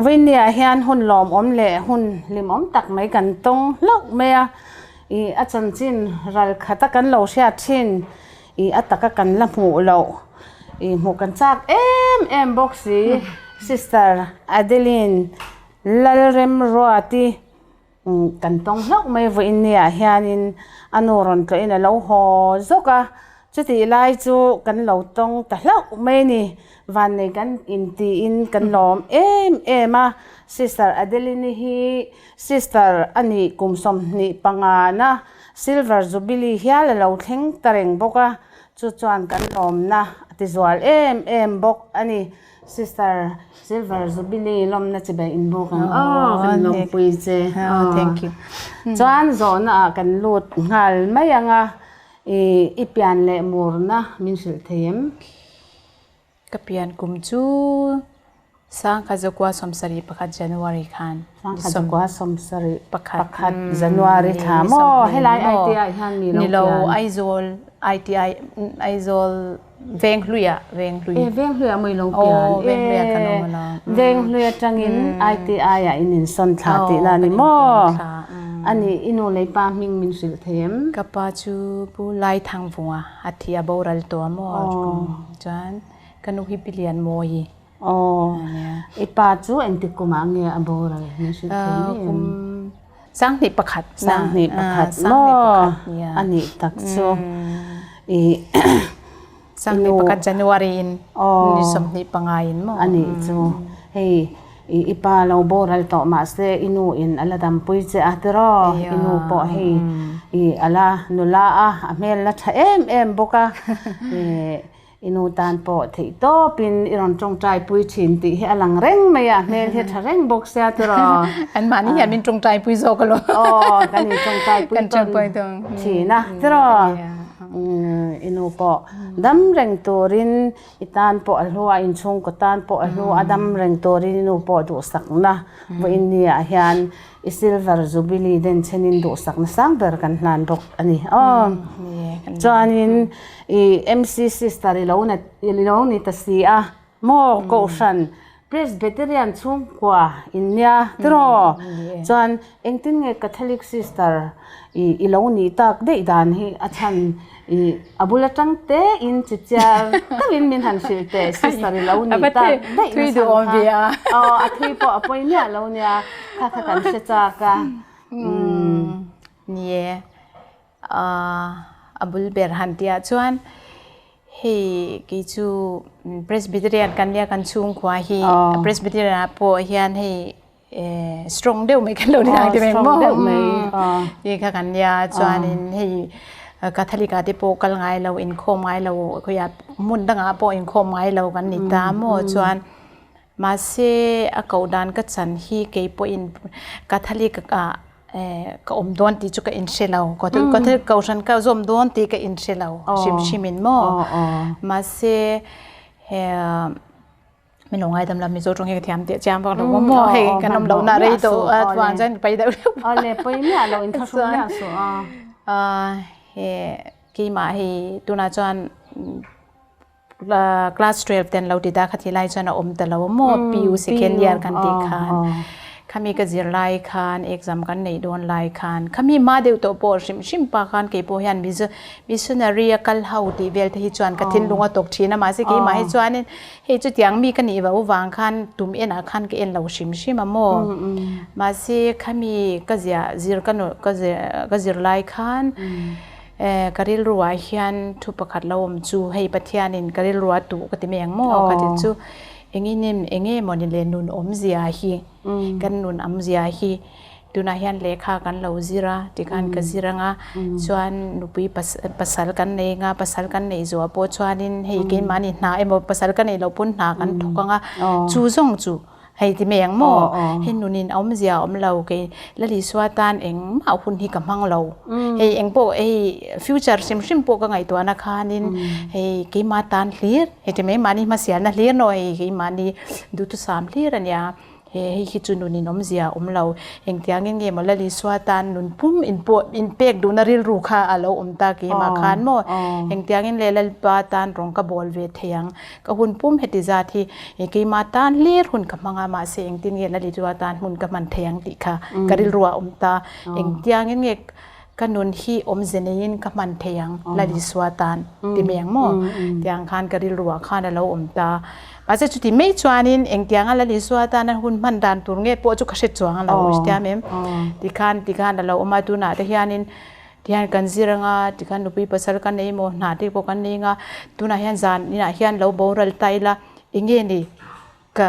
Vawinia hian hun lawmawm leh hun hlimawm tak mai kan tawng hlauh mai a, ih a chanchin ral khata kan lo hriat thin ih a taka kan la hmuh loh ih hmuh kan chak em em bawk si Sister Adeline Lalremruati Kan tawng hlauh mai vawiin niah hianin a nu rawn tlawhin a lo haw zawk a, chutih lai chu kan lo tawng ta hlauh mai a ni. Vannei kan intiin kan lawm em em a, Sister Adeline hi Sister a nih kum 25 na Silver Jubilee hial a lo thleng ta reng bawk a, chu chuan kan lawmna a tizual em em bawk a ni. Sister Silver Jubilee lawmna chibai in buk ang aw kan lawmpui che aw thank you chuan zawhna ah kan lut nghal mai ang a i i pian leh murna min hrilh thei em? Ka pian kum chu 1971 January khan 1971 January thla maw helai ITI hian mi lo pian nilo Aizawl ITI Aizawl Venghluia Venghlui. E Venghluia maw i lo pian? Aw Venghluia kan awm a. Venghlui atangin ITI ah in insawn thla tihna a ni maw? Ani i nu lei pa hming min hrilh thei em? Ka pa chu Pu Laithangvunga a thi a boral tawh a maw? Chuan ka nu hi Pi Lianmawii. Aw i pa chu engtik kumah nge a boral min hrilh thei mai em? Kum 2001. 2001 maw? A nih tak chu i 2001 January in ni 25 in maw? A nih chu hei i pa lo boral tawh mahse i nu in a la dampui che a tiraw? I nu pawh hei i a la nula a, a hmel la tha em em bawk a. I nu tan pawh theih tawpin i rawn tawngtai pui thin tih hi a lang reng mai a, hmel hi a tha reng bawk sia tiraw. Anmahni hian min tawngtai pui zawk alawm. Aw, kan in tawngtai pui tawn thin a tiraw. I nu pawh dam reng turin i tan pawh a hlu a, inchhungkaw tan pawh a hlu a, dam reng turin i nu pawh duhsakna vawiin niah hian I silver jubilee den chenin duhsakna sang ber kan hlan bawk a ni aw. Chuanin i MC sister i lo i lo ni ta si a maw Kohhran Presbyterian chhungkua in nia tiraw? Chuan engtin nge Catholic sister i i lo nih tak daih dan hi a chhan I a bul atang te in chichiar deuhin min han hrilh teh sister i lo nih tak daih na chhan kha aw a thui pawh a pawi miah lo nia kha kha kan hre chak a umm ni e a bul ber han tih ah chuan hei kei chu Presbyterian kan nia kan chhungkhua hi Presbyterian ah pawh hian hei strong deuh mai kan lo ni ang ti mai maw ti kha kan nia chuanin hei Catholic ah te pawh kal ngai lo inkhawm ngai lo khawiah hmun dangah pawh inkhawm ngai lo kan ni ta maw chuan mahse a koh dan ka chan hi kei pawhin Catholic ah ka awm dawn tih chu ka inhre lo Catholic kohhran ka zawm dawn tih ka inhre lo hrim hrim in maw mahse he. Min lo ngaidam la Mizo tawng hi ka thiam teh chiang vak lo maw hei kan awm lohna rei tawh a chuan chuan pai deuh deuh Awle pawi miah lo in thlahrung miah suh a. He keimah hei tunah chuan class 12 ten lo ti ta kha ti lai chuan a awm ta lo maw PU second year kan tih khan Khami ka zir lai khan exam kan neih dawn lai khan khami hma deuh tawh pawh hrim hrim pa khan kei pawh hian Mizo missionary a kal ho tih vel te hi chuan ka thinlung a tawk thin a mahse keimah hi chuanin hei chutiang mi ka nih vau vang khan tum enah khan ka en lo hrim hrim a maw mahse khami ka ziah zir ka ka zir ka zir lai khan ka rilru ah hian thu pakhat lo awm chu hei Pathianin ka rilru a tuh ka ti mai ang maw ka ti chu. Engin enge mawni le nun awmzia hi kan nun awmzia hi tunah hian lehkha kan lo zir a tikhan ka zir anga chuan nupui pasal kan nei anga pasal kan neih zuah pawh chuanin hei keimahni hna emaw pasal ka neih loh pawn hna kan thawk anga chu zawng chu hei ti mai ang maw hei nunin awmzia a awm lo kei Lalisua tan engmah hun hi ka hmang lo. Hei eng pawh hei future hrim hrim pawh ka ngaihtuahna khanin hei keimah tan hlir hei ti mai mahni hmasialna hlir naw hei keimahni duhthusam hlir a nia. Hei hi chu nun in awmzia a awm lo. Engtiangin nge maw Lal Isua tan nun pum in pawh in pek duhna rilru kha a lo awm ta keimah khan maw? Engtiangin le Lalpa tan rawng ka bawl ve thei ang? Ka hun pum heti zat hi keimah tan hlir hun ka hmang a, mahse engtin nge Lal Isua tan hmun ka hman thei ang tih kha ka rilru ah a awm ta. Engtiangin nge ka nun hi awmze neiin ka hman thei ang Lal Isua tan ti mai ang maw? Tiang khan ka rilru ah khan a lo awm ta. Mahse chuti mai chuanin engtianga Lal Isua tana hun hman dan tur nge pawh chu ka hre chuang a lo hriat em? Tikhan tikhan a lo awm a, tunah te hianin tihian kan zir anga tikhan nupui pasal ka nei maw hna te pawh kan nei anga tunah hian zan inah hian lo boral ta ila enge ni ka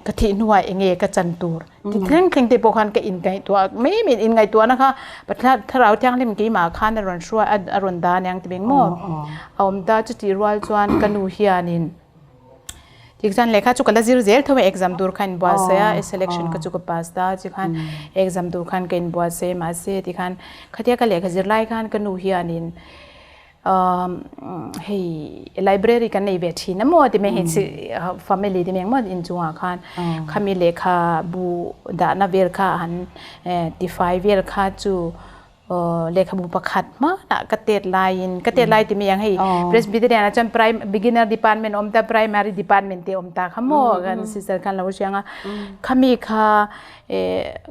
ka thih hnuah enge ka chan tur ti thleng thleng te pawh khan ka inngaihtuah mai mai inngaihtuahna kha Pathian thlarau thianghlim keimah khan a rawn hruai a rawn dah aniang ti beng maw a awm ta chutih rual chuan ka nu hianin tikchuan lehkha chu ka la zir zel tho a exam tur kha inbuatsaih a selection kha chu ka pass ta tikhan exam tur khan ka inbuatsaih mahse tikhan khatia ka lehkha zir lai khan ka nu hianin hei library kan nei ve thin a maw ti mai hei family te mai engmaw inchungah khan khami lehkha bu dahna vel kha han tifai vel kha chu lehkhabu pakhat hmanah ka tet laiin ka tet lai ti mai ang hei Presbyterian ah chuan beginner department a awm ta primary department te a awm ta kha maw kan sister khan lo hria ang a khami kha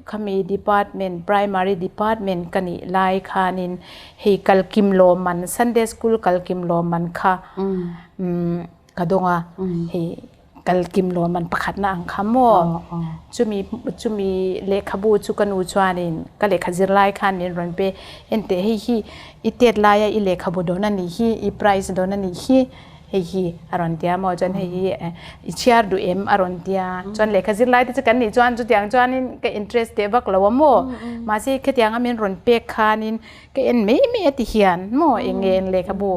Khami department, primary department ka nih lai khanin hei kalkim lawmman, Sunday school kalkim lawmman kha ka dawng a, hei kalkim lawmman pakhatna ang kha maw. Chumi chumi lehkhabu chu ka nu chuanin ka lehkha zir lai khan min rawn pe, enteh hei hi i tet laia i lehkhabu dawn a nih hi, i prize dawn a nih hi. Hei hi a rawn ti a maw chuan hei hi i chhiar duh em a rawn ti a chuan lehkha zir lai te chu kan nih chuan chutiang chuanin ka interest teh vak lo a maw mahse khatianga min rawn pek khanin ka en mai mai a ti hian maw eng nge eng lehkhabu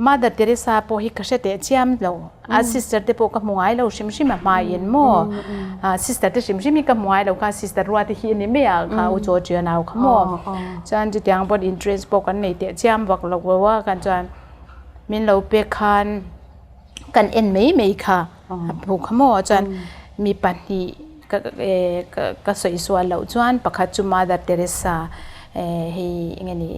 Mother Teresa pawh hi ka hre teh chiam lo a sister te pawh ka hmu ngai lo hrim hrim a hmaiin maw sister te hrim hrim hi ka hmu ngai lo kha sister ruat hi a ni mai a kha u chaw ṭian au kha maw chuan chutiang pawn interest pawh kan nei teh chiam vak lo a kan chuan. Min lo pek khan kan en mai mai kha a hmuh kha maw chuan mi pahnih ka ka sawi sual loh chuan pakhat chu Mother Teresa hei eng nge ni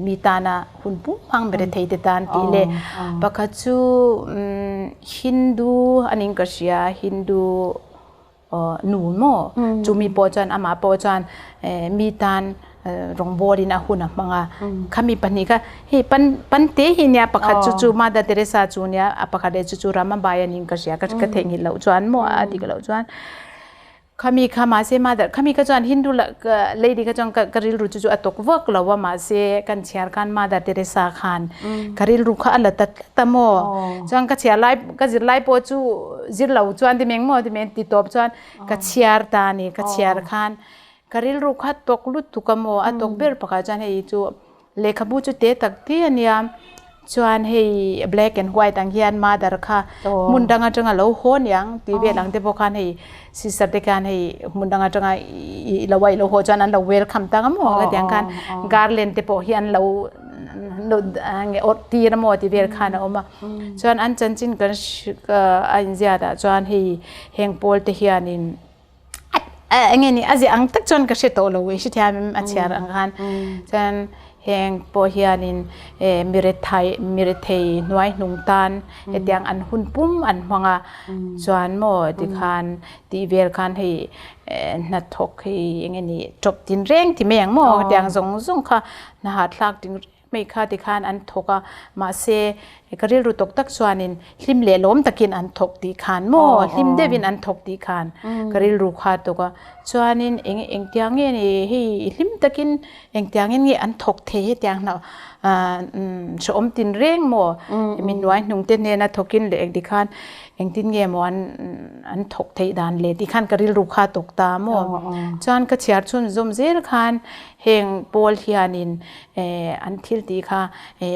mi tana hun pum hmang ber thei te tan tih leh pakhat chu Hindu a ning ka hria Hindu nu maw chumi pawh chuan amah pawh chuan mi tan rawngbawl in a hun a hmang a khami pahnih kha hei pan pan te hi nia pakhat chu chu Mother Teresa chu nia a pakhat leh chu chu Ramabai a ning ka hria ka theihnghilh loh chuan maw a dik loh chuan khami kha mahse Mother khami kha chuan Hindu lady kha chuan ka rilru chu chu a tawk vak lo a mahse kan chhiar khan Mother Teresa khan ka rilru kha a la ta tlat a maw chuan ka chhiar lai ka zir lai pawh chu zir lo chuan ti meng maw ti meng ti tawp chuan ka chhiar ta a ni ka chhiar khan ka rilru kha tawk lutuk a maw a tawk ber pakhat chuan hei chu lehkhabu chu te tak te a nia chuan hei black and white ang hian mother kha hmun dang atanga lo haw niang tih vel ang te pawh khan hei sister te khan hei hmun dang atanga i lo a i lo haw chuan an lo welcome ta ang maw hetiang khan garland te pawh hi an lo nge awrh tir a maw tih vel khan a awm a. Chuan an chanchin kan a inziat ah chuan hei heng pawl te hianin eng nge ni a ziah ang tak chuan ka hre tawh lo e hrethiam a chhiar ang khan chuan heng pawh hianin mirethai mirethei hnuai hnung tan hetiang an hun pum an hmang a chuan maw tikhan tih vel khan hei hnathawk hei eng nge ni tawp tin reng ti mai ang maw hetiang zawng zawng kha hna hahthlak ting Hmei kha tikhan an thawk a, mahse ka rilru tawk tak chuanin hlim leh lawm takin an thawk tih khan maw, hlim deuhin an thawk tih khan ka rilru kha tawk a. Chuanin eng engtiang nge ni hei hlim takin engtiangin nge an thawk thei hetiang hlauh hrehawm tin reng maw, mi hnuai hnung te hnena thawkin leh engti khan engtin nge maw an an thawk theih dan leh tih khan ka rilru kha tawk ta maw. Chuan ka chhiar chhun zawm zel khan heng pawl hianin an thil tih kha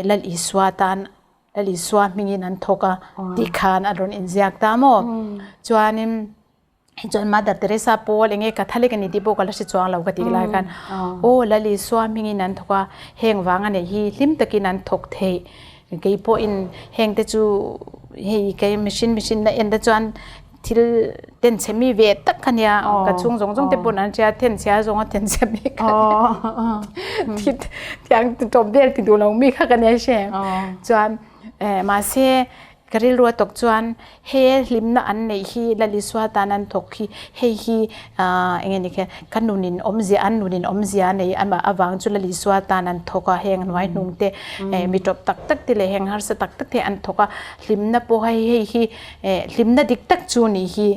Lal Isua tan Lal Isua hmingin an thawk a tih khan a rawn inziak ta maw? Chuanin chuan Mother Teresa pawl enge Catholic a ni tih pawh ka la hre chuang lo ka tih lai khan aw Lal Isua hmingin an thawk a heng vang a neih hi hlim takin an thawk theih kei pawhin heng te chu hei kei machine machine na en te chuan. Thil ten chhe mi ve tak kha nia ka chhung zawng zawng te pawn an hria then chhia zawnga then chhe mi kha nia tiang tawp vel ti duh lo mi kha ka nia hre chuan mahse ka rilru a tawk chuan he hlimna an neih hi Lalisua tan an thawk hi hei hi eng nge ni kha ka nunin awmzia an nunin awmzia a nei amah avang chu Lalisua tan an thawk a heng hnuai hnung te mi tawp tak tak te leh heng harsa tak tak te an thawk a hlimna pawh hei hei hi Hlimna dik tak chu nih hi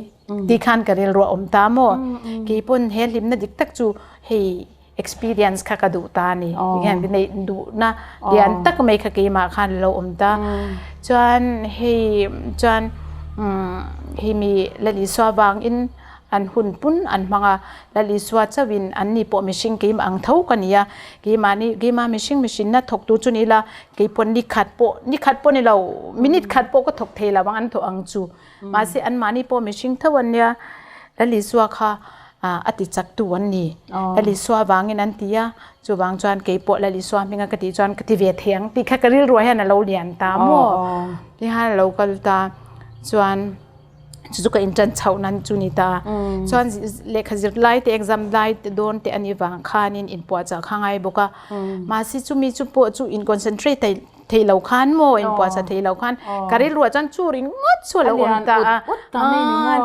ti khan ka rilru a awm ta maw? Keipawn he hlimna dik tak chu hei experience kha ka duh ta a ni. Hian ka neih duhna lian tak mai kha keimah khan lo awm ta. Chuan hei chuan hei mi Lalisua vangin an hun pun an hmang a, Lal Isua chauhin an ni pawh mihring keimah ang tho ka ni a, keimahni keimah mihring mihrinna thawktu chu ni ila keipawn ni khat pawh ni khat pawh ni lo minute khat pawh ka thawk thei lo ang an thawh ang chu mahse anmahni pawh mihring tho an nia Lal Isua kha a ti chak tu an ni Lal Isua vangin an ti a chuvang chuan keipawh Lal Isua hminga ka tih chuan ka ti ve thei ang tih kha ka rilruah hian a lo lian ta maw tihian a lo kal ta chuan. Chu chu ka inṭan chhoh nan chu ni ta. Chuan lehkha zir lai te exam lai te dawn te ani vang khanin inpuahchah kha ngai bawk a. Mahse chumi chu pawh chu in concentrate thei thei lo khan maw inpuahchah thei lo khan ka rilruah chuan chu ringawt chu a lo awm ta a.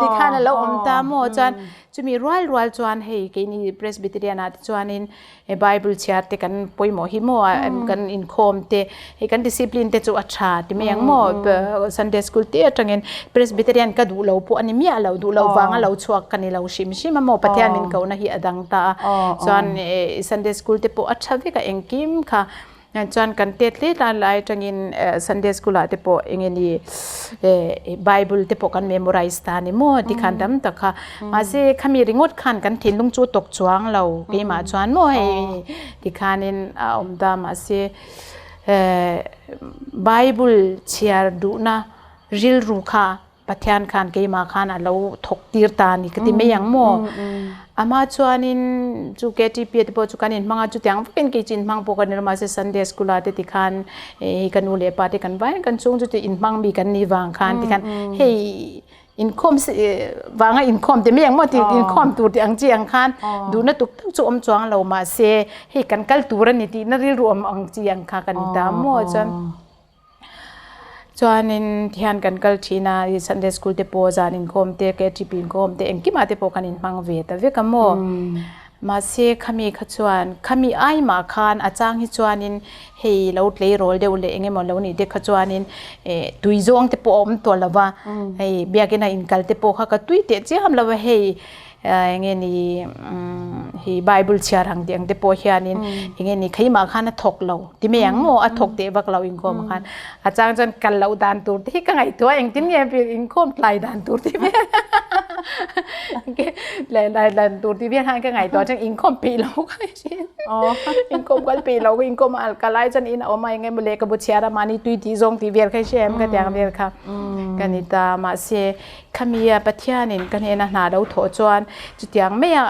Tikhan a lo awm ta maw chuan chumi rual rual chuan hei keini Presbyterian ah te chuanin He Bible chhiar te kan pawimawh hi maw kan inkhawm te hei kan discipline te chu a tha ti mai ang maw Sunday school te atangin Presbyterian ka duh lo pawh a ni miah lo duh loh vanga lo chhuak ka ni lo hrim hrim a maw Pathian min kohna hi a dang ta a chuan Sunday school te pawh a tha vek a engkim kha Chuan kan tet hle hle lai atangin Sunday school ah te pawh eng nge ni Bible te pawh kan memorize ta ni maw tikhan tam tak kha mahse khami ringawt khan kan thinlung chu tawk chuang lo keimah chuan maw hei tikhanin a awm ta mahse Bible chhiar duhna rilru kha Pathian khan keimah khan a lo thawk tir ta a ni ka ti mai ang maw? Amah chuanin chu KTP te pawh chu kan inhmang a, chutiang vakin kei chu inhmang pawh ka ni lo mahse Sunday school ah te tikhan hei ka nu leh pa te kan vai kan chhung chu ti inhmang mi kan nih vang khan tikhan hei inkhawm vanga inkhawm ti mai ang maw ti inkhawm tur tih ang chi ang khan duhna tuk tak chu awm chuang lo mahse hei kan kal tur a ni tihna rilru awm ang chi ang kha ka ni ta maw chuan. Chuanin tihian kan kal thin a, i Sunday school te pawh zan inkhawm te, KTP inkhawm te engkimah te pawh kan inhmang ve ta vek a maw. Mahse khami kha chuan khami ai mah khan a chang hi chuanin hei lo tleirawl deuh leh eng emaw lo nih te kha chuanin eh tui zawng te pawh a awm tawh lo va, hei biakina inkal te pawh kha ka tui teh chiam lo va hei. Eng nge ni hi Bible chhiar ang tih ang te pawh hianin eng nge ni keimah khan a thawk lo ti mai ang maw a thawk teh vak lo inkhawm khan a chang chuan kal loh dan tur te hi ka ngaihtuah a engtin nge inkhawm tlai dan tur ti vel tlai dan tur ti vel khan ka ngaihtuah chuan inkhawm peih lo ka ni thin inkhawm kal peih lo inkhawm a kal lai chuan in a awm a eng emaw lehkhabu chhiar a mahni tui tih zawng tih vel kha i hria em ka ti ang vel kha ka ni ta mahse Khamia Pathianin ka hnena hna lo thawh chuan chutiang maia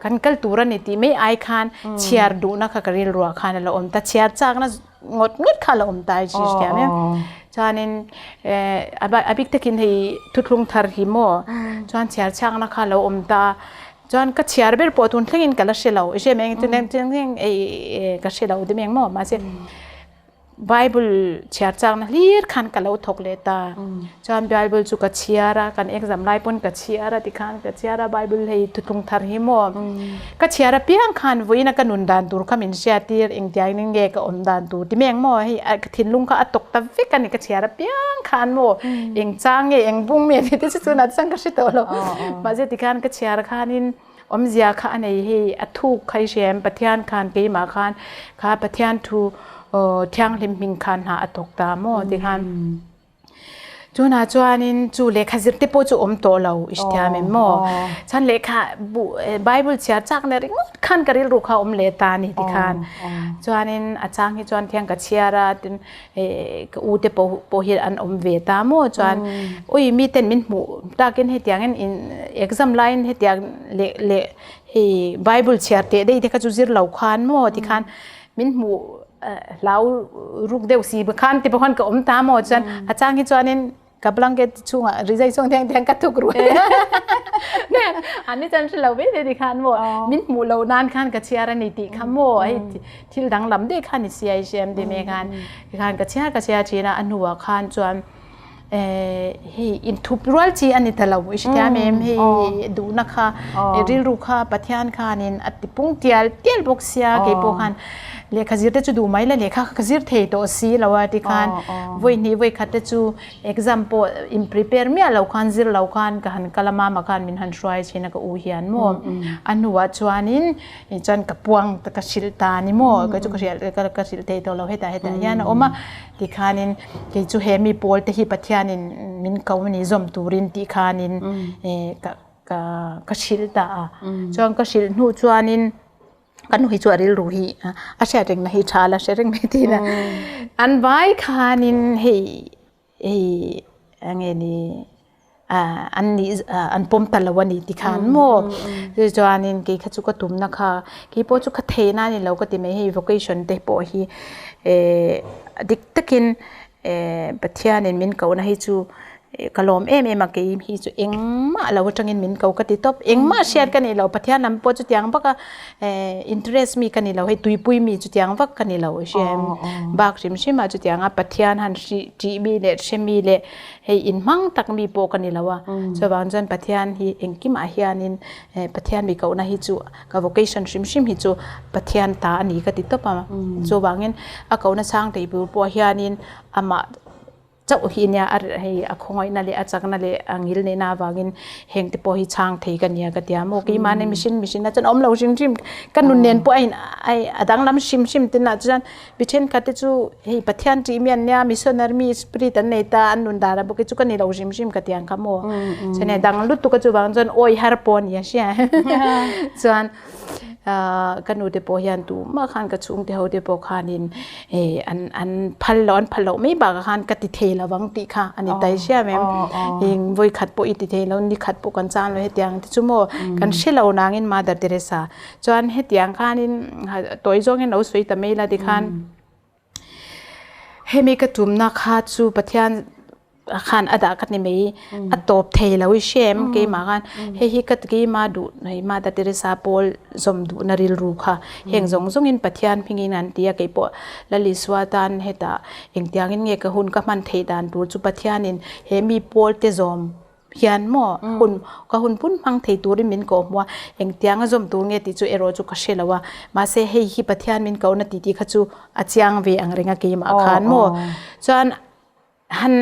kan kal tur a ni tih mai ai khan chhiar duhna kha ka rilruah khan a lo awm ta, chhiar chakna ngawt ngawt kha a lo awm ta i hriat em? Chuanin a bik takin hei thuthlung thar hi maw chuan chhiar chakna kha a lo awm ta, chuan ka chhiar ber pawh tun thlengin ka la hre lo, i hria mai ang chu ka hre lo deuh mai ang maw mahse Bible chhiar chakna hlir khan ka lo thawk leh ta. Chuan Bible chu ka chhiar a, kan exam lai pawn ka chhiar a tikhan ka chhiar a Bible hei thuthlung thar hi maw. Ka chhiar apiang khan vawiin a ka nun dan tur kha min hriat tir engtiang in nge ka awm dan tur ti meng maw hei ka thinlung kha a tawk ta vek a ni ka chhiar apiang khan maw eng chang nge eng bung nge tih te chu tunah chuan ka hre tawh lo. Mahse tikhan ka chhiar khanin Awmzia kha a nei hei a thuk kha i hria em Pathian khan keimah khan kha Pathian thu thianghlim hming khan hna a thawk ta maw ti khan chunah chuanin chu lehkha zir te pawh chu awm tawh lo i hrethiam em maw chuan lehkha bu Bible chhiar chak na ringawt khan ka rilru kha a awm leh ta a ni ti khan chuanin a chang hi chuan thiang ka chhiar a tin ka u te pawh pawh hi an awm ve ta maw chuan ui mi ten min hmuh takin hetiangin in exam laiin hetiang leh leh hei bible chhiar teh daih te kha chu zir lo khan maw tikhan min hmuh hlau ruk deuh si khan te pawh khan ka awm ta maw chuan a chang hi chuanin. Ka blanket chhungah rizai chhung thiang thiang ka thuk ru nen an ni chan hrelo ve ve ti khan maw min hmuh loh nan khan ka chhiar a ni tih kha maw hei thil danglam deuh kha ni sia i hriam ti mai khan tikhan ka chhiar ka chhiar thin a a hnuah khan chuan hei inthup rual chi a ni ta lo i hrethiam em hei duhna kha rilru kha Pathian khanin a ti pung tial tial bawk sia keipawh khan Lehkha zir te chu duh mai la lehkha ka zir thei tawh si lo a tikhan vawi hnih vawi khat te chu exam pawh in prepare miah lo khan zir lo khan ka han kal a mama khan min han hruai thin a ka u hian maw a hnuah chuanin chuan ka puang ka hrilh ta a ni maw kei chu ka hrilh ka hrilh thei tawh lo hetah hetah hian a awm a tikhanin kei chu he mi pawl te hi Pathianin min ko a ni zawm turin tih khanin ka ka hrilh ta a chuan ka hrilh hnu chuanin. Kan nu hi chu a rilru hi a hriat reng na hi tha la hre reng mai thin a. An vai khanin hei hei enge ni an nih an pawm ta lo a ni ti khan maw. Chuanin kei kha chu ka tumna kha kei pawh chu ka thei na a ni lo ka ti mai hei vocation te pawh hi dik takin Pathianin min kohna hi chu Ka lawm em em a, kei hi chu engmah lo atangin min ko ka ti tawp. Engmah hriat ka nih lo, Pathian lam pawh chutiang vaka interest mi ka ni lo, hei tuipui mi chutiang vak ka ni lo i hria em. Bak hrim hrim ah chutiang a Pathian han hrih tih mi leh hre mi leh hei inhmang tak mi pawh ka ni lo a. Chuvang chuan Pathian hi engkimah hianin Pathian mi kohna hi chu ka vocation hrim hrim hi chu Pathian ta a ni ka ti tawp a. Chuvangin a kohna chhang thei tur pawh hianin amah Chauh hi nia a hei a khawngaihna leh a chakna leh a ngil neihna avangin heng te pawh hi chhang thei ka nia ka tia maw keimah nen mihring mihring a chuan awm lo hrim hrim ka nun nen pawh a in a danglam hrim hrim te nah chuan mi thenkhat te chu hei Pathian tih mi an nia missionary mi spirit an nei ta an nun dan a bawk hi chu ka ni lo hrim hrim ka ti ang kha maw chuan hei dang lutuk a chuvang chuan awi har pawh a ni a hria chuan. Ka nu te pawh hian tumah khan ka chhungte ho te pawh khanin an an phal loh an phal loh mai bakah khan ka ti thei lo ang tih kha a ni tai hriam em. Eng vawi khat pawh i ti thei lo ni khat pawh kan chang lo hetiang te chu maw kan hre lo nangin Mother Teresa chuan hetiang khanin tawi zawngin lo sawi ta mai la tikhan Hemi ka tumna kha chu Pathian khan a dah ka ni mai a tawp thei lo i hrem keimah khan hei hi ka keimah duh hei Mother Teresa pawl zawm duhna rilru kha heng zawng zawngin Pathian hmingin an ti a keipawh Lal Isua tan hetah engtiangin nge ka hun ka hman theih dan tur chu Pathianin he mi pawl te zawm hian maw hun ka hun pun hmang thei turin min kawh hmu a, engtiang a zawm tur nge tih chu erawh chu ka hre lo a, mahse hei hi Pathian min kohna tih tih kha chu a chiang ve ang reng a keimah khan maw chuan han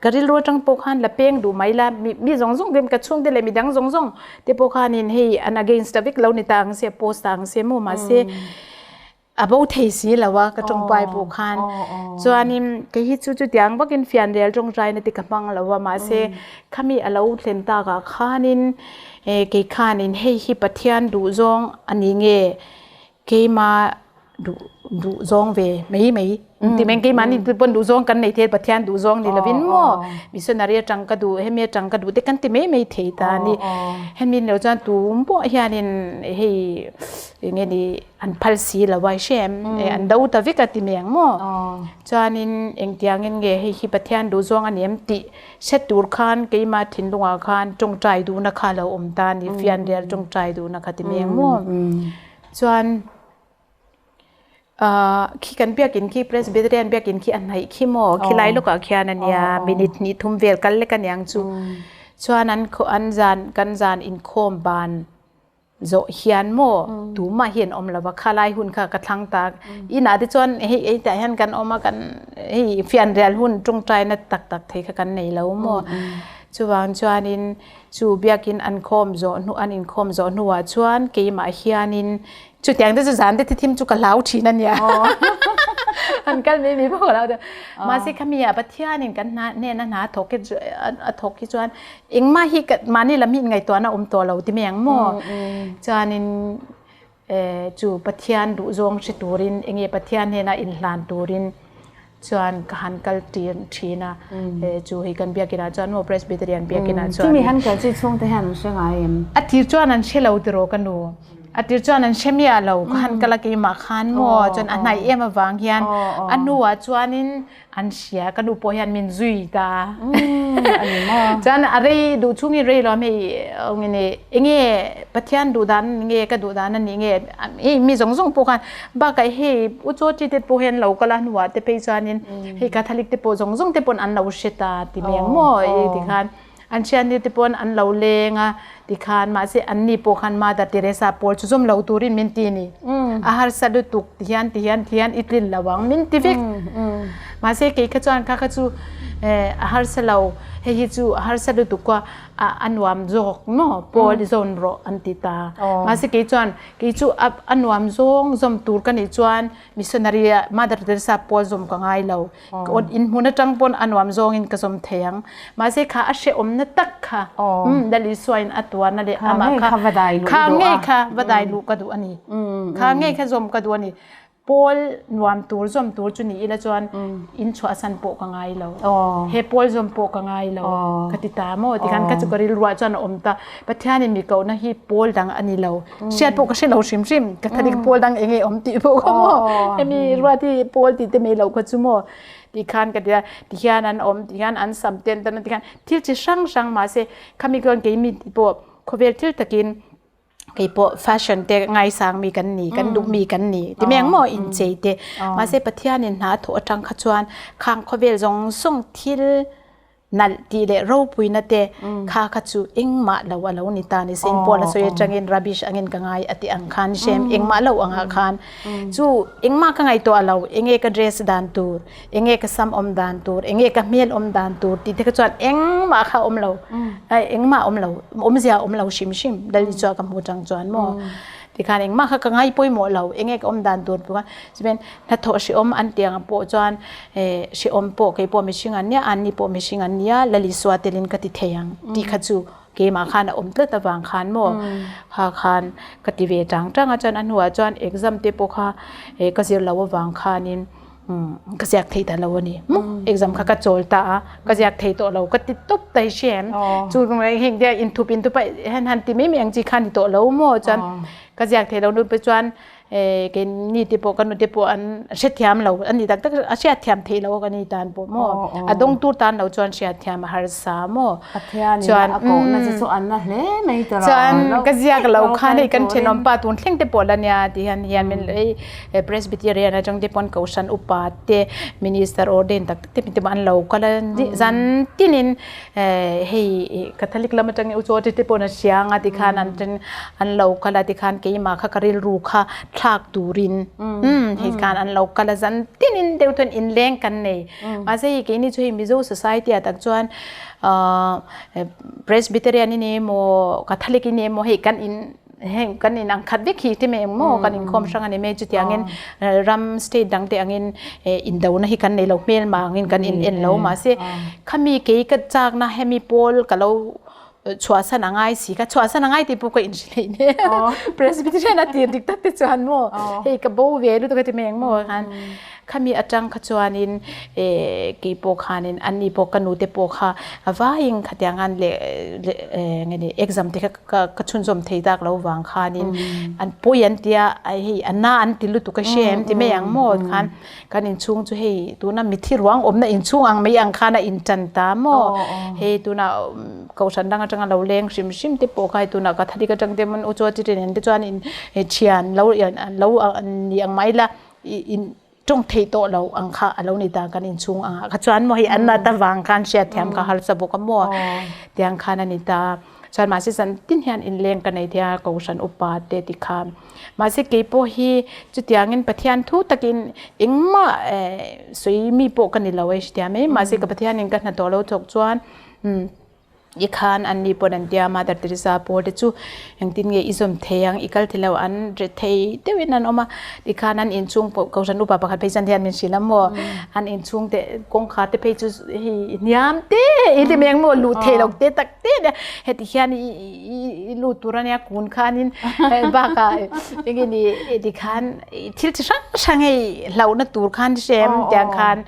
ka rilru atang pawh khan la peng duh mai la mi mi zawng zawng te ka chhungte leh midang zawng zawng te pawh khanin hei an against ta vek lo ni ta ang se post ta ang se maw mahse A bo thei si lo a ka tawngpai pawh khan chuanin kei hi chu chutiang vakin fianrial tawngtaina te ka hmang lo a mahse khami a lo thlen takah khanin kei khanin hei hi Pathian duhzawng a ni nge keima duh duhzawng ve mai mai ti mai keimahni pawn duhzawng kan nei thei Pathian duhzawng ni lovin maw missionary atang ka duh hemi atang ka duh te kan ti mai mai thei ta a ni hemi ni lo chuan tum pawh hianin hei eng nge ni an phal si lo a i hre em an do ta vek a ti mai ang maw chuanin engtiangin nge hei hi Pathian duh zawng a ni em tih hre tur khan keimah thinlungah khan tawngtai duhna kha a lo awm ta a ni fianrial tawngtai duhna kha ti mai ang maw chuan ahh khi kan biakin khi Presbyterian biakin khi a hnaih khi maw khilai lawkah khian a nia minute hnih thum vel kal lek a niang chu chuan an an zan kan zan inkhawm ban. Zawh hian maw tumah hi an awm lo va, khalai hun kha ka thlang ta. Inah te chuan hei ei tah hian kan awm a, kan hei fianrial hun tawngtaina tak tak thei kha kan nei lo maw. Chuvang chuanin chu biakin an khawm zawh hnu an inkhawm zawh hnuah chuan keimah hianin chutiang te chu zan te thithim chu ka hlau thin a nia. An kal mai mai bawk a lo. Mahse khami ah Pathianin kan hna hnena hna thawk hi a thawk hi chuan Engmah hi ka mahni lam hi inngaihtuahna awm tawh lo ti mai ang maw? Chuanin chu Pathian duhzawng hre turin enge Pathian hnena inhlan turin chuan ka han kal tir thin a, chu hei kan biakinah chuan maw Presbyterian biakinah chuan. Chumi han kal chi chhungte hian an hre ngai em? A tir chuan an hre lo tiraw ka nu. A tir chuan an hre miah lo ka han kal a keimah khan maw chuan a hnaih em avang hian a hnuah chuanin an hria ka nu pawh hian min zui ta chuan a rei duh chhungin rei lo a hei eng enge Pathian duh dan nge ka duh dan a nih nge mi zawng zawng pawh khan bakah hei u chaw chi te pawh hian lo kal a hnuah te phei chuanin hei Catholic te pawh zawng zawng te pawn an lo hre ta ti mai ang maw tikhan. An thianni te pawn an lo leng a tikhan mahse anni pawh khan Mother Teresa pawl chu zawm lo turin min ti ni. A harsa lutuk tihian tihian tihian i tlin lo ang min ti vek. Mahse kei kha chuan kha kha chu a harsa lo hei hi chu a harsa lutuk a a nuam zawk maw pawl i zawn rawh an ti ta. Mahse kei chuan kei chu a nuam zawng zawm tur ka nih chuan missionary ah Mother Teresa pawl zawm ka ngai lo. In hmun atang pawn a nuam zawngin ka zawm thei ang. Mahse kha a hrehawmna tak kha Lal Isuain a tuarna leh amah kha kha ngei kha va dai luh ka duh a ni. Kha ngei kha zawm ka duh a ni. Pawl nuam tur zawm tur chu ni ila chuan in chhuahsan pawh ka ngai lo. He pawl zawm pawh ka ngai lo ka ti ta maw? Tikhan ka chu ka rilruah chuan a awm ta. Pathianin mi kohna hi pawl dang a ni lo. Hriat pawh ka hre lo hrim hrim. Ka thadik pawl dang enge awm tih pawh kha maw. Hemi ruat hi pawl tih te mai lo kha chu maw. Ti khan ka tia ti hian an awm ti hian an sam ten tan ti khan thil chi hrang hrang mahse khami chuan keimi pawh khawvel thil takin kei pawh fashion te ngaisang mi kan ni kan duh mi kan ni ti mai ang maw inchei te mahse Pathianin hna a thawh atang kha chuan khang khawvel zawng zawng thil nalh tih leh ropuina te kha kha chu engmah lo a lo ni ta ni sin Paul a sawi atangin rubbish angin ka ngai a ti ang khan shem engmah lo angah khan chu engmah ka ngaihtuah lo enge ka dress dan tur enge ka sam awm dan tur enge ka hmel awm dan tur tih te kha chuan engmah kha awm lo engmah awm lo awmzia awm lo hrim hrim Lali chuan ka hmu tang chuan maw tikhan engmah kha ka ngai pawimawh lo enge ka awm dan tur chu chuan Hnathawh hrehawm an tih ang pawh chuan hrehawm pawh kei pawh mihring an nia, anni pawh mihring an nia, Lalisua telin ka ti thei ang tih kha chu keimah khan a awm tlat avang khan maw kha khan ka ti ve tang tang a, chuan a hnuah chuan exam te pawh kha ka zir loh avang khanin ka ziak thei ta lo a ni maw, exam kha ka chawl ta a, ka ziak thei tawh lo ka ti tawp ta hi hriam chu heng te inthup inthup a han han ti mai mai ang chi kha a ni tawh lo maw chuan ka ziak thei lo nu pawh chuan Kei ni te pawh ka nu te pawh an hrethiam lo a ni tak tak a hriatthiam theih loh a ni tan pawh maw a dawng tur tan lo chuan hriatthiam a harsa maw chuan a kohna che chu an la hle mai ta lo chuan ka ziak lo khan hei kan thenawm pa tun thleng te pawh la nia ti hian hian min ei Presbyterian atang te pawn kohhran upa te minister ordain tak tak te te pawh an lo kal a zan tinin Hei Catholic lam atangin u chaw te pawh na hria anga tikhan an ten an lo kal a tikhan keimah kha ka rilru kha thlak turin hei khan an lo kal a zan tinin deuh chuan inleng kan nei mahse hei keini chu hei Mizo society ah tak chuan Presbyterian i ni emaw Catholic i ni emaw hei kan in heng kan in ang khat vek hi ti mai ang maw kan inkhawm hrang a ni mai chutiangin ram state dang te angin indo na hi kan nei lo hmel mah angin kan in en lo mahse khami kei ka chak na hemi pawl ka lo chhuahsan a ngai si ka chhuahsan a ngai tih pawh ka in hre leh nia Presbyterian a tir dik tak te chuan maw hei ka bo ve lutuk a ti mai ang maw khan Khami atang kha chuanin kei pawh khanin anni pawh ka nute pawh kha vaiin khatiang an leh nge ni exam te kha ka chhunzawm thei tak lo vang khanin an pawi an tia hei a na an ti lutuk a hre em ti mai ang maw khan kan inchhung chu hei tuna mithi ruang awmna inchhung ang mai ang khan a intan ta maw hei tuna kohhran dang atanga lo leng hrim hrim te pawh kha hei tuna ka thalik atang te u chuan chi nen te chuan in thian lo lo ni ang mai la in tawng thei tawh lo ang kha a lo ni ta kan inchhung angah kha chuan maw hei an nat avang khan hriatthiam kha harsa bawk a maw tiang khan a ni ta chuan mahse zan tin hian inleng ka nei thei a kohhran upa te ti kha mahse kei pawh hi chutiangin Pathian thu takin engmah sawi mi pawh ka ni lo e hriat mai mahse ka Pathianin ka hnathawh lo thawk chuan. I khan an ni pawn an tia Mother Teresa pawl te chu engtin nge i zawm thei ang i kal thei lo an re thei deuhin an awm a tikhan an inchhung pawh kohhran upa pakhat phei chuan hian min hrilh a maw an inchhung te kawngkhar te phei chu hei hniam te i ti mai ang maw luh theih loh te tak te ania heti hian i lut tur ania kun khanin bakah enge ni tikhan thil chi hrang hrang hei hlauhna tur khan hrem tiang khan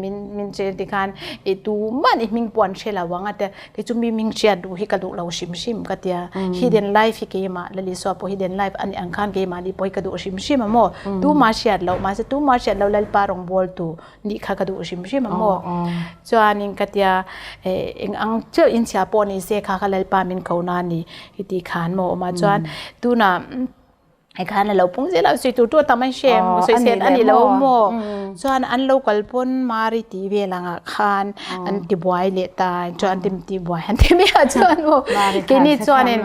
Min min che ti khan i tu man i hming pawh an hre lo ang a tia kei chu. chu mi ming hriat duh hi ka duh lo hrim hrim ka tia hidden life hi keimah Lal Isua pawh hidden life a nih ang khan keimahni pawh hi ka duh hrim hrim a maw tumah hriat loh mahse tumah hriat loh Lalpa rawngbâwl tu nih kha ka duh hrim hrim a maw chuanin ka tia eng ang chiah inchhia pawh ni se kha kha Lalpa min ko na a ni i tih khan maw awm a chuan tunah Hei khan a lo pung zel a, sawi tur tu a tam an hre em, sawi set a ni lo maw? Chuan an lo kal pawn Mari tih vel angah khan an ti buai leh ta, chuan an ti ti buai an ti mai a chuan maw keini chuanin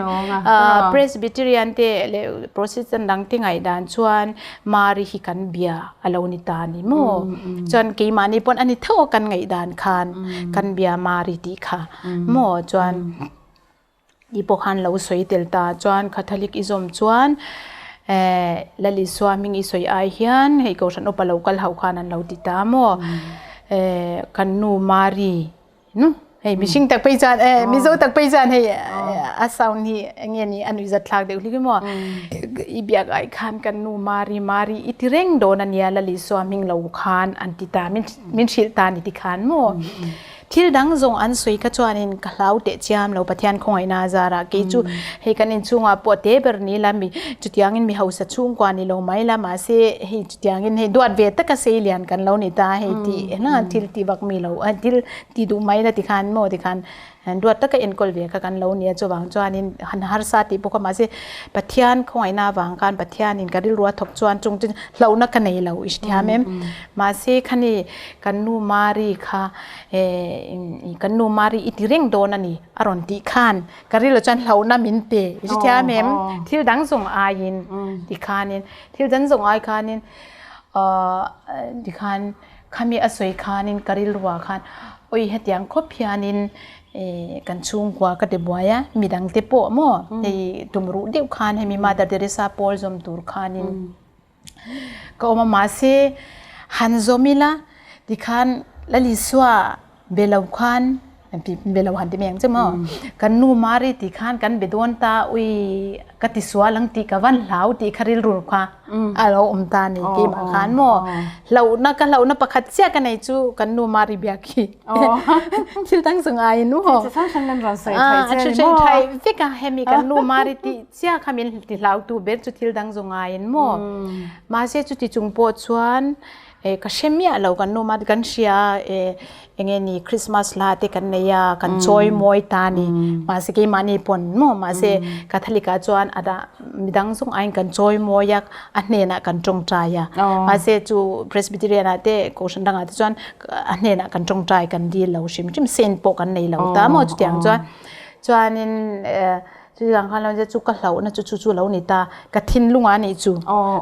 Presbyterian te leh Protestant dang te ngaihdan chuan Mari hi kan bia a lo ni ta a ni maw? Chuan keimahni pawn a ni tho a kan ngaihdan khan kan bia Mari tih kha maw chuan. Ni pawh khan lo sawi tel ta chuan Catholic i zawm chuan eh Lal Isua hming i sawi ai hian hei Kohhran upa lo kal ho khan an lo ti ta maw eh kan nu Mari nu hei mihring tak phei chuan eh Mizo tak phei chuan hei a sound hi eng nge ni a nuihzat thlak deuh hlik emaw i biak ai khan kan nu Mari Mari i ti reng dawn a nia Lal Isua hming lo khan an ti ta min hrilh ta ni ti khan maw. Thil dang zawng an sawi kha chuanin ka hlau teh chiam lo Pathian khawngaihna a zarah kei chu hei kan inchhungah pawh te ber ni la mi chutiangin mi hausa chhungkua ni lo mai la mahse hei chutiangin hei duat ve taka sei lian kan lo ni ta hei tih na thil ti vak mi lo thil ti duh mai la tikhan maw tikhan duat taka enkawl ve kha kan lo nia chuvang chuanin han harsa tih bawk a mahse Pathian khawngaihna avang khan Pathianin ka rilru a thawk chuan chung chu hlauhna ka nei lo i hrethiam em mahse khani kan nu Mari kha kan nu Mari i ti reng dawn a ni a rawn tih khan ka rilru chuan hlauhna min pe i hrethiam em thil dang zawng aiin ti khanin thil dang zawng ai khanin tikhan khami a sawi khanin ka rilruah khan awi hetiang khawp hianin kan chhungkua ka ti buai a midang te pawh maw hei tum ruh deuh khan hemi Mother Teresa pawl zawm tur khanin Ka awm a mahse han zawm ila tikhan Lal Isua be lo khan be lo han ti mai ang che maw kan nu Mari tih khan kan be dawn ta ui ka ti sual ang tih ka van hlau tih kha rilru kha a lo awm ta a ni keimah khan maw hlauhna ka hlauhna pakhat chiah ka nei chu kan nu Mari biak hi. Thil dang chu ngai nu ho. Thil hrang hrang an rawn sawi thai che ni maw? Thai vek a hemi kan nu Mari tih chiah kha min ti hlau tu ber chu thil dang chu ngai in maw. Mahse chuti chung pawh chuan ka hre miah lo kan nu Mari kan hria enge ni Christmas hla te kan nei a kan chawi mawi ta ni. Mahse keimahni pawn maw mahse Catholic ah chuan a dah midang zawng aiin kan chawi mawi a a hnenah kan tawngtai a. Mahse chu Presbyterian ah te Kohhran dangah te chuan a hnenah kan tawngtai kan dil lo hrim hrim sen pawh kan nei lo ta maw chutiang chuan chuanin chutiang khan lo chu ka hlauhna chu chu chu lo ni ta ka thinlungah a nih chu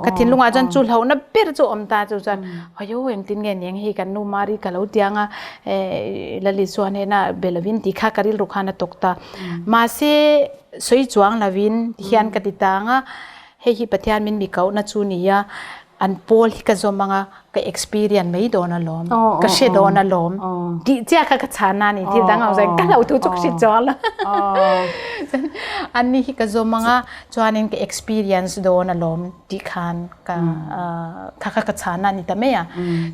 ka thinlungah chuan chu hlauhna ber chu awm ta chu chuan ayo engtin nge niang hei kan nu Mari ka lo tiang a Lal Isua hnena be lovin tih kha ka rilru khan a tawk ta mahse sawi chuang lovin tihian ka ti tang a hei hi Pathian min mi kohna chu nia an pawl hi ka zawm anga ka experience mai dawn alawm ka hre dawn alawm tih chiah kha ka chhan a ni thil dang ang zai ka lo thu chu ka hre chuang lo an ni hi ka zawm anga chuanin ka experience dawn alawm tih khan ka kha kha ka chhan a ni ta mai a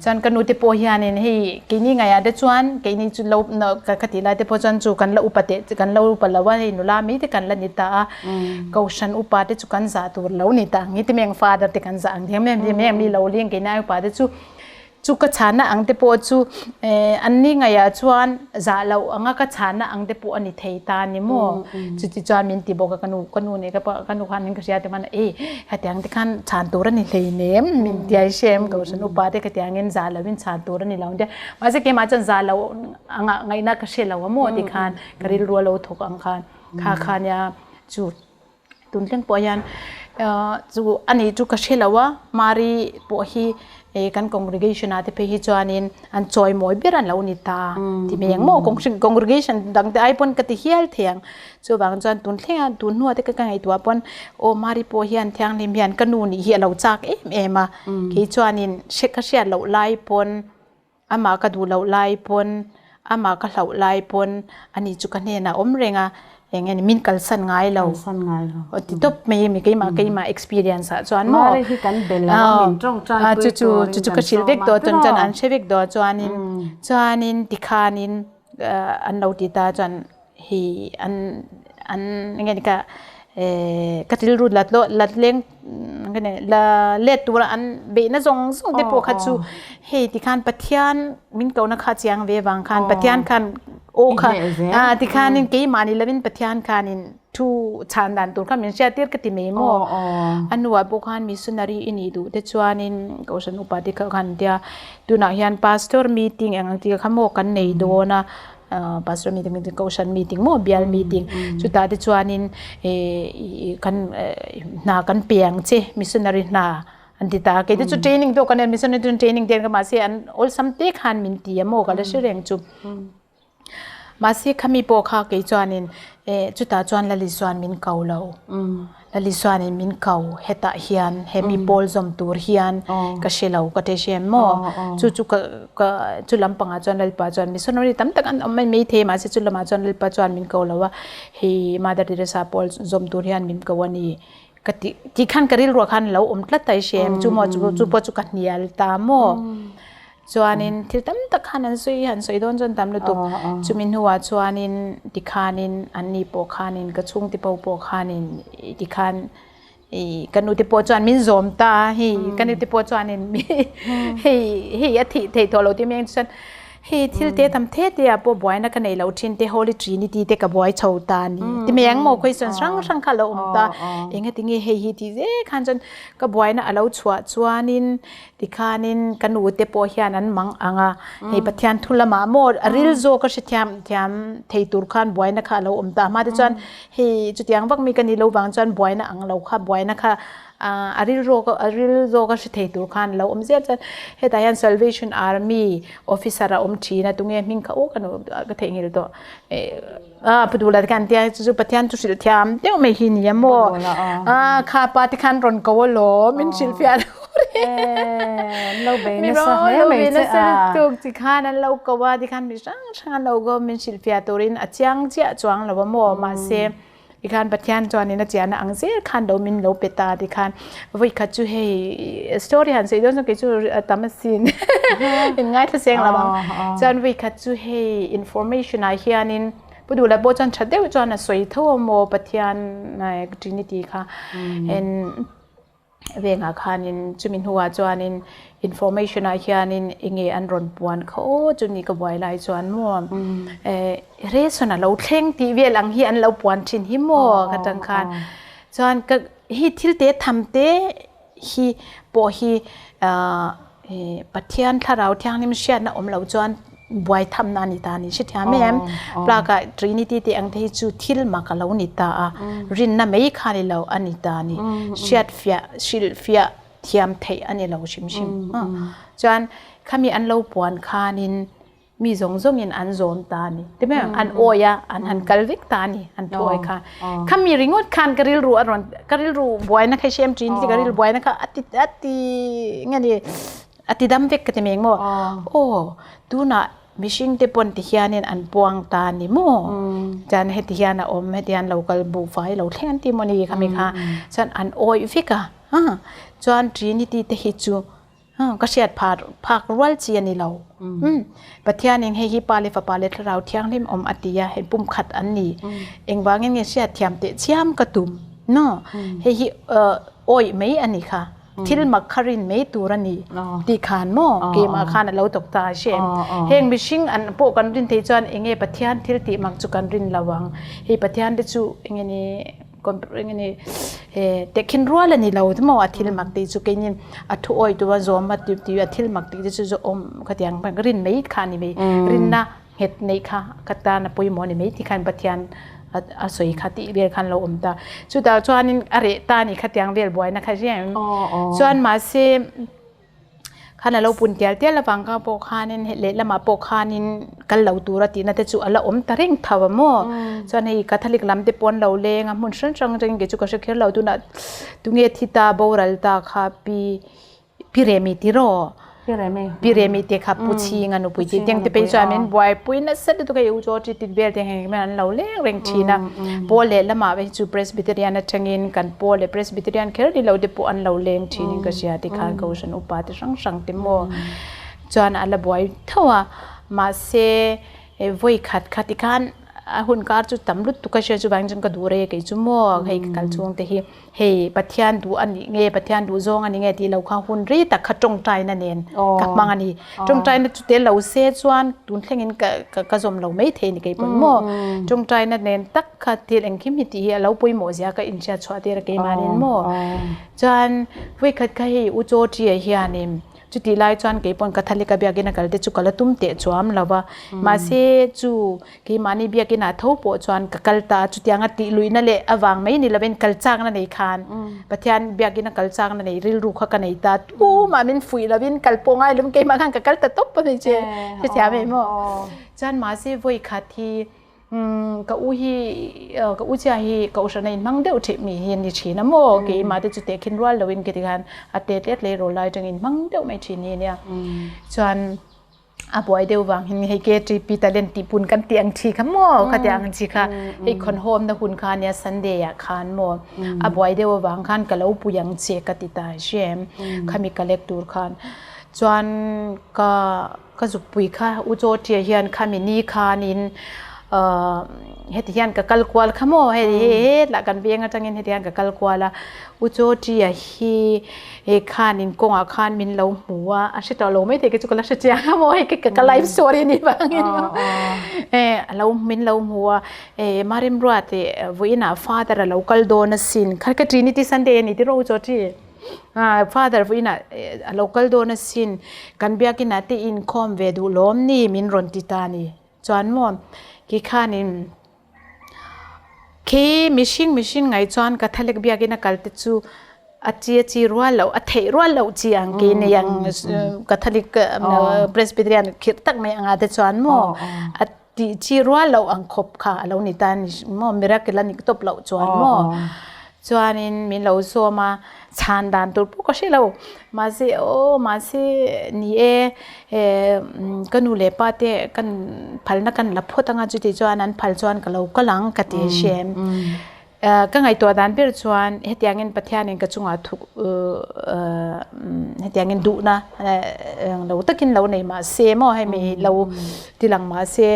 chuan ka nu te pawh hianin hei keini ngaiah te chuan keini chu lo ka tih lai te pawh chuan chu kan la upa teh kan la upa lo a hei nula mai te kan la ni ta a Kohhran upa te chu kan zah tur lo ni ta ang hi ti meng father te kan zah ang thiam em em em mi lo leng kei nai upa te chu chu ka chhana ang te pawh chu an ni ngaiah chuan zah loh anga ka chhana ang te pawh a ni thei ta ni maw chuti chuan min ti bawk a ka nu ka nu nih ka pa ka nu khan min ka hria te khan e hetiang te khan chhan tur a ni hleinem min ti ai hrem kohhran upa te khatiangin zah lohin chhan tur a ni lo ang tia mahse keimah chuan zah loh anga ngaihna ka hre lo a maw tikhan ka rilru a lo thawk ang khan. Kha kha nia chu tun thleng pawh hian chu a nih chu ka hre lo a Mari pawh hi kan congregation ah te phei hi chuanin an chawimawi ber an lo ni ta ti mai ang maw congregation dang te ai pawn ka ti hial thei ang chuvang chuan tun thleng a tun hnuah te ka ngaihtuah pawn aw Mari pawh hian thianghlim hian ka nu nih hi a lo chak em em a kei chuanin hre ka hriat loh lai pawn. Amah ka duh loh lai pawn, amah ka hlauh lai pawn ani chu ka hnenah awm reng a, eng nge ni min kalsan ngai lo. Kalsan ngai lo. Aw ti tawp mai mi keimah keimah experience ah chuan maw. Mari hi kan bel lo a min tawngtai pui chu chu chu chu ka hrilh vek tawh chuan chuan an hre vek tawh chuanin chuanin tikhanin an lo ti ta chuan. Hi an an nge ni ka ka rilru lat lo lat leng nge ni la let tura an beihna zawng zawng te pawh kha chu hei tikhan Pathian min kohna kha chiang ve vang khan Pathian khan aw kha a tikhanin keimahni lovin Pathian khanin thu chhan dan tur kha min hriat tir ka ti mai maw a hnuah pawh khan missionary i nih duh te chuanin kohhran upa te kha an tia tunah hian pastor meeting eng ang tih kha maw kan nei dawn a. Pastor meeting meeting kohhran meeting maw bial meeting chutah te chuanin ih kan hna kan pe ang che missionary hna an ti ta a kei te chu training pawh kan nei a missionary chu training te an mahse an awlsam te khan min ti a maw ka la hre reng chu mahse khami pawh kha kei chuanin eh chutah chuan Lali chuan min ko lo. Lali chuanin min ko hetah hian hemi pawl zawm tur hian ka hre lo ka ti hriam maw chu chu ka ka chu lampangah chuan Lalpa chuan missionary tam tak an awm mai maithei mahse chu lamah chuan Lalpa chuan min ko lo a hei Mother Teresa pawl zawm tur hian min ko a ni ka ti tih khan ka rilruah khan lo awm tlat a i hriam chu maw chu pawh chu ka hnial ta maw. Chuanin thil tam tak khan an sawi an sawi dawn chuan tam lutuk. Chumi hnuah chuanin tikhanin an ni pawh khanin ka chhungte pawh pawh khanin tikhan ih ka nute pawh chuan min zawm ta a hei ka nute pawh chuanin hei hei a thih theih tawh lo tih mai chuan hei thil te tam the te ah pawh buaina ka nei lo thin te Holy Trinity te ka buai chho ta a ni ti mai ang maw question hrang hrang kha a lo awm ta engatinge hei hi tih zel khan chuan ka buaina a lo chhuah chuanin Tikhanin ka nu te pawh hian an mang ang a, hei Pathian thu lamah maw a ril zawk a hrethiam thiam thei tur khan buaina kha a lo awm ta. Hma te chuan hei chutiang vak mi ka nih lo vang chuan buaina ang lo kha buaina kha a ril rawk a ril zawk a hre thei tur khan a lo awm zel chuan hetah hian Salvation Army officer a awm thin a tunge hming kha aw ka nu ka theihnghilh tawh. A pu duh la te khan tia chu chu Pathian chu hrilh thiam deuh mai hi nia maw a kha pa te khan rawn ko alawm min hrilh fiah lo lo bei nasa hle mai che a tuk ti khan an lo ko a ti khan mi hrang hrang an lo ko min hrilh fiah turin a chiang chiah chuang lo a maw mahse ti khan Pathian chuanin a chiahna ang zel khan lo min lo pe ta ti khan vawi khat chu hei story han sawi dawn chuan kei chu a tam asin in ngaithla seng lo ang chuan vawi khat chu hei information ah hianin pu duhla pawh chuan tha deuh chuan a sawi tho a maw Pathian trinity kha en vengah khanin chumi hnuah chuanin information ah hianin enge an rawn puan kha aw chumi ka buai lai chuan maw eh ration a lo thleng tih vel ang hi an lo puan thin hi maw ka tang khan chuan ka hi thil te tham te hi pawh hi ah Pathian thlarau thianghlim hriatna awm lo chuan buai thamna a ni ta a ni hrethiam em plug ah trinity tih ang te hi chu thil mak a lo ni ta a rinna mai kha ni lo a ni ta a ni hriat fiah hrilh fiah thiam theih a ni lo hrim hrim chuan khami an lo puan khanin mi zawng zawngin an zawm ta a ni ti mai ang an awi a an han kal vek ta a ni an thu awi kha khami ringawt khan ka rilru a rawn ka rilru buaina kha i hre em thin ka rilru buaina kha a ti a ti nge ni a ti dam vek ka ti mai ang maw aw tunah mihring te pawn ti hianin an puang ta a ni maw chuan heti hian a awm heti hian lo kal buhfai lo thleng an ti maw ni khami kha chuan an awih vek a chuan trinity te hi chu Ka hriat phak phak rual chi a ni lo. Pathianin hei hi Pa leh Fapa leh Thlarau Thianghlim awm a ti a, hei pumkhat an ni. Engvangin nge hriat thiam teh chiam ka tum? No. Hei hi awih mai a ni kha. Thil mak kha rin mai tur a ni tih khan maw keimah khan a lo tawk ta a hre em. Heng mihring an pawh kan rin theih chuan enge Pathian thil tih mak chu kan rin lo ang. Hei Pathian te chu enge ni eng ni tehkhin rual a ni lo maw a thil mak tih chu keinin a thu awi tura zawm a tih a thil mak tih te chu awm khatiang rin mai kha a ni mai rinna nghet neih kha ka tan a pawimawh a ni mai tih khan Pathian a sawi kha tih vel khan lo awm ta chutah chuanin a reh ta a ni khatiang vel buaina kha hriat em chuan mahse. Khan a lo pun tial tial avang kha pawh khanin lehlamah pawh khanin kal lo tura tihna te chu a la awm ta reng tho a maw chuan hei catholic lam te pawh an lo leng a hmun hrang hrang atangin kei chu ka hre kher lo tunah tunge thi ta boral ta kha pi pi remi tiraw pi remi te kha pu chhing a nupui tih teng te phei chuan min buaipui nasa lutuk a hei u chaw chi tit vel te heng hian an lo leng reng thin a pawl lehlamah phei chu presbyterian atangin kan pawl leh presbyterian kher ni lo te pawh an lo leng thin in ka hria tikhan kohhran upa te hrang hrang te maw chuan a la buai tho a mahse vawi khat kha tikhan. a hun kar chu tam lutuk a hria chuvangin chuan ka duh rei a kei chu maw hei ka kal chhung te hi hei Pathian duh a nih nge Pathian duh zawng a ni nge tih lo kha hun rei tak kha tawngtaina nen ka hmang a ni tawngtaina chu tel lo se chuan tun thlengin ka ka zawm lo mai thei a ni kei pawn maw tawngtaina nen tak kha thil engkim hi tih hi a lo pawimawh zia ka inhriat chhuah tir a keimahniin maw chuan vawikhat kha hei U Chaw Ṭi-a hianin Chutih lai chuan kei pawn Catholic a biakin a kal te chu ka la tum teh chuam lo va, mahse chu keimahni biakin ah tho pawh chuan ka kal ta a, chutianga tih luihna leh avang mai ni lovin kal chakna nei khan Pathian biakin a kal chakna nei rilru kha ka nei ta, tumah min fuih lovin kal pawh ngai lovin keimah khan ka kal ta tawp a ni che, hrethiam em aw. Chuan mahse vawi khat hi Ka u hi ka u chia hi ka uhrana in hmang deuh thih mi hi a ni thin a maw keimah te chu tehkhin rual lo in keti khan a te tlet leh rawl lai atangin hmang deuh mai thin hi ania chuan a buai deuh vang hin hei KTP talent tih pun kan tih ang thi kha maw khatiang ang chi kha hei khawn hawm na hun kha ania Sunday ah khan maw a buai deuh avang khan ka lo pui ang che ka ti ta hrem khami ka lek tur khan chuan ka Ka zukpui kha U Chaw Ṭia hian khami ni khanin heti hian ka kal kual kha maw hei hetlah kan veng atangin heti hian ka kal kual a, U Chaw Ṭia hi he khanin kawngah khan min lo hmu a, a hre tawh lo maithei kei chu ka la hre chiang a maw hei ka life story a nih vangin a lo min lo hmu a, Maremruat vawiinah father a lo kal dawn asin kha ka Trinity Sunday a ni tiraw U Chaw Ṭi? Father vawiinah a lo kal dawn asin, kan biakinah te inkhawm ve duh lawm ni min rawn ti ta ni. Chuan maw khi khanin khi mihring mihring ngaih chuan Catholic biakin a kal te chu a chi a chi rual loh a theih rual loh chi ang kei nei ang Catholic Presbyterian khirh tak mai anga te chuan maw a tih chi rual loh ang khawp kha a lo ni ta a ni maw miracle a ni tawp loh chuan maw chuanin min lo zawm a chhan dan tur pawh ka hre lo mahse aw mahse ni e ka nu leh pa te kan phalna kan la phawt anga chuti chuan an phal chuan ka lo kal ang ka ti hrem Ka ngaihtuah dan ber chuan hetiangin Pathianin ka chungah thuk hetiangin duhna lo takin lo nei mah se maw hei mi lo tilang mah se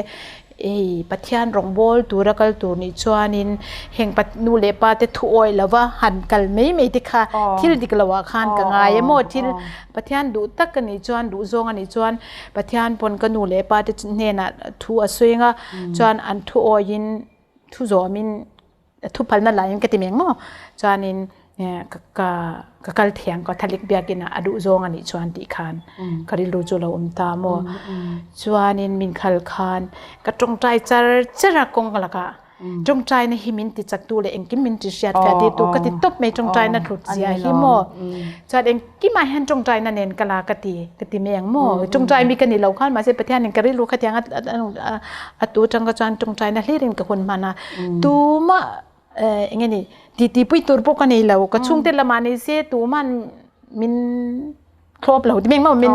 hei Pathian rawngbâwl tura kal tur nih chuanin heng nu leh pa te thu awih lova han kal mai mai te kha thil dik loah khan ka ngai a maw thil Pathian duh tak a nih chuan duh zawng a nih chuan Pathian pawn ka nu leh pa te hnenah thu a sawi anga chuan an thu awihin Thu zawmin thu phalna laiin ka ti meng maw chuanin ka ka kal thiam ka thalik biakin a duh zawng a nih chuan tih khan ka rilru chu lo awm ta maw chuanin min khal khan ka tawngtai char char a kawng lakah tawngtaina hi min ti chak tu leh engkim min ti hriat fiah tir tu ka ti tawp mai tawngtaina thlut zia hi maw chuan Kimah hian tawngtaina nen ka la ka ti ka ti mai ang maw? Tawngtai mi ka ni lo khan mahse Pathianin ka rilru khatiang a tu atang ka chuan tawngtaina hlirin ka hun hman a. Tumah eng nge ni titi pui tur pawh ka nei lo. Ka chhungte lamah ni se tuman min thlawp lo ti mai ang maw? Min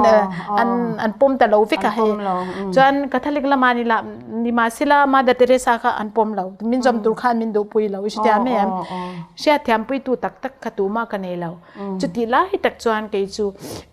an pawm ta lo vek a hei. Chuan Catholic lamah ni lah ni mahsela Mother Teresa kha an pawm lo. Min zawm tur khan min duhpui lo i hre mai em? Hriatthiampuitu tak tak kha tumah ka nei lo. Chutih lai tak chuan kei chu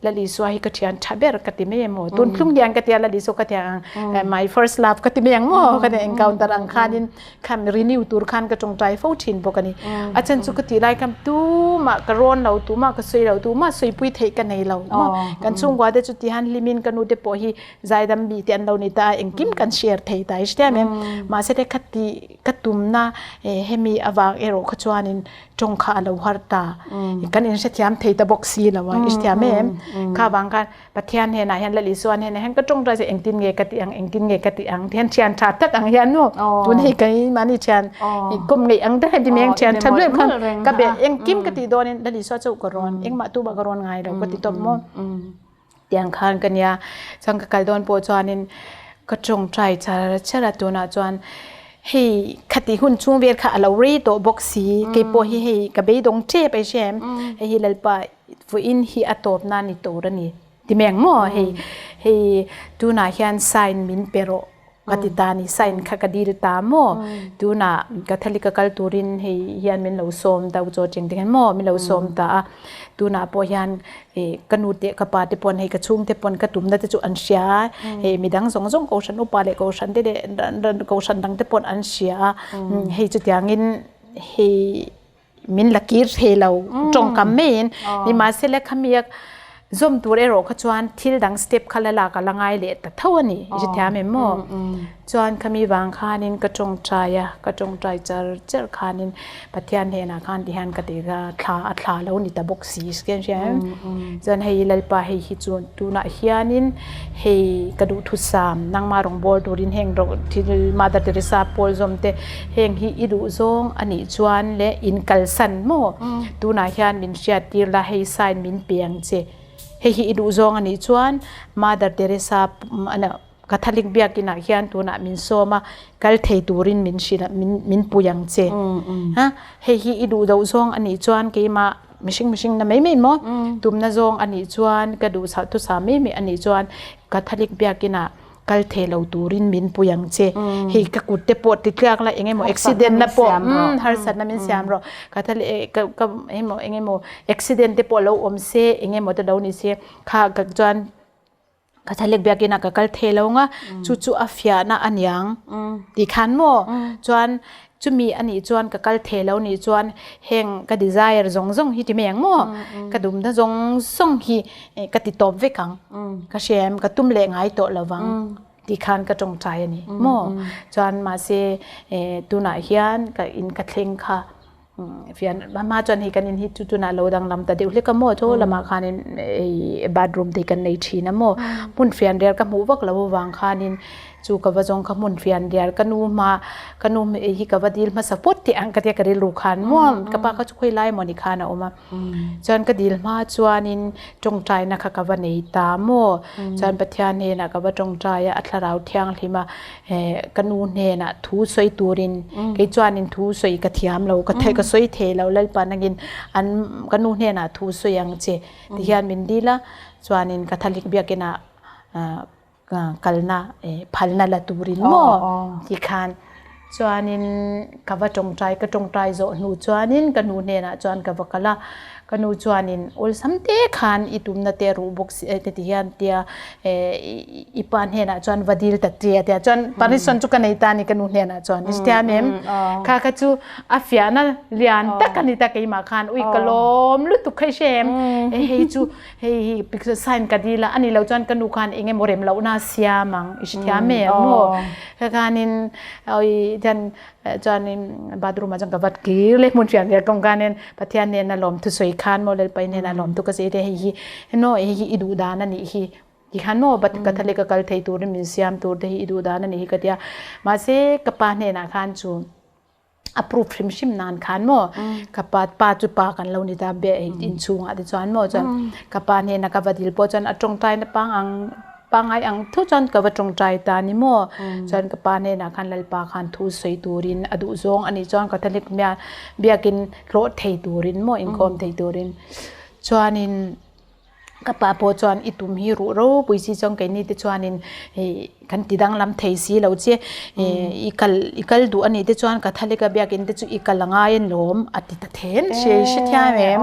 Lal Isua hi ka thian tha ber ka ti mai em aw. Tun thlung hian ka tia Lal Isua ka tia ang my first love ka ti mai ang maw ka encounter ang khanin khan renew tur khan ka tawngtai fo thin bawk a ni. A chan chu ka tih lai khan tumah ka rawn lo tumah ka sawi lo tumah sawipui theih ka nei lo maw. Kan chhungkua te chu tihan hlimin ka nu te pawh hi zaidam mi te an lo ni ta a engkim kan share thei ta i hria em. Mahse te kha tih ka tumna hemi avang erawh kha chuanin tawng kha a lo har ta kan inhrethiam thei ta bawk si lo a i hrethiam em kha vang khan Pathian hnenah hian Lal Isua hnenah hian ka tawng rai engtin nge ka tih ang engtin nge ka tih ang tihian thian tha tak ang hian nu tun hei kai mahni thian kum ngeih ang te heti meng thian tha luai khan ka be engkim ka tih dawnin Lal Isua chu ka rawn engmah tu mah ka rawn ngai lo ka ti tawp maw tiang khan ka nia chuan ka kal dawn pawh chuanin ka tawngtai char char a tunah chuan hei khati hun chhung vel kha a lo rei tawh bawk si keipawh hi hei ka beidawng tep a hria em hei hi Lalpa vawiin hi a tawp na ni tur a ni ti mai ang maw hei hei tunah hian sign min pe rawh ka ti ta a ni sign kha ka dil ta maw tunah Catholic a kal turin hei hian min lo sawm ta u chaw cheng te hian maw min lo sawm ta a. Tunah pawh hian ka nu te ka pa te pawn hei ka chhungte pawn ka tumna te chu an hria a, hei midang zawng zawng kohhran upa leh kohhran te leh kohhran dang te pawn an hria a, hei chutiangin hei min la kir thei lo tawngkam maiin nimahsela khami a zawm tur erawh kha chuan thil dang step kha la lak a la ngai leh ta tho a ni i hrethiam em maw chuan khami vang khanin ka tawngtai a ka tawngtai char char khanin Pathian hnenah khan ti hian ka ti kha thla a thla lo ni ta bawk si ka hria em chuan hei Lalpa hei hi chu tunah hianin hei ka duhthusam nangmah rawngbâwl turin heng thil Mother Teresa pawl zawm te Heng hi i duh zawng a nih chuan le in kalsan maw? Tunah hian min hriat tir la, hei sign min pe ang che. Hei hi i duh zawng a nih chuan Mother Teresa Catholic biakinah hian tunah min sawm a, kal thei turin min hrilh a, min pui ang che. Ha, hei hi i duh loh zawng a nih chuan keimah mihring mihring na mai mai maw? Tumna zawng a nih chuan ka duh thusa mai mai a nih chuan Catholic biakinah kal thei lo turin min pui ang che hei ka kut te pawh ti tliak la engemaw accident na pawh harsatna min siam rawh ka tha leh ka ka engemaw engemaw accident te pawh lo awm se engemaw te lo ni se kha ka chuan ka thalek biakinn ah ka kal thei lo nga chu chu a fiahna aniang ti khan maw chuan Chumi a nih chuan ka kal thei lo nih chuan heng ka desire zawng zawng hi ti mai ang maw? Ka dumna zawng zawng hi ka ti tawp vek ang. Ka hria em ka tum leh ngai tawh lo vang tih khan ka tawngtai a ni maw? Chuan mahse tunah hian ka in ka thleng kha fian hma chuan hei kan in hi chu tunah lo danglam ta deuh hlek a maw chaw lamah khanin bathroom te hi kan nei thin a maw? Hmun fianrial ka hmuh vak lo avang khanin Chu ka va zawng kha hmun fian rial ka nu hma ka nu hi ka va dil hmasa pawt teh ang ka tia ka rilru khan muam ka pa kha chu khawi lai mawni khan a awm a chuan ka dil hma chuanin tawngtaina kha ka va nei ta maw chuan Pathian hnenah ka va tawngtai a a thlarau thianghlim a ka nu hnenah thu sawi turin kei chuanin thu sawi ka thiam lo ka ka sawi thei lo Lalpa nangin an ka nu hnenah thu sawi ang che tihian min dil a chuanin Catholic biakinah kalna phalna la turin maw tikhan chuanin ka va tawngtai ka tawngtai zawh hnu chuanin ka nu hnenah chuan ka va kal a ka nu chuanin awlsam te khan i tumna te ruh bawk si te ti hian tia i pa hnenah chuan va dil ta che a tia chuan permission chu ka nei ta a ni ka nu hnenah chuan i hrethiam em kha kha chu a fiahna lian tak a ni ta keimah khan ui ka lawm lutuk kha i hre em hei chu Hei hi picture sign ka dil a, ani lo chuan ka nu khan eng emaw rem lohna a siam ang i hrethiam em maw? Ka khanin oi chuan chuanin bathroom ah chuan ka vat kir leh hmun hriat hriat kawng khanin Pathian hnena lawmthu sawi khan maw Lalpai hnena lawmthu ka sawi te hei hi no hei hi i duh dan a nih hi ti khan maw Catholic a kal thei turin min siam tur te hi i duh dan a nih hi ka ti a mahse ka pa hnenah khan chu a proof hrim hrim nan khan maw ka pa pa chu pa kan lo ni ta be in chhungah te chuan maw chuan ka pa hnena ka va dil pawh chuan a tawngtai na pangang pangai ang thu chuan ka va tawngtai ta ni maw chuan ka pa hnenah khan lalpa khan thu sawi turin a duh zawng a nih chuan Catholic biakin hlawh thei turin maw inkhawm thei turin chuanin Ka pa pawh chuan i tum hi ruh ropui si chuan keini te chuanin ih kan ti danglam thei si lo che ih i kal i kal duh anih te chuan Catholic a biakin te chu i kal a ngai alawm a ti ta then hre hrethiam em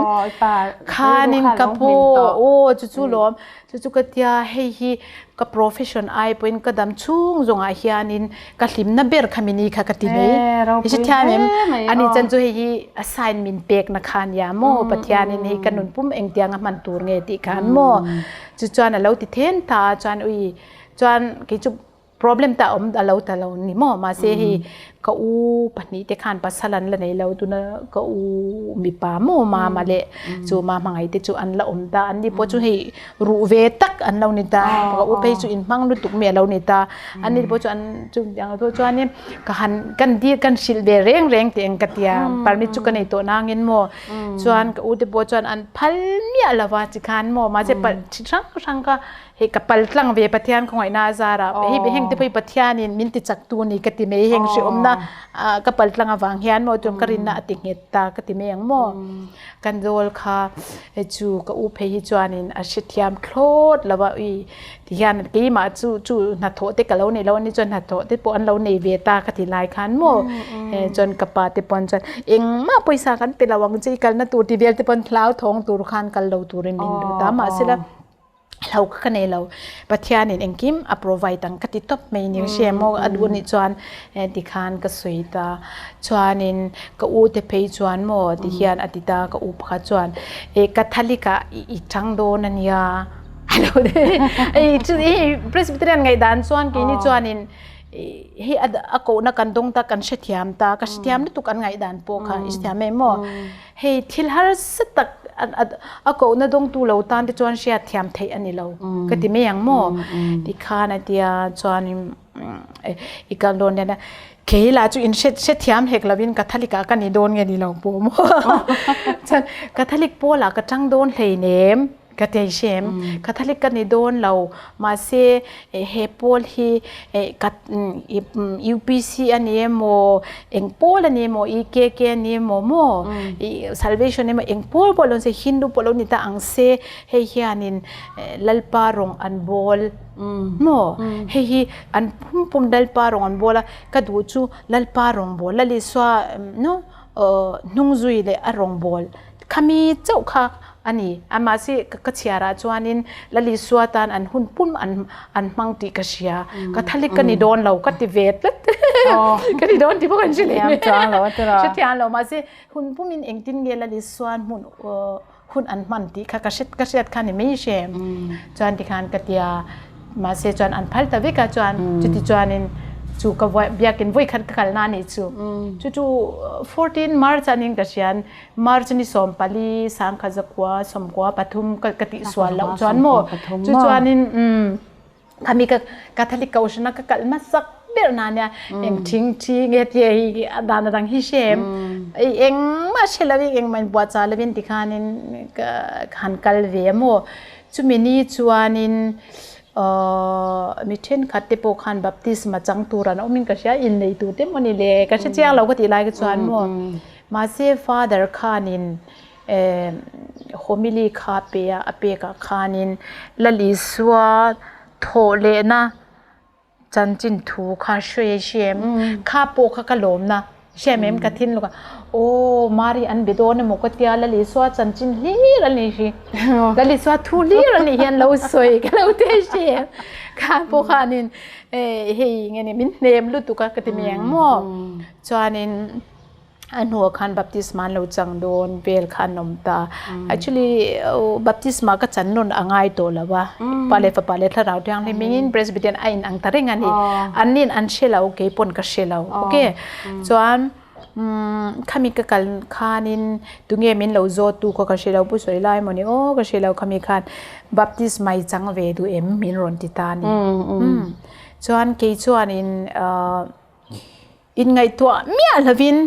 khanin ka pu aw chu chu lawm chu chu ka tia hei hi ka profession ai pawhin ka dam chhung zawngah hianin ka hlimna ber kha mini kha ka ti mai i hrethiam em ani chan chu hei hi a sign min pek na kha nia maw Pathianin hei ka nun pum engtiang a hman tur nge tih khan maw chu chuan a lo ti then ta chuan ui chuan kei chu problem ta awm a lo ta lo ni maw mahse hei ka u pahnih te khan pasal an la nei lo tuna ka u mipa maw mama leh chu ma hmangaih te chu an la awm ta an ni pawh chu hei ruh ve tak an lo ni ta ka u phei chu inhmang lutuk mi a lo ni ta an ni pawh chu an chu ang pawh chuanin ka han kan dil kan hrilh ve reng reng teh ang ka tia permit chu ka nei tawh nangin maw chuan ka u te pawh chuan an phal miah lova tikhan maw mahse chi hrang hrang kha. Hei ka pal tlang ve Pathian khawngaihna a zarah hei heng te pawh hi Pathianin min ti chak tu ni ka ti mai heng hrehawmna ka pal tlang avang hian maw chuan ka rinna a ti nghet ta ka ti mai ang maw. Kan dawl kha hei chu ka u phei hi chuanin a hrethiam thlawt lo a ui ti hian keimah chu chu hnathawh te ka lo nei lo a ni chuan hnathawh te pawh an lo nei ve ta ka ti lai khan maw chuan ka pa te pawn chuan engmah pawisa kan pe lo ang che i kalna tur ti vel te pawn hlauthawng tur khan kal lo turin min duh ta mahsela Hlo kha ka nei lo. Pathianin engkim a provide ang ka ti tawp mai ni hre maw a duh anih chuan tikhan ka sawi ta. Chuanin ka u te phei chuan maw tihian a ti ta ka u pakhat chuan e Catholic ah i chang dawn ania a lo ti. Presbyterian ngaihdan chuan keini chuanin hei a kohna kan dawng ta kan hrethiam ta ka hrethiam lutuk an ngaihdan pawh kha i hrethiam em maw. Hei thil harsa tak a kohna dawngtu lo tan te chuan hriat thiam theih a ni lo ka ti mai ang maw? Tikhan a tia chuanin i kal dawn hian a kei lah chu in hrethiam hek lovin Catholic ah ka ni dawn nge ni lo pawh maw? Chuan Catholic pawl ah ka tang dawn hleinem. Ka tei hrem. Catholic ka ni dawn lo. Mahse he pawl hi UPC a ni emaw, eng pawl a ni emaw, EKK a ni emaw maw, Salvation emaw eng pawl pawh lo ni se, Hindu pawh lo ni ta ang se, hei hianin Lalpa rawng an bawl maw? Hei hi an pum pum Lalpa rawng an bawl a, ka duh chu Lalpa rawng bawl, Lal Isua no hnungzui leh a rawng bawl Khami chauh kha a ni. A mahse ka chhiarah chuanin Lal Isua tan an hun pum an an hmang tih ka hria. Catholic ka ni dawn lo ka ti ve tlat. Ka ni dawn tih pawh kan hre leh mai. Hrethiam lo mahse hun pumin engtin nge Lal Isuan hmun hun an hman tih kha ka hre ka hriat kha ni mai hrem. Chuan tikhan ka tia Mahse chuan an phal ta vek a chuan chuti chuanin chu ka biakin vawi khat ka kalna a nih chu. Chu chu 14 March a ning ka hrian March ni 14 sangkhat zakua sawmkua pathum ka tih sual loh chuan maw chu chuanin khami ka Catholic kohhrana ka kal hmasak ber na nia eng thing thi nge tia hi a dan a dang hi hrem engmah hre lovin engmah in buatsa lovin tikhanin ka han kal ve a maw Chumi ni chuanin mi thenkhat te pawh khan baptisma chang tur an awmin ka hria, innei tur te maw ni le, ka hre chiang lo ka tih lai kha chuan maw. Mahse Father khanin homily kha pe a, a pekah khanin Lal Isua thawh lehna Chanchin thu kha hre hrem kha pawh kha ka lawmna hrem em ka thin lawk a aw Mari an be dawn emaw ka tia Lal Isua chanchin hlir a ni hi Lal Isua thu hlir a nih hian lo sawi ka lo te hrem kha pawh khanin hei nge ni min hnem lutuk a ka ti mai ang maw chuanin A hnuah khan baptisma an lo chang dawn vel kha an awm ta. Actually baptisma ka chan nawn a ngai tawh lo a. Pa leh fapa leh thlarau thianghlim hmingin Presbyterian a inang ta reng a ni. An nin an hre lo, kei pawn ka hre lo. Okay. Chuan khami ka kal khanin tunge min lo zawt tu kha ka hre lo, Pu sawi lai emaw ni aw ka hre lo khami khan baptisma i chang ve duh em min rawn ti ta a ni. Chuan kei chuanin Inngaihtuah miah lovin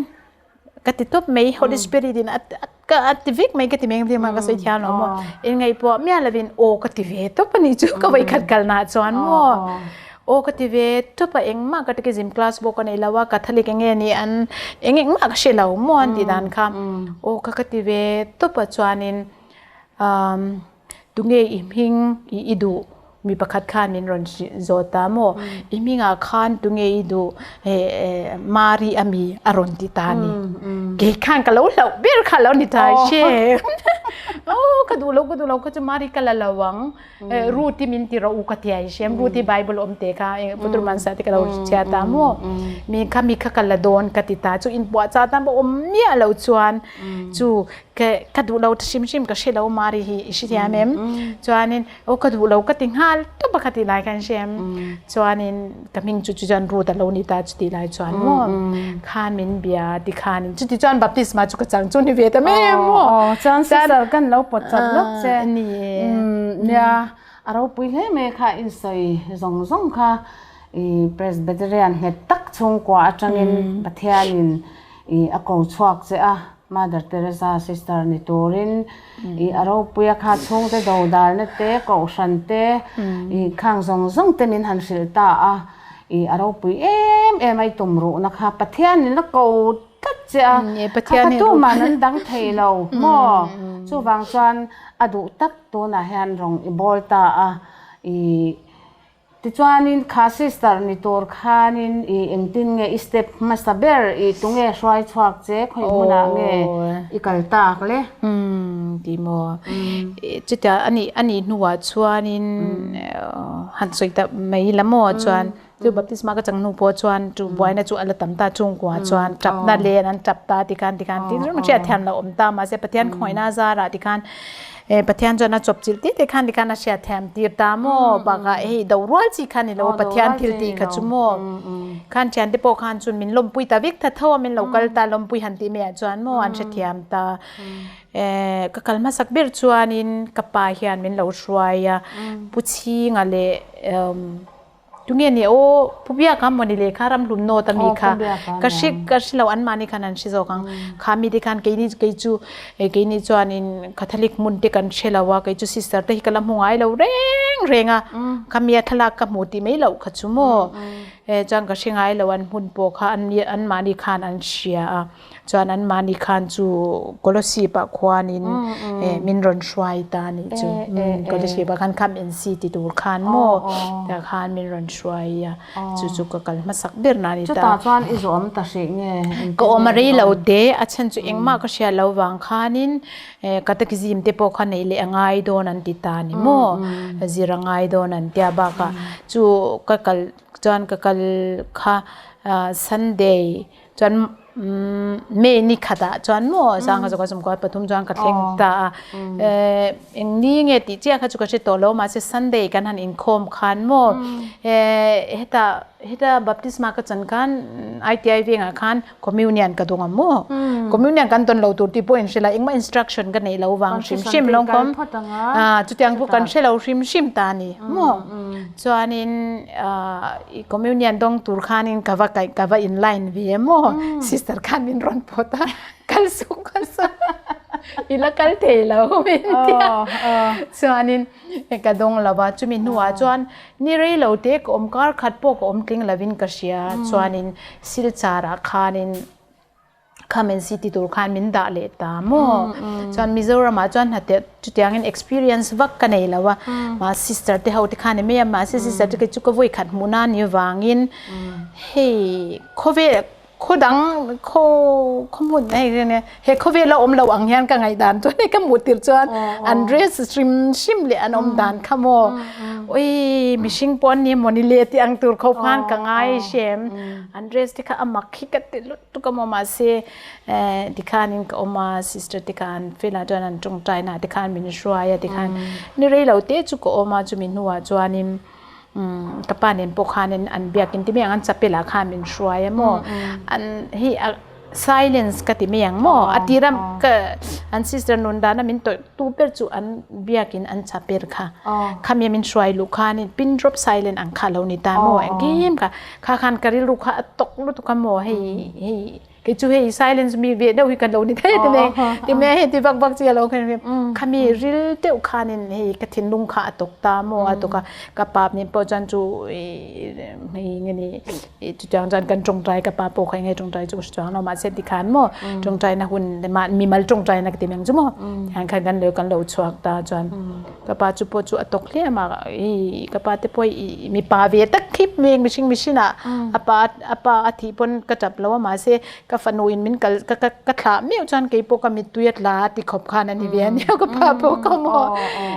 ka ti tawp mai, Holy Spirit in a ka a ti vek mai ka ti mai engtin mah ka sawi thiam lo maw. Inngaihtuah miah lovin aw ka ti ve tawp a nih chu ka vawikhat kalna chuan maw. Aw ka ti ve tawp a engmah ka catechism class pawh ka nei lo a, Catholic eng nge ni an eng engmah ka hre lo maw an tih dan kha. Aw ka ka ti ve tawp a chuanin Tunge i hming i i duh? Mi pakhat khan min rawn zawt ta maw? I hmingah khan tunge i duh? Mari a mi a rawn ti ta a ni. Kei khan ka lo hlauh ber kha lo ni ta hre. Aw ka duh lo ka duh lo kha chu Mari ka la lo ang. Ruth i min ti rawh u ka ti ai hrem. Ruth i Bible awm te kha Puturmansa te ka lo chhiar ta maw? Mi kha mi kha ka la dawn ka ti ta. Chu inpuahchah tan pawh awm miah lo chuan chu Ka ka duh lo hrim hrim ka hre lo Mari hi i hrethiam em? Chuanin aw ka duh lo ka ti nghal tawp a ka ti lai khan hre em? Chuanin ka hming chu chuan Ruth a lo ni ta chuti lai chuan maw khan min bia ti khanin chuti chuan baptisma chu ka chang chu ni ve ta mai em maw? Aw chuan sister kan lo pawt chat lawk che. Ni e. Nia a ropui hle mai kha in sawi zawng zawng kha i Presbyterian nghet tak chhungkua atangin Pathianin i a ko chhuak che a. Mother Teresa sister ni turin i a ropuia kha chhungte dodalna te, kohhran te, i khang zawng zawng te min han hrilh ta a, i a ropui em em a i tum ruhna kha Pathianin a ko tlat che a, kha kha tuman an dang thei lo maw? Chuvang chuan a duh tak tunah hian rawng i bawl ta a, i Tichuanin kha sister ni tur khanin i engtin nge i step hmasa ber i tunge hruai chhuak che khawi hmunah nge i kal tak le? Umm ti maw? Chutia a nih a nih hnuah chuanin han sawi ta mai la maw chuan chu baptisma ka chang hnu pawh chuan chu buaina chu a la tam ta chungkua chuan tapna len an tap ta tikhan tikhan tin ringawt hriat thiam lo awm ta mahse Pathian khawngaihna a zarah tikhan E Pathian chuan a chawp chilh tih te khan tikhan a hriat thiam tir ta maw bakah hei do rual chi kha ni lo Pathian thil tih kha chu maw khan thian te pawh khan chuan min lawmpui ta vek tha tho a min lo kal ta lawmpui han tih maiah chuan maw an hrethiam ta e ka kal hmasak ber chuanin ka pa hian min lo hruai a Pu Chhinga leh Tunge ni aw Pu Biaka maw ni le kha ramhlum nawt ami kha ka hri ka hri lo anmahni khan an hri zawk ang kha mi te khan keini kei chu keini chuanin Catholic hmun te kan hre lo a kei chu sister te hi ka la hmu ngai lo reng reng a khami a thlalak ka hmu tih mai loh kha chu maw chuan ka hre ngai lo an hmun pawh kha anmahni khan an hria a. Chuan anmahni khan chu Kolosip ah khuanin min rawn hruai ta a nih chu. Kolosip ah khan Come and see ti tur khan maw tah khan min rawn hruai a, chu chu ka kal hmasak ber na a ni ta. Chutah chuan i zawm ta hrih nge? Ka awm a rei lo te, a chhan chu engmah ka hriat loh vang khanin catechism te pawh kha neih leh a ngai dawn an ti ta a ni maw, zir a ngai dawn an tia bakah chu ka kal chuan ka kal kha Sunday Chuan May ni khatah chuan maw sangha zawk a sawmkua pathum chuan ka thleng ta a. Eng ni nge tih chiah kha chu ka hre tawh lo mahse Sunday kan han inkhawm khan maw heta heta baptisma ka chan khan ITI vengah khan communion ka dawng a maw. Communion kan dawn lo tur tih pawh in hre la engmah instruction ka neih lo vang hrim hrim lo kawm chutiang pawh kan hre lo hrim hrim ta a ni maw. Chuanin i communion dawng tur khanin ka va kaih ka va in line ve maw sister khan min rawn pawt a kal suh kal suh i la kal thei lo min ti a chuanin ka dawng lo va chumi hnuah chuan ni rei lo te ka awm kar khat pawh ka awm tling lovin ka hria chuanin silchar ah khanin Come and see ti tur khan min dah leh ta maw. Chuan Mizoram ah chuan hna chutiangin experience vak ka nei lo a. Ma sister te ho te khan em em a mahse sister te kei chu ka vawi khat hmuh na ni vangin hei khawvel khaw dang khaw khaw hmun hei he khawvel a awm lo ang hian ka ngaihdan chuan hei ka hmuh tir chuan an dress hrim hrim leh an awm dan kha maw. Ui mihring pawh an ni mawni le tih ang tur khawp khan ka ngai hrem. An dress te kha a mak hi ka ti lut. Tuk a maw mahse tikhanin ka awm a sister te khan fela chuan an tawngtai na te khan min hruai a tikhan ni rei lo te chu ka awm a chumi hnuah chuanin ka pa nen pawh khanin an biakin ti mai ang an chapel ah khan min hruai a maw an hei silence ka ti mai ang maw a tira ka an sister nun dana min tawih tu ber chu an biakin an chapel kha khami min hruai luh khanin pin drop silent ang kha a lo ni ta maw engkim kha Kha khan ka rilru kha a tok lutuk a maw hei hei kei chu hei silence mi ve deuh hi kan lo ni thei ti me ti me hei ti vak vak chi alo khan khami ril deuh khanin hei ka thinlung kha a tok ta maw a tok a ka pa nen pawh chuan chu hei nge ni chutiang chuan kan tawngtai ka pa pawh kha enge tawngtai chu ka hre chuang lo mahse tikhan maw tawngtai na hun mimal tawngtai na ka ti mai ang chu maw tiang khan kan lo kan lo chhuak ta chuan Ka pa chu pawh chu a tawk hle a i ka pa te pawh i mipa ve tak khip mai mihring mihring ah a pa a pa a thih pawn ka tap lo a mahse ka fanu in min kal ka ka ka thlah meuh chuan kei pawh ka mittui a tla a ti khawp khan a ni ve a nia ka pa pawh ka maw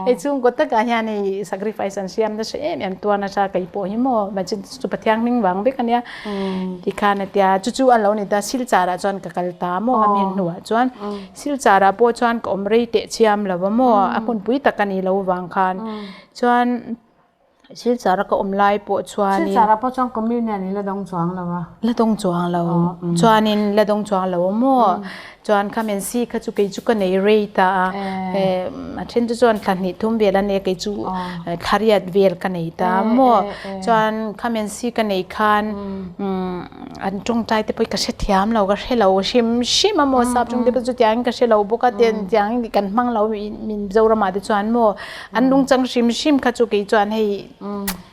hei chhungkaw takah hian hei sacrifice an siam nasa em em tuar nasa kei pawh hi maw mahse chu Pathian hming vang vek a nia tikhan a tia chu chu a lo ni ta silchar ah chuan ka kal ta maw a mi hnuah chuan. Silchar ah pawh chuan ka awm rei teh chiam lo a maw a hmunpui tak a ni lo vang khan chuan Silchar a ka awm lai pawh chuanin Silchar ah pawh chuan communion i la dawng chuang lo a la dawng chuang lo chuanin la dawng chuang lo a maw chuan kha men si kha chu kei chu ka nei rei ta a a then chu chuan thla hnih thum vel a nia kei chu thla riat vel ka nei ta a maw chuan kha men si ka nei khan. An tawngtai te pawh hi ka hrethiam lo ka hrelo hrim hrim a maw sap tawng te pawh chutiangin ka hrelo bawk a ten tiangin kan hmang lo Mizoramah te chuan maw an nungchang hrim hrim kha chu kei chuan hei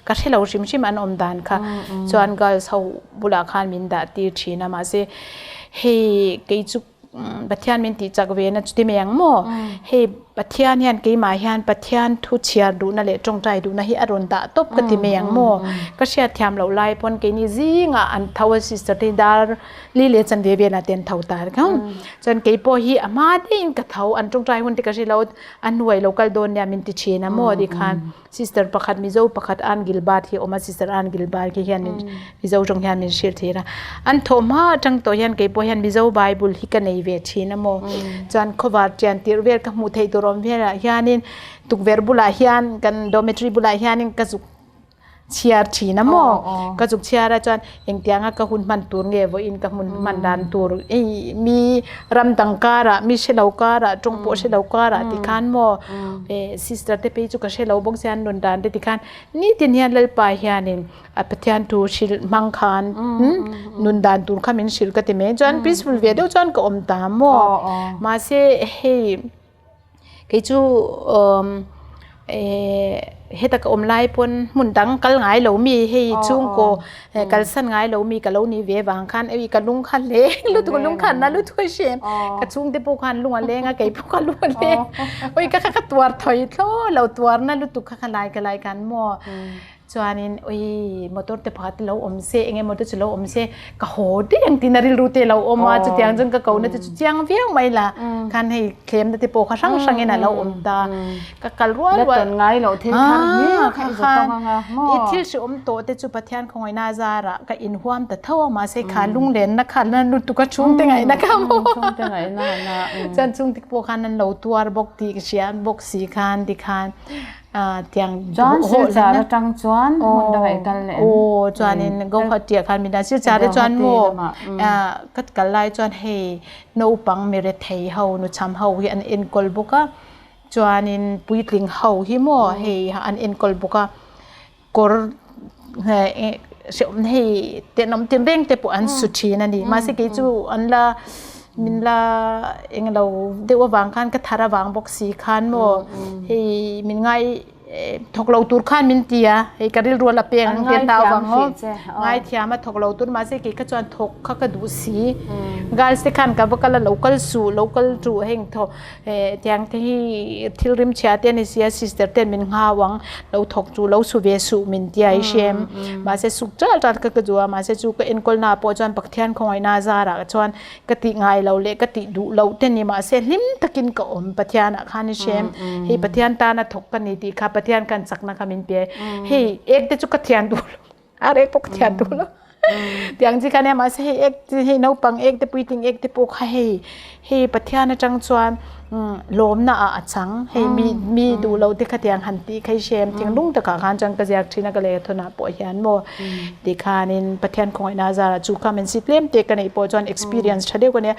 ka hrelo hrim hrim an awm dan kha chuan girls ho bulah khan min dah tir thin a mahse hei kei chu Pathian min tih chak ve na chuti mai ang maw? Hei Pathian hian keimah hian Pathian thu chhiar duhna leh tawngtai duhna hi a rawn dah tawp ka ti mai ang maw? Ka hriat thiam loh lai pawn keini zingah an tho a sister te hi dar li leh chanve velah te an tho ta ringawt ang. Chuan kei pawh hi a hma deuhin ka tho an tawngtai hun te ka hre lo a hnuai lo kal dawn nia min ti thin a maw tikhan. Sister pakhat Mizo pakhat Ann Gilbert hi a awm a, Sister Ann Gilbert khi hian min Mizo tawng hian min hrilh thin a. An thawh hma atang tawh hian keipawh hian Mizo Bible hi ka nei ve thin a maw. Chuan khawvar tian tirh vel ka hmuh theih tur awm velah hianin tukverh bulah hian kan dormitory bulah hianin ka zuk chhiar thin a maw. Ka zuk chhiar a chuan engtianga ka hun hman tur nge vawiin ka hmun hman dan tur hei mi ram dang karah mi hre lo karah tawng pawh hre lo karah tikhan maw eh sister te phei chu ka hre lo bawk sia an rawn dan te tikhan nitin hian Lalpa hianin a Pathian thu hrilh hmang khan nun dan tur kha min hrilh ka ti mai chuan peaceful ve deuh chuan ka awm ta maw mahse hei. Kei chu eh heta ka awm lai pawn hmun dang kal ngai lo mi hei chhungkaw kalsan ngai lo mi ka lo ni ve vang khan ei ka lung kha leng lutuk lung khan na lutuk a hriat ka chhungte pawh khan lung a leng a kei pawh ka lung a leng oi ka kha ka tuar thawi thlawt lo tuar na lutuk kha ka lai ka lai khan maw. Chuanin ui motor te pakhat lo awm se eng emaw te chu lo awm se ka haw daih ang tiin a rilru te a lo awm a chutiang chuan ka kohna te chu chiang viau mai la khan hei thlemna te pawh kha hrang hrangin a lo awm ta ka kal rual rual La tawn ngai loh thil thar hmiah kha i za tawng ang a maw i thil hreawm tawh te chu Pathian khawngaihna zarah ka inhuam ta tho a mahse kha lunglenna kha la lutuk a chhungte ngaihna kha maw chhungte ngaihna na chuan chhungte pawh khan an lo tuar bawk tih ka hria bawk si khan tikhan tiang Chuan Silchar atang chuan hmun dangah i kal leh em? Aw chuanin Guwahati ah khan min dah. Silchar te chuan maw ka kal lai chuan hei naupang mi rethei ho nuchham ho hi an enkawl bawk a chuanin puitling ho hi maw hei an enkawl bawk a kawr hrehawm hei tenawm tinreng te pawh an su thin a ni mahse kei chu an la min la englo deuh avang khan ka thar avang bawk si khan maw hei min ngai thawk lo tur khan min ti a hei ka rilru a la peng ang tir ta avang maw ngaithiam a thawk lo tur mahse kei kha chuan thawk kha ka duh si girls te khan ka va kal a lo kal suh lo kal tuh heng thawk Tiang te hi thil rim chhia te a ni sia sister ten min nghau ang lo thawk chu lo su ve suh min tia i hrem mahse suk chal chal ka ka duh a mahse chu ka enkawl na pawh chuan Pathian khawngaihna zarah chuan ka tih ngai lo leh ka tih duh loh te ni mahse hlim takin ka awm Pathian ah khan i hrem hei Pathian tana thawk ka ni tih kha Pathian khan chakna kha min pe hei ek te chu ka thian duh lo. A rek pawh ka thian duh lo. Tiang chi kha nia mahse hei ek hei naupang ek te puitling ek te pawh kha hei hei Pathian atang chuan lawmna ah a chang hei mi mi duh lo te kha tiang han tih kha i hrem thinglung takah khan chuan ka ziak thin a ka lehkha thawnah pawh hian maw tikhanin Pathian khawngaihna zarah chu kha min si tlem te ka neih pawh chuan experience tha deuh ka nia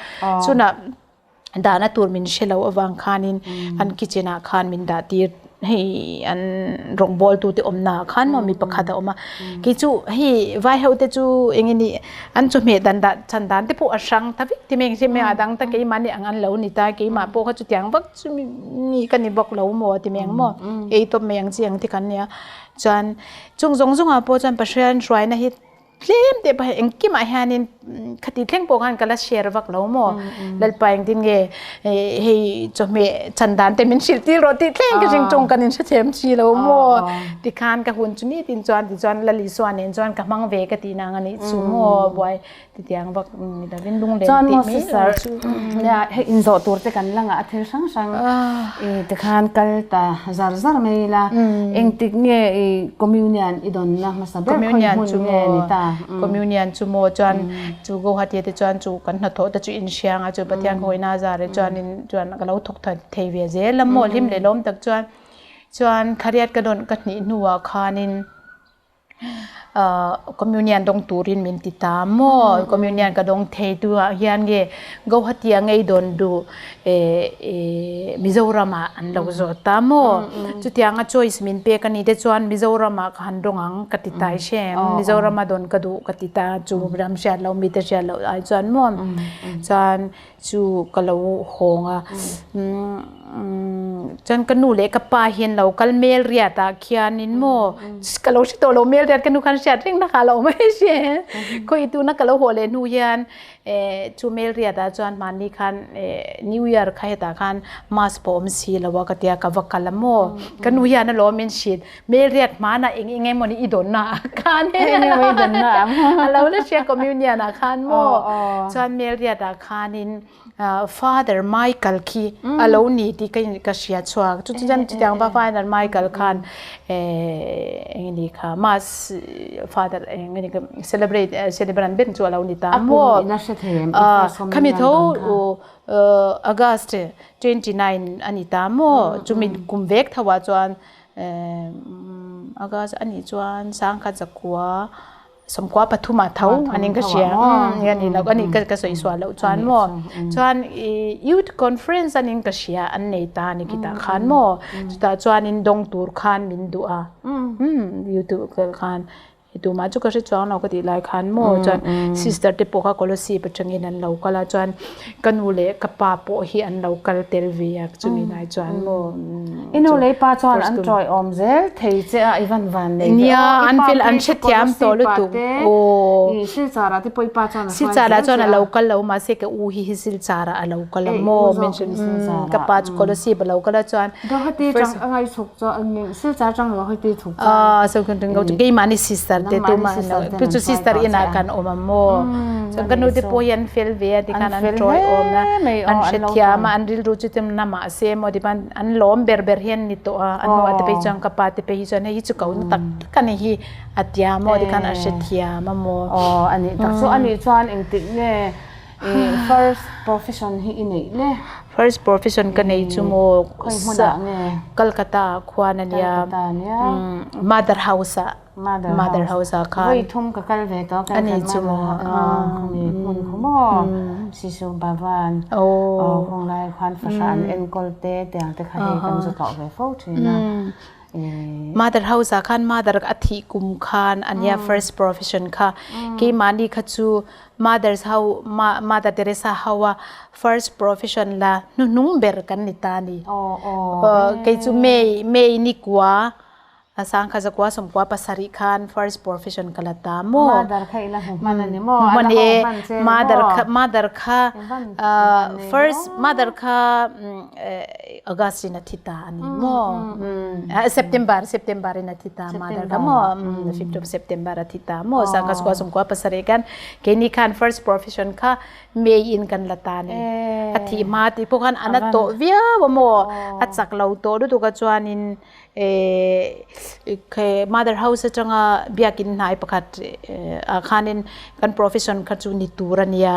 chunah Dahna tur min hre lo avang khanin an kitchen ah khan min dah tir hei an rawngbawl tute awmna ah khan maw mi pakhat a awm a kei chu hei vai ho te chu eng nge ni an chawhmeh dan dah chhan dan te pawh a hrang ta vek ti mai ang hrim a dang ta keimahni ang an lo ni ta keimah pawh kha chutiang vak chu mi ka ni bawk lo maw ti mai ang maw ei tawp mai ang chi ang te kan nia chuan chung zawng zawng ah pawh chuan Pathian hruaina hi Tlem te pawh engkimah hianin khati thleng pawh khan ka la share vak lo maw Lalpa engtin nge hei chawhmeh chan dan te min hrilh tir rawh tih thleng ka hring tawng kan inhrethiam chi lo maw tikhan ka hun chu nitin chuan tichuan Lal Isua nen chuan ka hmang ve ka tih nang anih chu maw buai titiang vak ni lovin lunglen tih mai lo chu. Hei inzawh tur te kan la ngah a thil hrang hrang tikhan kal ta zar zar mai ila engtik nge i communion i dawnna hmasa ber Communion chu maw Communion chu maw chuan chu Guwahati te chuan chu kan hnathawh te chu inhriang a chu Pathian hawina zar e chuan in chuan ka lo thawk thei ve zel a maw hlim leh lawm tak chuan chuan thariat ka dawn ka hnih hnuah khanin. Communion dawng turin min ti ta maw? Communion ka dawng thei tu ah hian nge Guwahati a ngei dawn duh Mizoram ah an lo zawt ta maw? Chutianga choice min pek a nih te chuan Mizoram ah ka han dawng ang ka ti ta i hrem. Mizoram a dawn ka duh ka ti ta chu ram hriat loh mite hriat loh ai chuan maw? Chuan chu ka lo hawng a chuan ka nu leh ka pa hian lo kal mel riat ah khianin maw ka lo hre tawh lo mel riat ka nu khan hriat reng na kha a lo awm mai si khawi tuna ka lo haw leh hnu hian eh chu mel riat ah chuan mahni khan eh new year kha hetah khan mass pawh awm si lo a ka tia ka va kal a maw ka nu hian alawm in hrilh mel riat hmanah eng eng emawni i dawnna ah khan a lo la hria communion ah khan maw chuan mel riat ah khanin Father Michael khi a lo ni tih ka ka hria chhuak chu chuan chutiang va Father Michael khan eng ni kha mass Father eng ni celebrate celebrant ber chu a lo ni ta maw khami tho August 29 a ni ta maw chumi kum vek tho ah chuan August a nih chuan sangkhat zakua 13 ah tho an in ka hria nge ni lo ani ka sawi sual loh chuan maw chuan youth conference an in ka hria an nei ta ni khitah khan maw chutah chuan in dawng tur khan min duh a youth khan tumah chu ka hre chuang lo ka tih lai khan maw chuan sister te pawh kha Kolasib atangin an lo kal a chuan ka nu leh ka pa pawh hi an lo kal tel ve a chumi lai chuan maw I nu leh i pa chuan an tawi awm zel thei che a i van van nei ve Nia an fel an hrethiam tawh lutuk aw I silchar ah te pawh i pa chuan a hruai zel Silchar ah chuan a lo kal lo mahse ka u hi hi silchar ah a lo kal a maw min hrilh ka pa chu Kolasib a lo kal a chuan Guwahati tang a ngai chhuk chuan Silchar tang Guwahati chhuk chuan Ah so kan ringo chu keimahni sister te tumah an lo chu sister inah kan awm a maw chuan ka nu te pawh hi an fel ve a tikhan an tawi awm a an hrethiam a an rilru chu tum na mahse maw tichuan an lawm ber ber hi an ni tawh a an nuah te phei chuan ka pa te phei hi chuan hei hi chu ko na tak tak a ni hi a tia maw tikhan a hrethiam a maw. Aw a nih tak chu a nih chuan engtik nge First profession hi i neih le? First profession ka nei chu maw Khawi hmunah nge? Kolkata ah khuan a nia. Kolkata a nia. Mother House ah. Mother House ah khan. Vawi thum ka kal ve tawh a ni chu maw. Khumi hmun khu maw Sishu Bhavan. Aw khung lai khuan fahrah an enkawl te tiang te kha hei kan zu tlawh ve fo thin a. Mother House ah khan mother a thih kum khan a nia first profession kha. Keimahni kha chu Mothers ho Mother Teresa ho a first profession la hnuhnung ber kan ni ta ni. Kei chu May May ni kua sangkha zakua sawmkua pasarih khan first profession ka la ta maw. Mother kha ila hmu hman a ni maw? A la ho hman che ni maw? Mother kha first mother kha August in a thi ta a ni maw? September September in a thi ta mother kha maw? 5th of September a thi ta maw? Sangkha zakua sawmkua pasarih khan Keini khan first profession kha May in kan la ta ni. A thih hma tih pawh khan an a tawh viau a maw? A chak lo tawh lutuk a chuanin mother house atanga biakin hnai pakhat ah khanin kan profession kha chu ni tur a nia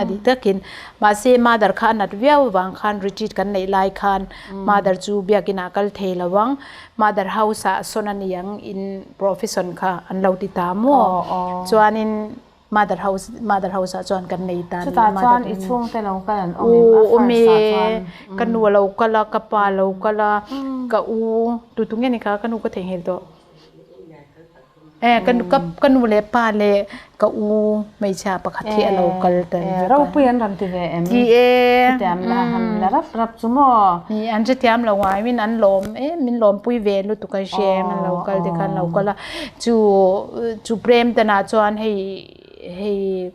a dik takin. Mahse mother kha a nat viau avang khan retreat kan neih lai khan mother chu biakin ah kal thei lo ang. Mother house ah sawn a ni ang in profession kha an lo ti ta maw? Chuanin Mother house mother house ah chuan kan nei ta Chutah chuan i chhungte lo kal an awm em? A first ah chuan. Ka nu a lo kal a, ka pa a lo kal a, ka u tu tu nge ni kha ka nu ka theihnghilh tawh. Eh ka ka ka nu leh pa leh ka u hmeichhia pakhat hi a lo kal tel bawk a. Ropui an rawn ti ve em? Ti e. Chutiang la han la rap rap chu maw? Ni an hrethiam lo ngai min an lawm em min lawmpui ve lutuk a hre em an lo kal te khan lo kal a. Chu chu Prem tanah chuan hei hei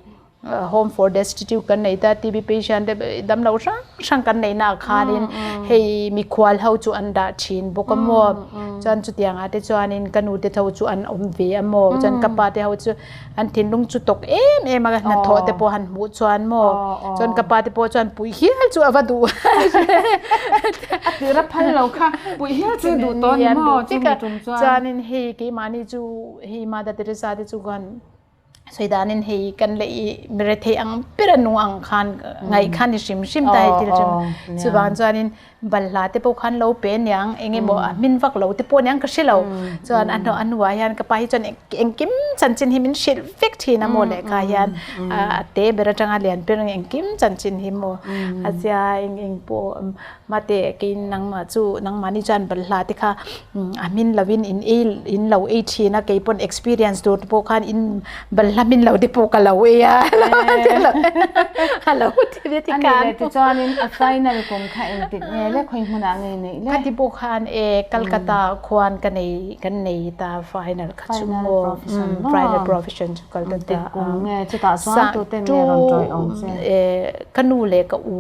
home for destitute kan nei ta TB patient te damlo hrang hrang kan neih naah khanin hei mikhual ho chu an dah thin bawk a maw chuan chutiang ah te chuanin ka nu te tho chu an awm ve a maw chuan ka pa te ho chu an thinlung chu tawk em em a hnathawh te pawh han hmuh chuan maw chuan ka pa te pawh chuan puih hial chu a va duh a tir a phal lo kha puih hial chu duh tawh a ni maw chumi tum chuan chuanin hei keimahni chu hei Mother Teresa te chu khan. Soidanin hei kan le i mere thei ang bera nung ang khan ngai khan ni hrim hrim ta Aw, til chum aw, chuwang chuanin balhla te pawh khan lo pe niang engemaw a hmin vak lo te pawh niang ka hre lo chuan a hnu a hnuah hian ka pa hi chuan engkim chanchin hi min hrilh vek thin a maw leh kha hian a te ber atanga lian ber engkim chanchin hi maw a zia eng eng pawh mate keiin nangmah chu nangmahni chuan balhla te kha a hmin lovin in ei in lo ei thin a keipawn experience tur te pawh khan in balhla hmin lo te pawh ka lo ei a a lo ti ve ti Ani khan le tichuanin a final kum kha engtik nge le khawi hmunah nge neih le? Khati pawh khan e Calcutta khuan ka nei kan nei ta final kha chu Final maw profession maw? Final profession chu Engtik Calcutta kum nge chutah chuan tute nge rawn tawiawm che? E ka nu leh ka u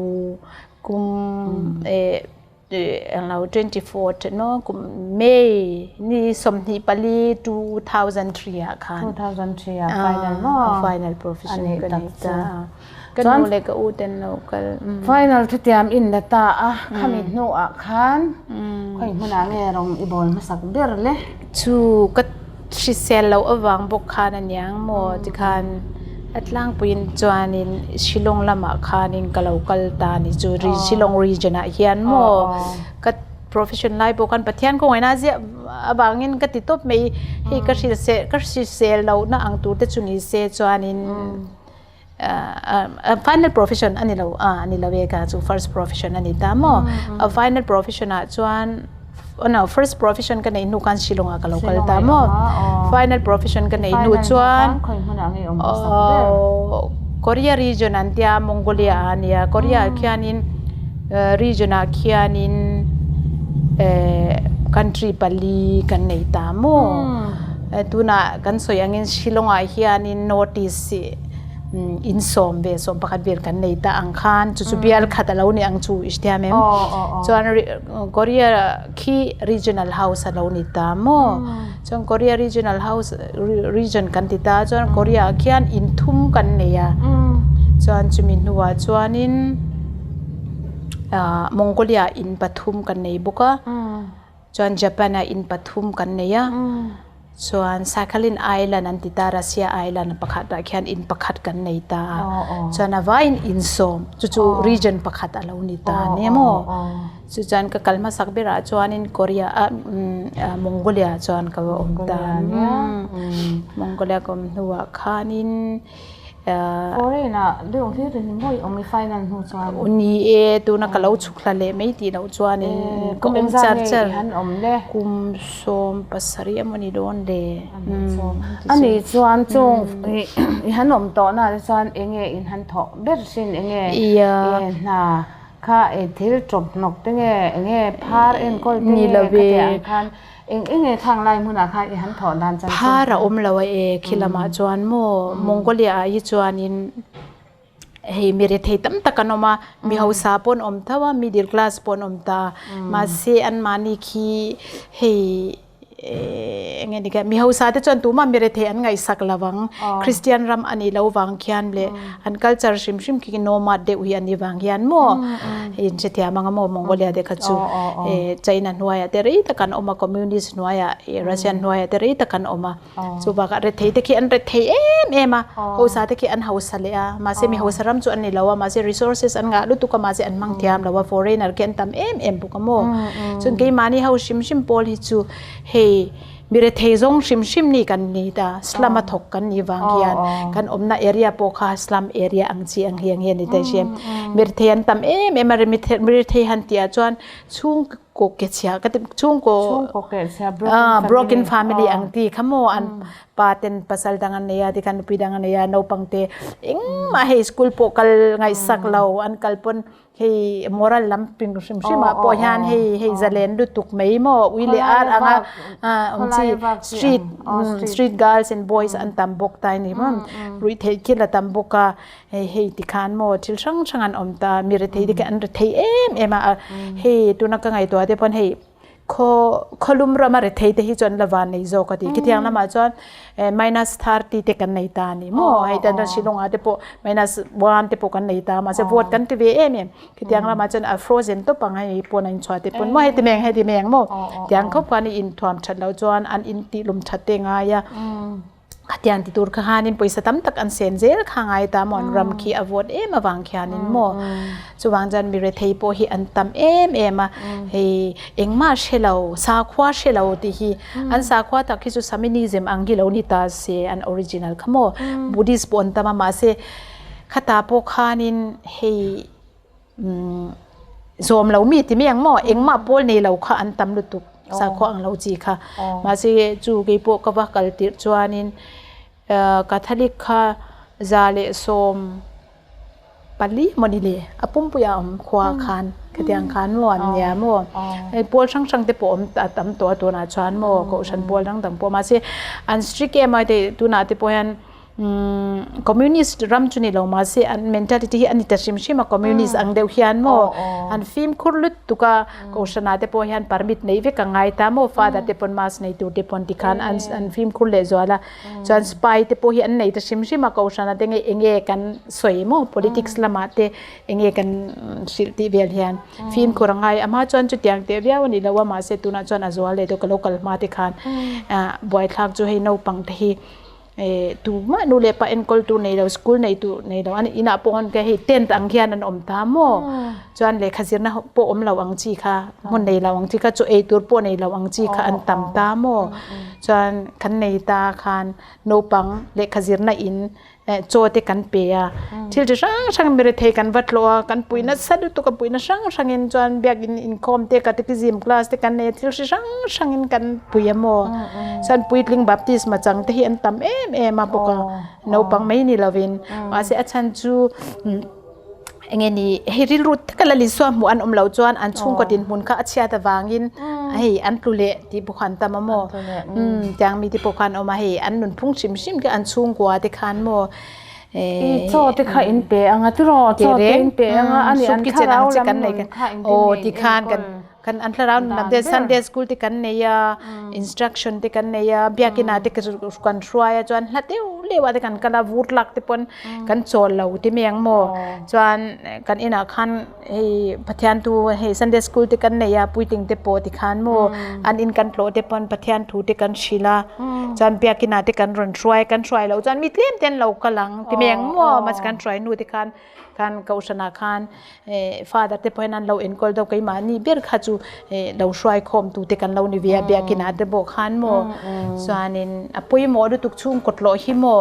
kum e englo 24 no kum May ni 24 2003 ah khan 2003 ah final maw? Final profession Ani ka tak nei chu. ta. Ka Chuan nu leh ka u ten lo kal. Final thutiam in la ta a, khami hnuah khan khawi hmunah nge rawng i bawl hmasak ber le? Chu ka hrisel loh avang bawk khan aniang maw tikhan a tlangpuiin chuanin Shillong lamah khanin ka lo kal ta ni chu Shillong region ah hian maw ka profession lai pawh khan Pathian khawngaihna ziah avangin ka ti tawp mai hei ka hrilhsel ka hrisel lohna ang tur te chu ni se chuanin final profession ani lo a ani lo e ka chu first profession ani ta maw a final profession ah chuan no first profession ka neih hnu khan Shillong ah ka lo kal ta maw final profession ka neih hnu chuan Korea region an tia Mongolia ah ania Korea ah khianin region ah khianin country pali kan nei ta maw tunah kan sawi angin Shillong ah hianin North East in sawm ve sawm pakhat vel kan nei ta ang khan chu chu bial khat a lo ni ang chu i hrethiam em chuan Korea khi regional house a lo ni ta maw chuan Korea regional house region kan ti ta chuan Korea ah khian in thum kan nei a chuan chumi hnuah chuanin ah Mongolia in pathum kan nei bawk a. Chuan Japan ah inn pathum kan nei a, chuan Sakhalin Island an ti ta, Russia Island pakhat ah khian inn pakhat kan nei ta a, chuan a vaiin inn sawm chu chu region pakhat a lo ni ta a ni maw? Chu chuan ka kal hmasak berah chuanin Korea ah Mongolia chuan ka va awm ta a ni. Mongolia ka awm hnuah khanin Foreign ah deuh hlir in mawi awm i final hnu chuan. Ni e, tuna ka lo chhuk hla leh mai tih loh chuanin ka Kum awm engzat char nge char. i han awm le? Kum 17 emawni dawn le. Ani chuan chung i han awm tawh na te chuan enge in han thawh ber sin enge i hna kha i thil tawp hnawk te nge enge phar enkawl te nge khatiang ang khan Eng eng nge khang lai hmunah khan i han thawh dan chan chu? Phar a awm lo a e, khi lamah chuan maw Mongolia ah hi chuanin hei mi rethei tam tak an awm a, mi hausa pawh an awm tho a, middle class pawh an awm ta a, mahse anmahni khi hei eng nge ni kha mi hausa te chuan tumah mi rethei an ngaihsak lo ang, Christian ram a nih loh vang khian leh an culture hrim hrim khi nomad deuh hi a nih vang hian maw hei in hrethiam ang a maw Mongolia te kha chu China hnuaiah te rei tak an awm a communist hnuaiah Russian hnuaiah te rei tak an awm a chu bakah rethei te khi an rethei em em a hausa te khi an hausa leh a mahse mi hausa ram chu an ni lo a mahse resources an ngah lutuk a mahse an hmang thiam lo a foreigner khi an tam em em bawk a maw chuan keimahni ho hrim hrim pawl hi chu hei Mi rethei zawng hrim hrim ni kan ni ta, slum a thawk kan nih vang hian kan awmna area pawh kha slum area ang chi ang hi ang hi a ni ta hriam. Mi rethei an tam em em a, mi rethei han tih ah chuan chhungkaw ke chhia ka ti chhungkaw broken family ang ti kha maw an pa ten pasal dang an nei a tikhan nupui dang an nei a naupang te engmah hei school pawh kal ngaihsak lo an kal pawn Hei moral lam ping hrim hrim ah pawh hian hei hei zalen lutuk mai maw ui leh ar anga awm chi street street girls and boys an tam bawk ta a ni maw ruih theih thil a tam bawk a hei hei tikhan maw thil hrang hrang an awm ta mi rethei te khi an rethei em em a hei tuna ka ngaihtuah te pawn hei Khaw khawlum rama rethei te hi chuan la van nei zawk a ti. Khitiang lamah chuan minus 30 te kan nei ta a ni maw? Hei tan chuan Shillong ah te pawh minus 1 te pawh kan nei ta a mahse vawt kan ti ve em em. Khitiang lamah chuan a frozen tawp ang hei pawn a inchhuah te pawn maw heti meng heti meng maw? Tiang khawp khan i inthuam that loh chuan an intih lum that te ngai a. Khatiang ti tur kha khanin pawisa tam tak an sen zel kha ngai ta maw an ram khi a vawt em avang khianin maw chuvang chuan mi rethei pawh hi an tam em em a hei engmah hre lo sakhua hre lo tih hi an sakhua tak hi chu Shamanism ang hi lo ni ta se an original kha maw Buddhist pawh an tam a mahse khata pawh khanin hei Zawm lo mi ti mai ang maw? Engmah pawl nei lo kha an tam lutuk sakhua ang lo chi kha. Mahse chu kei pawh ka va kal tirh chuanin Catholic kha 114 maw ni le a pumpui ah a awm khua khan khatiang khan maw an nia maw? Pawl hrang hrang te pawh awm a tam tawh a tunah chuan maw kohhran pawl dang dang pawh mahse an strict em a hei tunah te pawh hian Communist ram chu ni lo mahse an mentality hi a ni ta hrim hrim a communist ang deuh hian maw an fimkhur lutuk a kohhran ah te pawh hian permit neih vek a ngai ta maw father te pawn mass nei tur te pawn tikhan an an fimkhur leh zual a chuan spy te pawh hi an nei ta hrim hrim a kohhran ah te nge eng nge kan sawi maw politics lamah te eng nge kan hrilh tih vel hian fimkhur a ngai a hma chuan chutiang teh viau a ni lo a mahse tunah chuan a zual leh deuh ka lo kal hma te khan ah buaithlak chu hei naupang te hi. Tumah nu leh pa enkawl tur nei lo school nei tur nei lo an inah pawh an hei tent ang hian an awm ta maw chuan lehkha zirna pawh awm lo ang chi kha hmun nei lo ang chi kha chaw ei tur pawh nei lo ang chi kha an tam ta maw chuan kan nei ta khan naupang lehkha zirna in chaw te kan pe a thil chi hrang hrang mi rethei kan va tlawh a kan pui nasa lutuk a puihna hrang hrangin chuan biakin inkhawm te catechism class te kan nei a thil hri hrang hrangin kan pui a maw chuan puitling baptisma chang te hi an tam em em a bawk a naupang mai ni lovin mahse a chhan chu eng nge ni hei rilru taka la Isua hmuh an awm loh chuan an chhungkaw dinhmun kha a chhiat avangin hei an tlu leh tih pawh kha an tam a maw tiang mi te pawh kha an awm a hei an nunphung hrim hrim te an chhungkua te khan maw I chaw te kha in pe anga tiraw chaw te in pe anga ani an thlarau lam nun kha engtin nge in enkawl Kan an thlarau nun lam te Sunday school te kan nei a, instruction te kan nei a, biakinn ah te kan hruai a chuan hla deuh deuh ah te kan kal a, vur lak te pawn kan chawl lo ti mai ang maw. Chuan kan inah khan hei Pathian thu hei Sunday school te kan nei a, puitling te pawh tikhan maw an in kan tlawh te pawn Pathian thu te kan hrilh a, chuan biakinn ah te kan rawn hruai, kan hruai loh chuan mi tlem te an lo kal ang ti mai ang maw, mahse kan hruai hnu te khan Khan Kohhranah khan Father te pawhin an lo enkawl deuh keimahni ber kha chu lo hruai khawm tu te kan lo ni ve a biakinah te pawh khan maw chuanin a pawimawh lutuk chhung kawthlawh hi maw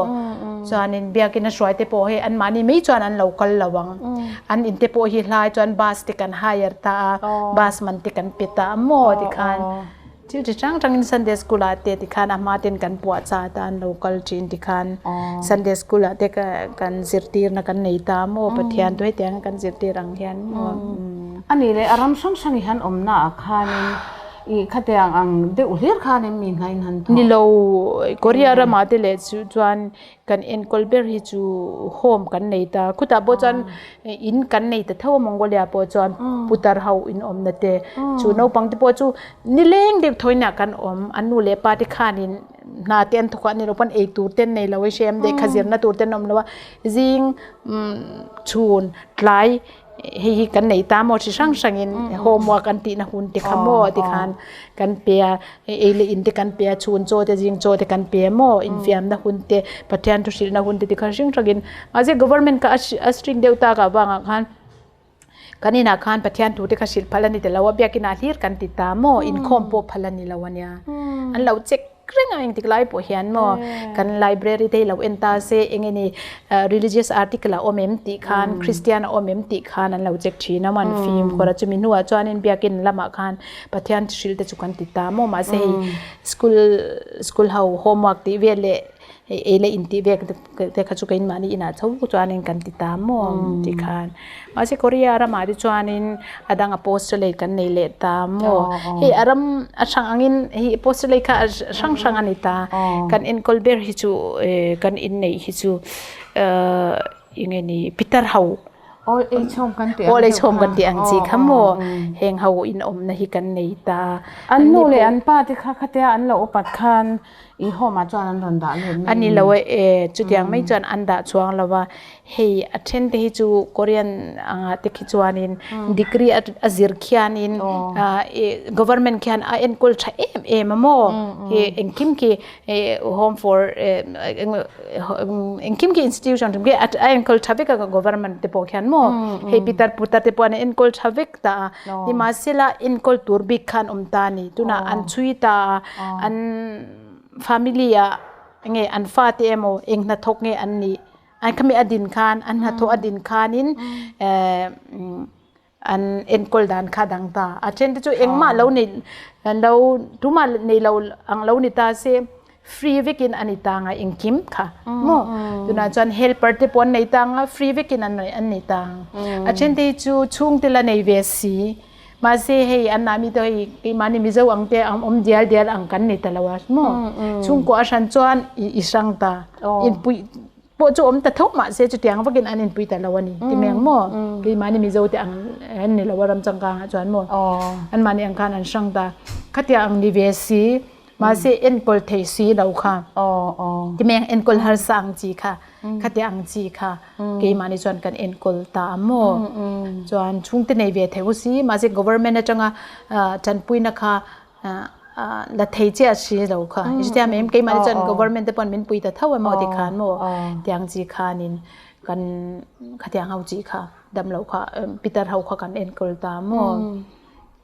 chuanin biakina hruai te pawh hei anmahni mai chuan an lo kal lo ang an in te pawh hi hlai chuan bus te kan hire ta a bus man te kan pe ta a maw tikhan. Thil chi hrang hrangin Sunday school ah te tikhan a hma ten kan puah chah ta an lo kal thin tikhan Sunday school ah te kan zirtirna kan nei ta maw Pathian chu hetiang kan zirtir ang hian maw. A nih leh a ram hrang hrang i han awmna ah khanin i khatiang ang deuh hlir khanin mi hna in han thawh. Ni lo Korea ramah te leh chu chuan Kan enkawl ber hi chu home kan nei ta. Khutah pawh chuan in kan nei ta tho a Mongolia pawh chuan putar ho in awmna te chu naupang te pawh chu nileng deuh thawiin ah kan awm. An nu leh pa te khanin hna te an thawk a, an ni lo pawn ei tur te an nei lo a hrem lehkha zirna tur te an awm lo a. Zing chhun tlai Hei hi kan nei ta maw chi hrang hrangin homework an tihna hun te kha maw tikhan kan pe a, ei leh in te kan pe a, chhun chaw te zing chaw te kan pe a maw infiamna hun te Pathian thu hrilhna hun te tikhan hring hrangin mahse government kha a strict deuh tak avangah khan kan inah khan Pathian thu te kha hrilh phal a ni ta lo a, biakinah hlir kan ti ta maw inkhawm pawh phal a ni lo a nia an lo check. Reng a engtik lai pawh hian maw kan library te hi lo en ta se eng nge ni religious article a awm em tih khan Christian a awm em tih khan an lo check thin a maw an fimkhur a chumi hnuah chuanin biakin lamah khan Pathian hrilh te chu kan ti ta maw mahse hei school school ho homework tih vel leh hei ei leh in tih vel te kha chu keimahni inah tho chuanin kan ti ta maw tih khan mahse Korea ramah te chuanin a dang apostolate kan nei leh ta maw hei a ram a hrang angin hei apostolate kha a hrang hrang a ni ta kan enkawl ber hi chu kan inneih hi chu eng nge ni pitar ho Old age home kan tih ang Old age home kan tih ang chi kha maw heng ho inawmna hi kan nei ta an nu leh an pa te kha khatia an lo upat khan. I home ah chuan an rawn dah lut mai Ani lo e, e chutiang mai chuan an dah chuang lo a, hei a then te hi chu Korean anga te khi chuanin degree a zir khianin government khian a enkawl tha em em a maw hi engkim khi home for engkim khi institution khi a enkawl tha vek a government te pawh khian maw hei pitar putar te pawh an enkawl tha vek ta a nimahsela enkawl tur bik khan awm ta a ni tunah an chhui ta a an family ah nge an fate emaw eng hnathawk nge an nih an khami a din khan an hnathawh a din khanin an enkawl dan kha dang ta a then te chu engmah lo nei lo tumah nei lo ang lo ni ta se free vekin ani ta nga engkim kha maw tunah chuan helper te pawh an nei ta nga free vekin an an nei ta a then te chu chhungte la nei ve si Mahse hei an nahmi te hei keimahni Mizo ang te ang awm dial dial ang kan nei ta lo a maw? Chhungkua a hran chuan i hrang ta. Inpui pawh chu awm ta tho mahse chutiang vakin an inpui ta lo a ni ti mai ang maw? Keimahni Mizo te ang an ni lo a ram changkangah chuan maw? Anmahni ang khan an hrang ta. Khatiang ang ni ve si. Mahse enkawl thei si lo kha. Ti meng enkawl harsa ang chi kha. Khati ang chi kha keimahni chuan kan enkawl ta a maw. Chuan chhungte nei ve thei u si. Mahse government atanga tanpuina kha la thei chiah si lo kha. Chutia mem keimahni chuan government te pawn min pui ta tho emaw ti khan maw. Tiang chi khanin kan khatiang ho chi kha damlo kha pitar ho kha kan enkawl ta maw.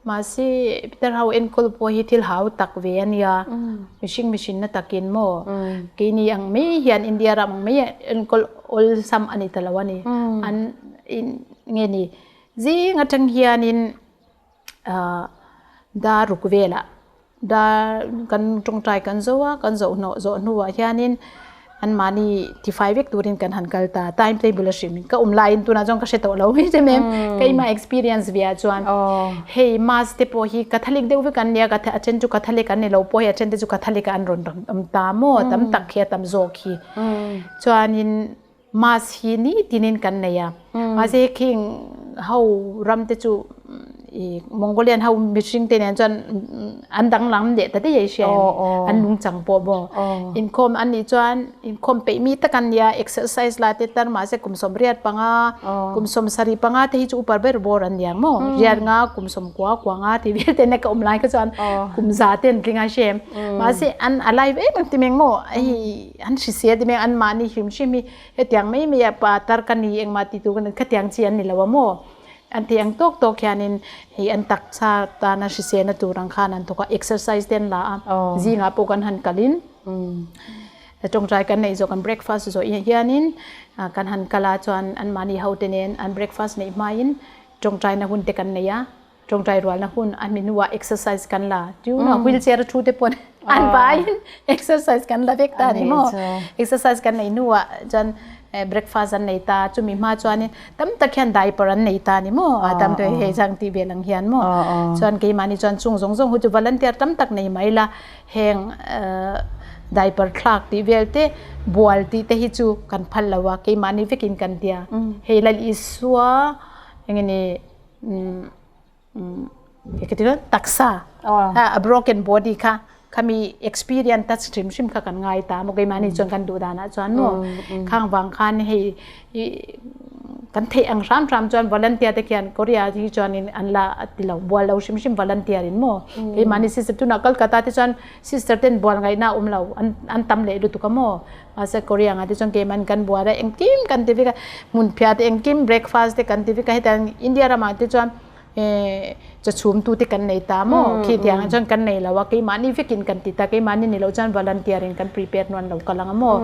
Mahse, Peter ho enkawl pawh hi thil hau tak ve a nia. Mihring mihrinna takin maw? Keini ang mai hian India ram ang mai enkawl awlsam a ni ta lo a ni. An nge ni zing atang hianin dar ruk velah Dar kan tawngtai kan zo a, kan zoh hnawh zawh hnuah hianin anmahni tifai vek turin kan han kal ta. Time table a hrim ka awm laiin tunah chuan ka hre tawh lo mai che mem. Keimah experience ve ah chuan hei mass te pawh hi Catholic deuh vek an nia, a then chu Catholic an ni lo pawh hei a then te chu Catholic ah an rawn awm ta maw tam tak hi a tam zawk hi. Chuanin Mass hi nitinin kan nei a, mahse khing ho ram te chu i Mongolian ho mihring te nen chuan an danglam leh ta daih a i hria em, an lungchang pawh maw. Inkhawm an nih chuan inkhawm peih mi tak an nia, exercise la te tar mahse kum sawmriat panga, kum sawmsarih panga te hi chu upa ber bawr an niang maw, riat nga kum sawmkua kua nga tih vel te ka awm lai kha chuan kum za te an tling a i hria em, mahse an alive em em ti mai ang maw hei. An hrisel ti mai an mahni hrim hrim hi hetiang mai mai a pa tar ka ni engmah ti tur ka ni khatiang chi an ni lo a maw an tih ang tawk tawk hianin hei an taksa tana hriselna tur ang khan an thawk a exercise te an la a zingah pawh kan han kalin tawngtai kan neih zawh kan breakfast zawh hianin kan han kal a chuan an mahni ho te nen an breakfast neih hmain tawngtaina hun te kan nei a. Tawngtai rualna hun a mi hnuah exercise kan la. Tuna wheelchair a thu te pawn an vaiin exercise kan la vek ta ni maw. Exercise kan nei hnuah chuan breakfast an nei ta. Chumi hma chuanin tam tak hian diaper an nei ta ni maw. A tam te hei chang tih vel ang hian maw. Chuan keimahni chuan chung zawng zawng hu chu volunteer tam tak nei mai la. Heng diaper thlak tih vel te bual tih te hi chu kan phal lo a. Keimahni vekin kan tia. Hei Lal Isua engemaw taksa a broken body kha khami experience touch hrim hrim kha kan ngai ta maw keimahni chuan kan duh danah chuan maw khang vang khan hei kan theih ang hram hram chuan volunteer te khian Korea hi chuanin an la ti lo bual lo hrim hrim volunteer in maw keimahni sister tunah Kolkata te chuan sister ten bual ngaihna a awm lo an tam leh lutuk a maw. Mahse Korea anga te chuan keimah in kan buar a, engkim kan ti vek a, hmunphiah te engkim breakfast te kan ti vek a, hetiang India ramah te chuan eh chawchhum tu te kan nei ta maw khi tiang ah chuan kan nei lo a, keimahni vekin kan ti ta, keimahni ni loh chuan volunteer in kan prepare hnuan lo kal ang a maw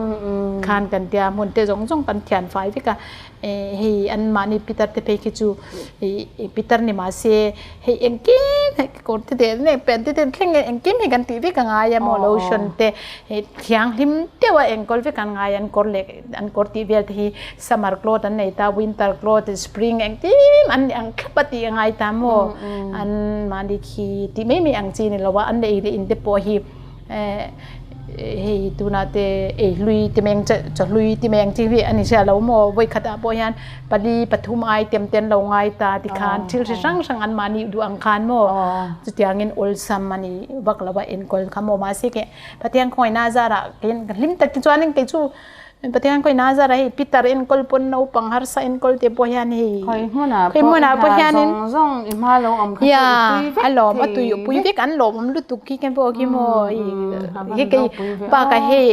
khan kan tia hmun te zawng zawng kan thian fai vek a, eh hei anmahni pitar te phei khi chu ih pitar ni mahse hei engkim hei kawr te te nge pen te te thleng nge engkim hi kan tih vek a ngai a maw lotion te hei thianghlim deuh a enkawl vek an ngai an kawr leh an kawr tih vel te hi summer cloth an nei ta winter cloth spring engkim an ang thlap a tih a ngai ta maw an mahni khi tih mai mai ang chi ni lo a an ei leh in te pawh hi eh. Hei tunah te ei hlui ti mai ang che chaw hlui ti mai ang chi hi a ni sia lo maw vawikhat ah pawh hian pali pathum item te an lo ngai ta tikhan thil hri hrang hrang an mahni duh ang khan maw chutiangin awlsam a ni vak lo a enkawl kha maw mahse ke Pathian khawngaihna a zarah keiin ka hlim tak te chuanin kei chu Pathian khawngaihna a zarah hei Peter enkawl pawn naupang harsa enkawl te pawh hian hei Khawi hmunah pawh i hna zawng zawng i hma lo awm kha chu i pui vek thei a lawm a tui pui vek an lawm awm lutuk khi khen pawh khi maw hei kei bakah hei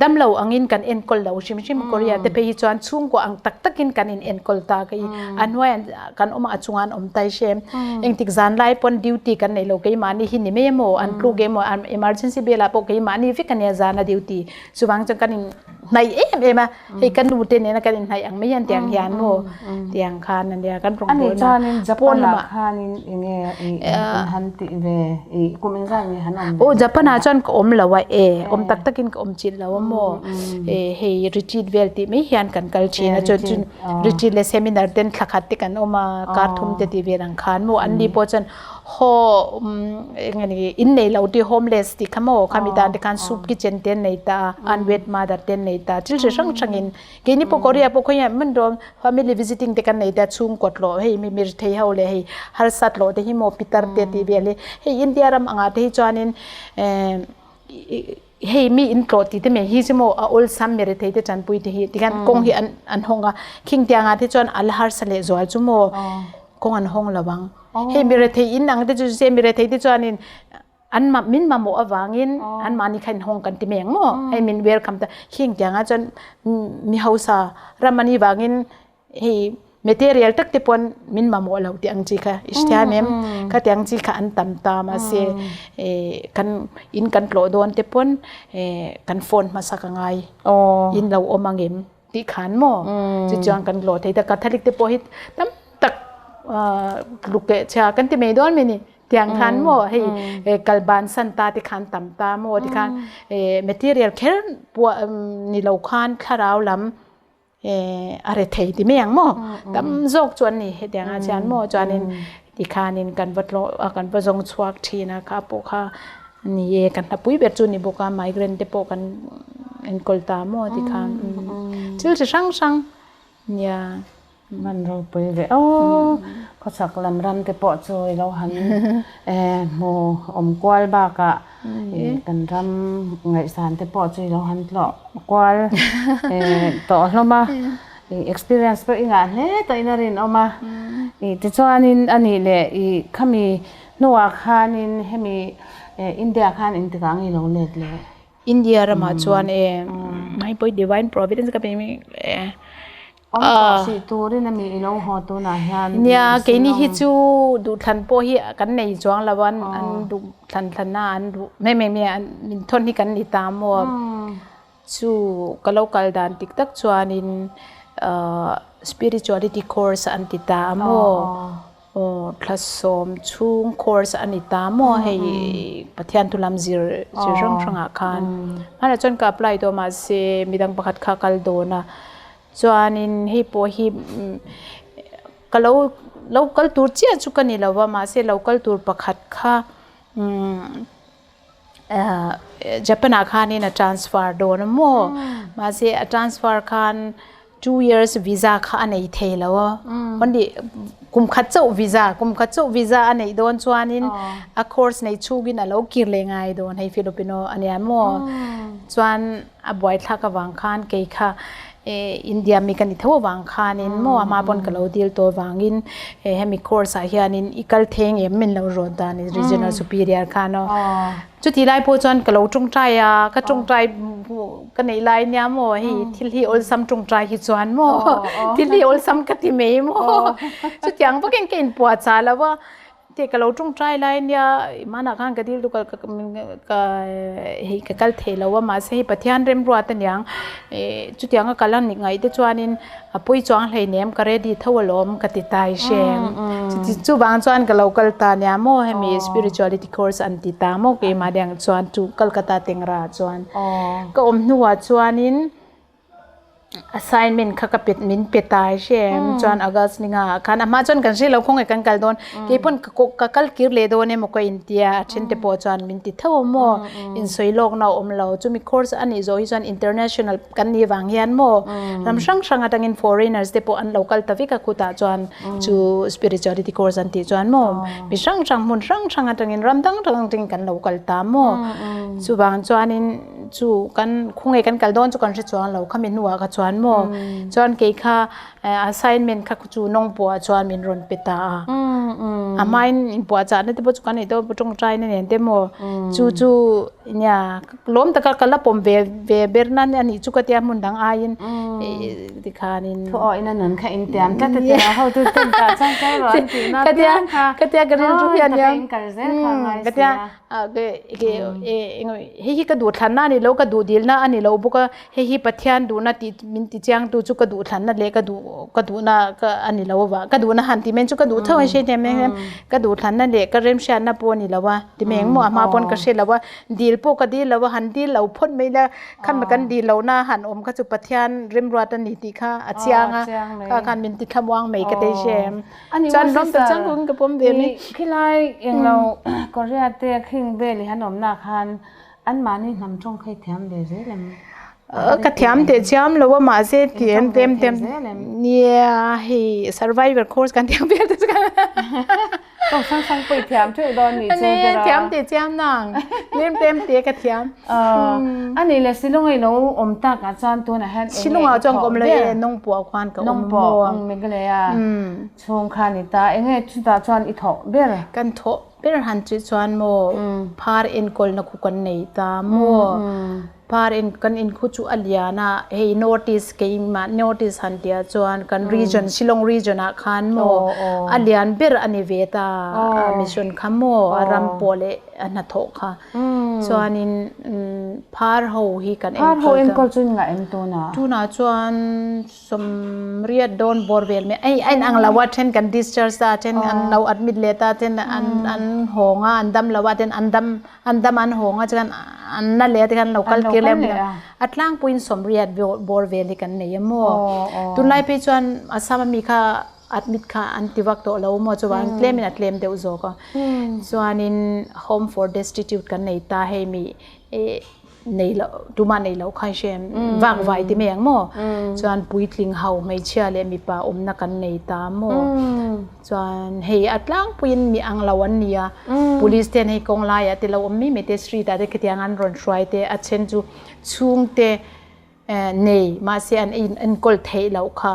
Damlo angin kan enkawl lo hrim hrim Korea te phei hi chuan chhungkua ang tak takin kan in enkawl ta ka i a hnuai kan awm a a chungah an awm tai hrem engtik zan lai pawn duty kan nei lo keimahni hi ni mai emaw an tluk emaw emergency velah pawh keimahni vek ania zana duty chuvang chuan kan in hnaih em em a hei ka nu te nena kan in hnaih ang mai hian tiang hian maw tiang khan ania kan rawn Ani chuanin Japan ah khanin enge i han tih ve i kum engzat nge han awm ve? Aw Japan ah chuan ka awm lo a e awm tak takin ka awm chin lo a maw e hei retreat vel tih mai hian kan kal thin a chuan chun retreat leh seminar ten thla khat te kan awm a kar thum te tih vel ang khan maw an ni pawh chuan Haw eng nge ni in nei lo tih homeless tih kha maw khami tan te khan soup kitchen te an nei ta a unwed mother te an nei ta thil hre hrang hrang in keini pawh Korea pawh khawiah hman dawn family visiting te kan nei ta chhungkaw tlawh hei mi mir thei ho leh hei harsa tlawh te hi maw pitar te tih vel hi hei India ram angah te hi chuanin hei mi in tlawh tih te mai hi chu maw a awlsam mi rethei te tanpui te hi tikhan kawng hi an an hawng a khing tiangah te chuan a la harsa leh zual chu maw kawng an hawng lo ang. Hei mi rethei in ang te chu se mi rethei te chuanin an ma min mamawh avangin an mahni kha in hawng kan ti mai ang maw hei min welcome ta khing tiangah chuan mi hausa ram ani vangin hei material tak te pawn min mamawh lo tih ang chi kha i hrethiam em kha tiang chi kha an tam ta mahse kan in kan tlawh dawn te pawn kan phone hmasa ka ngai in lo awm angem tih khan maw chu chuan kan tlawh thei ta Catholic te pawh hi tam tak luk leh chhia kan ti mai dawn mai ni tiang khan maw hei kal ban san ta te khan tam ta maw tikhan material kher puah ni lo khan thlarau lam a re thei ti mai ang maw tam zawk chu an ni hetiang ah chuan maw chuanin tikhanin kan va tlawh a kan va zawng chhuak thin a kha pawh kha ni e kan hlapui ber chu ni bawk a migrant te pawh kan enkawl ta maw tikhan thil chi hrang hrang nia. Man ropui ve aw. Khawchhak lam ram te pawh chu i lo han hmu awm kual bakah kan ram ngaihsan te pawh chu i lo han tlawh kual tawh hlawm a. Experience pawh i ngah hle tawhin a rinawm a. Tichuanin a nih leh i khami hnuah khanin hemi India khan engtikah nge i lo let leh? India ramah chuan e mai pawh Divine Providence ka pe Awm tawh hrih turin a mi i lo haw tunah hian Nia, keini hi chu duhthlan pawh hi kan nei chuang lo a, an duh thlan thlan a, an duh mai mai mai a, min thawn hi kan ni ta maw? Chu ka lo kal dan tik tak chuanin spirituality course an ti ta a maw? Aw thlasawm chhung course a ni ta maw hei Pathian thu lam zir zir hrang hrangah khan hmanah chuan ka apply tawh mahse midang pakhat kha a kal dawn a chuanin hei pawh hi ka lo lo kal tur chiah chu ka ni lo va mahse lo kal tur pakhat kha Japan ah khanin a transfer dawn a maw mahse a transfer khan 2 years visa kha a nei thei lo a only kum khat chauh visa kum khat chauh visa a neih dawn chuanin a course nei chhungin a lo kir leh ngai dawn hei Filipino a nia maw chuan a buaithlak avang khan kei kha India mi ka ni tho avang khanin maw ama pawn ka lo dil tawh avangin hemi course ah hianin i kal theng em min lo rawn ta a ni regional superior khan aw chuti lai pawh chuan ka lo tawngtai a ka tawngtai ka neih lai nia maw hei thil hi awlsam tawngtai hi chuan maw thil hi awlsam ka ti mai maw chutiang vakin ka inpuahchah lo a. Tih ka lo tawngtai lai nia hmanah khan ka dil duh ka hei ka kal thei lo a mahse hei Pathian remruat aniang ih chutianga kal a nih ngaih te chuanin a pawi chuang hleinem ka ready tho alawm ka ti tai hrem chuti chuvang chuan ka lo kal ta nia maw hemi spirituality course an ti ta maw keimah dang chuan chu Kolkata Tengra chuan ka awm hnuah chuanin. Assignment kha ka pet min pe ta hre chuan August ni nga ah khan a hma chuan kan hre lo khawnge kan kal dawn kei pawn ka ka kal kir leh dawn emaw ka intia a then te pawh chuan min ti tho a maw insawi lawk na a awm lo chumi course a nih zawh hi chuan international kan nih vang hian maw ram hrang hrang atangin foreigners te pawh an lo kal ta vek a khutah chuan chu spirituality course an tih chuan maw mi hrang hrang hmun hrang hrang atangin ram dang dang atangin kan lo kal ta maw chuvang chuanin. Chu kan khawnge kan kal dawn chu kan hre chuang lo khami hnuah kha chuan maw chuan kei kha assignment kha chu nawng pawh ah chuan min rawn pe ta a a hmain inpuahchah na te pawh chu kan ei dawn tawngtai na nen te maw chu chu nia lawm taka ka la pawm ve ve ber na a nih chu ka tia hmun dang aiin tikhanin Thu aw ina nun kha intiam tlat a tia hotu ten tah chuan kal rawh an tih na ka tia ka tia ka rilru hian nia kal zel kha ngai ka tia Hei hi ka duhthlanna a ni lo, ka duh dilna a ni lo bawk a, hei hi Pathian duhna tih min ti chiangtu chu ka duhthlanna leh ka duh ka duhna ka a ni lo avang ka duhna han tih men chu ka duh tho a hre hnem em ka duhthlanna leh ka remhriatna pawh a ni lo a ti mai engmaw a hma pawn ka hre lo a, dil pawh ka dil lo a, han dil lo phawt mai ila khami kan dil lohna han awm kha chu Pathian remruat a ni tih kha a chiang a, kha khan min ti thlamuang mai ka tei hre em. Ani Chuan ram ta chang kawng ka pawm ve mai. Khilai englo Korea te khing vel i han awmna khan anmahni hnam tawng kha i thiam ve zel em? Ka thiam teh chiam lo a mahse thiam tem tem nia hei survivor course kan thiam vel te chu ka Tawng hrang hrang pawh i thiam theuh dawn nih chu tiraw? Thiam teh chiam nang tlem tlem te ka thiam. Ani le Shillong i lo awm tak ah chuan tunah hian eng nge i thawh ber? Shillong ah chuan ka awm lo e Nongpuah khuan ka awm maw? Nongpuah Meghalaya chhung kha ni ta eng nge chutah chuan i thawh ber? Kan thawh ber han chu chuan maw phar enkawlna khu kan nei ta maw? Par in kan in khu chu a lian a, hei North East keimah North East han tia chuan kan region Shillong region ah khan maw a lian ber a ni ve ta a mission kha maw a ram pawh leh a hnathawh kha chuanin phar ho hi kan enkawl ta. Phar ho enkawl chu in ngah em tunah? Tunah chuan sawmriat dawn bawr vel mai a in ang lo a then kan discharge a then an lo admit leh ta then an hawng a an dam lo a then an dam An dam an hawng a chuan an na leh a tikhan an lo kal kir leh a, a tlangpuiin sawmriat bawr vel hi kan nei a maw. Tunlai phei chuan Assam ami kha admit kha an ti vak tawh lo maw chuvangin tlemin a tlem deuh zawk a. Chuanin home for destitute kan nei ta hei mi nei loh tumah nei loh kha i hre em vak vai ti mai ang maw. Chuan puitling ho hmeichhia leh mipa awmna kan nei ta maw. Chuan hei a tlangpuiin mi ang lo an ni a, police ten hei kawng laiah te lo awm mai mai te street ah te khitiang an rawn hruai te a then chu chhungte nei mahse an enkawl theih loh kha.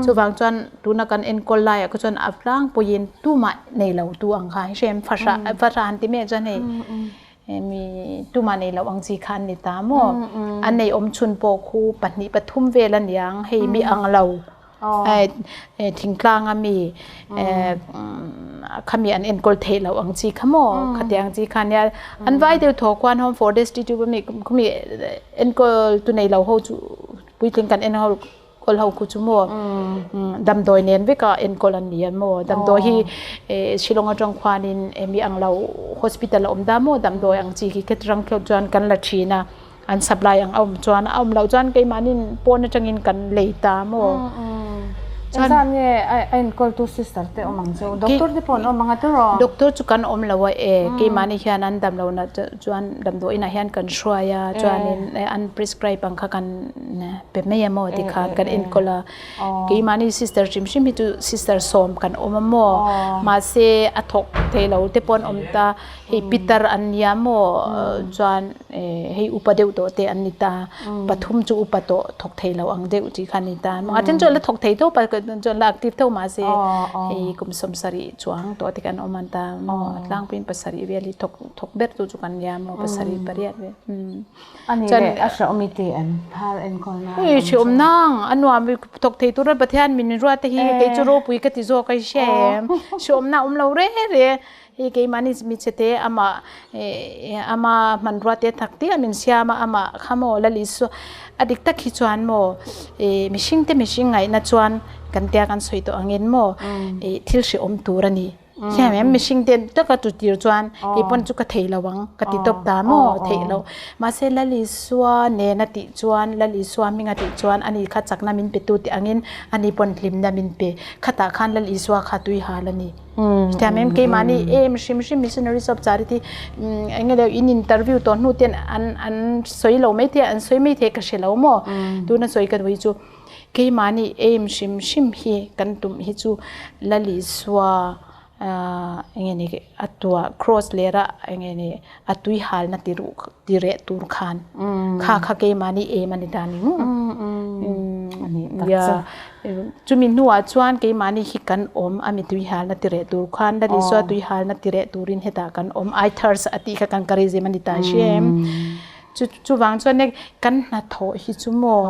Chuvang chuan tuna kan enkawl laiah kha chuan a tlangpuiin tumah nei lo tu ang kha hrem fahrah fahrah han ti mai chuan hei mi tumah nei loh ang chi kha an ni ta maw. An nei awm chhun pawh khu pahnih pathum vel a niang hei mi ang lo. Thingtlang a mi khami an enkawl theih loh ang chi kha maw khatiang chi kha nia an vai deuh thaw khuan home for destitute a mi khumi enkawl tu nei lo ho chu puitling kan enkawl ho khu chu maw damdawi nen vek a enkawl an ni a maw damdawi hi Shillong atang khuanin mi ang lo hospital a awm ta maw damdawi ang chi khi khetrang chuan kan la thin a. An supply ang a awm chuan a awm loh chuan keimahnin pawn atangin kan lei ta maw. Chuan engzat nge a enkawltu sister te awm ang chu? Doctor te pawh an awm ang a tiraw? Doctor chu kan awm lo a e, keimahni hian an dam lohna chuan damdawiin ah hian kan hruai a chuanin an prescribe ang kha kan pe mai a maw tikhan kan enkawl a. Keimahni sister hrim hrim hi chu sister sawm kan awm a maw mahse a thawk thei lo te pawh an awm ta hei pitar an nia maw chuan hei upa deuh tawh te an ni ta pathum chu upa tawh thawk thei lo ang deuh tih kha a ni ta a then chu an la thawk thei tho pa chu an la active tho mahse hei kum sawmsarih chuang tawh te kan awm an ta maw a tlangpuiin pasarih vel hi thawk thawk ber tu chu kan nia maw pasarih pariat vel Ani leh a hrehawm i ti em phar enkawl na Ui hrehawm nang a nuam thawk thei tura Pathian min ruat te hi kei chu ropui ka ti zawk a i hria em hrehawm na a awm lo reng reng. Hei keimahni michhe te amah ama hmanrua te tak te a min siam a amah kha maw Lal Isua a dik tak hi chuan maw mihring te mihring ngaihna chuan kan tia kan sawi tawh angin maw thil hrehawm tur a ni. Hiam em mihring te taka tu tir chuan kei pawn chu ka thei lo ang ka ti tawp ta maw theih loh. Mahse Lal Isua nen a tih chuan Lal Isua hming a tih chuan ani kha chakna min pe tu tih angin ani pawn hlimna min pe. Khatah khan Lal Isua kha tui hal a ni. Hetiang em keimahni em hrim hrim missionaries of charity eng nge in interview tawh hnu ten an an sawi lo mai thei a an sawi mai thei ka hre lo maw tuna sawi ka duh hi chu keimahni em hrim hrim hi kan tum hi chu Lal Isua eng nge ni a tuah cross lera eng nge ni a tui halna ti ruh ti reh tur khan kha kha keimahni em a ni ta ni maw ya chumi hnuah chuan keimahni hi kan awm a mi tui halna ti reh tur khan Lal Isua tui halna ti reh turin hetah kan awm I thirst a tih kha kan charism a ni ta hria em chu chuvang chuan kan hnathawh hi chu maw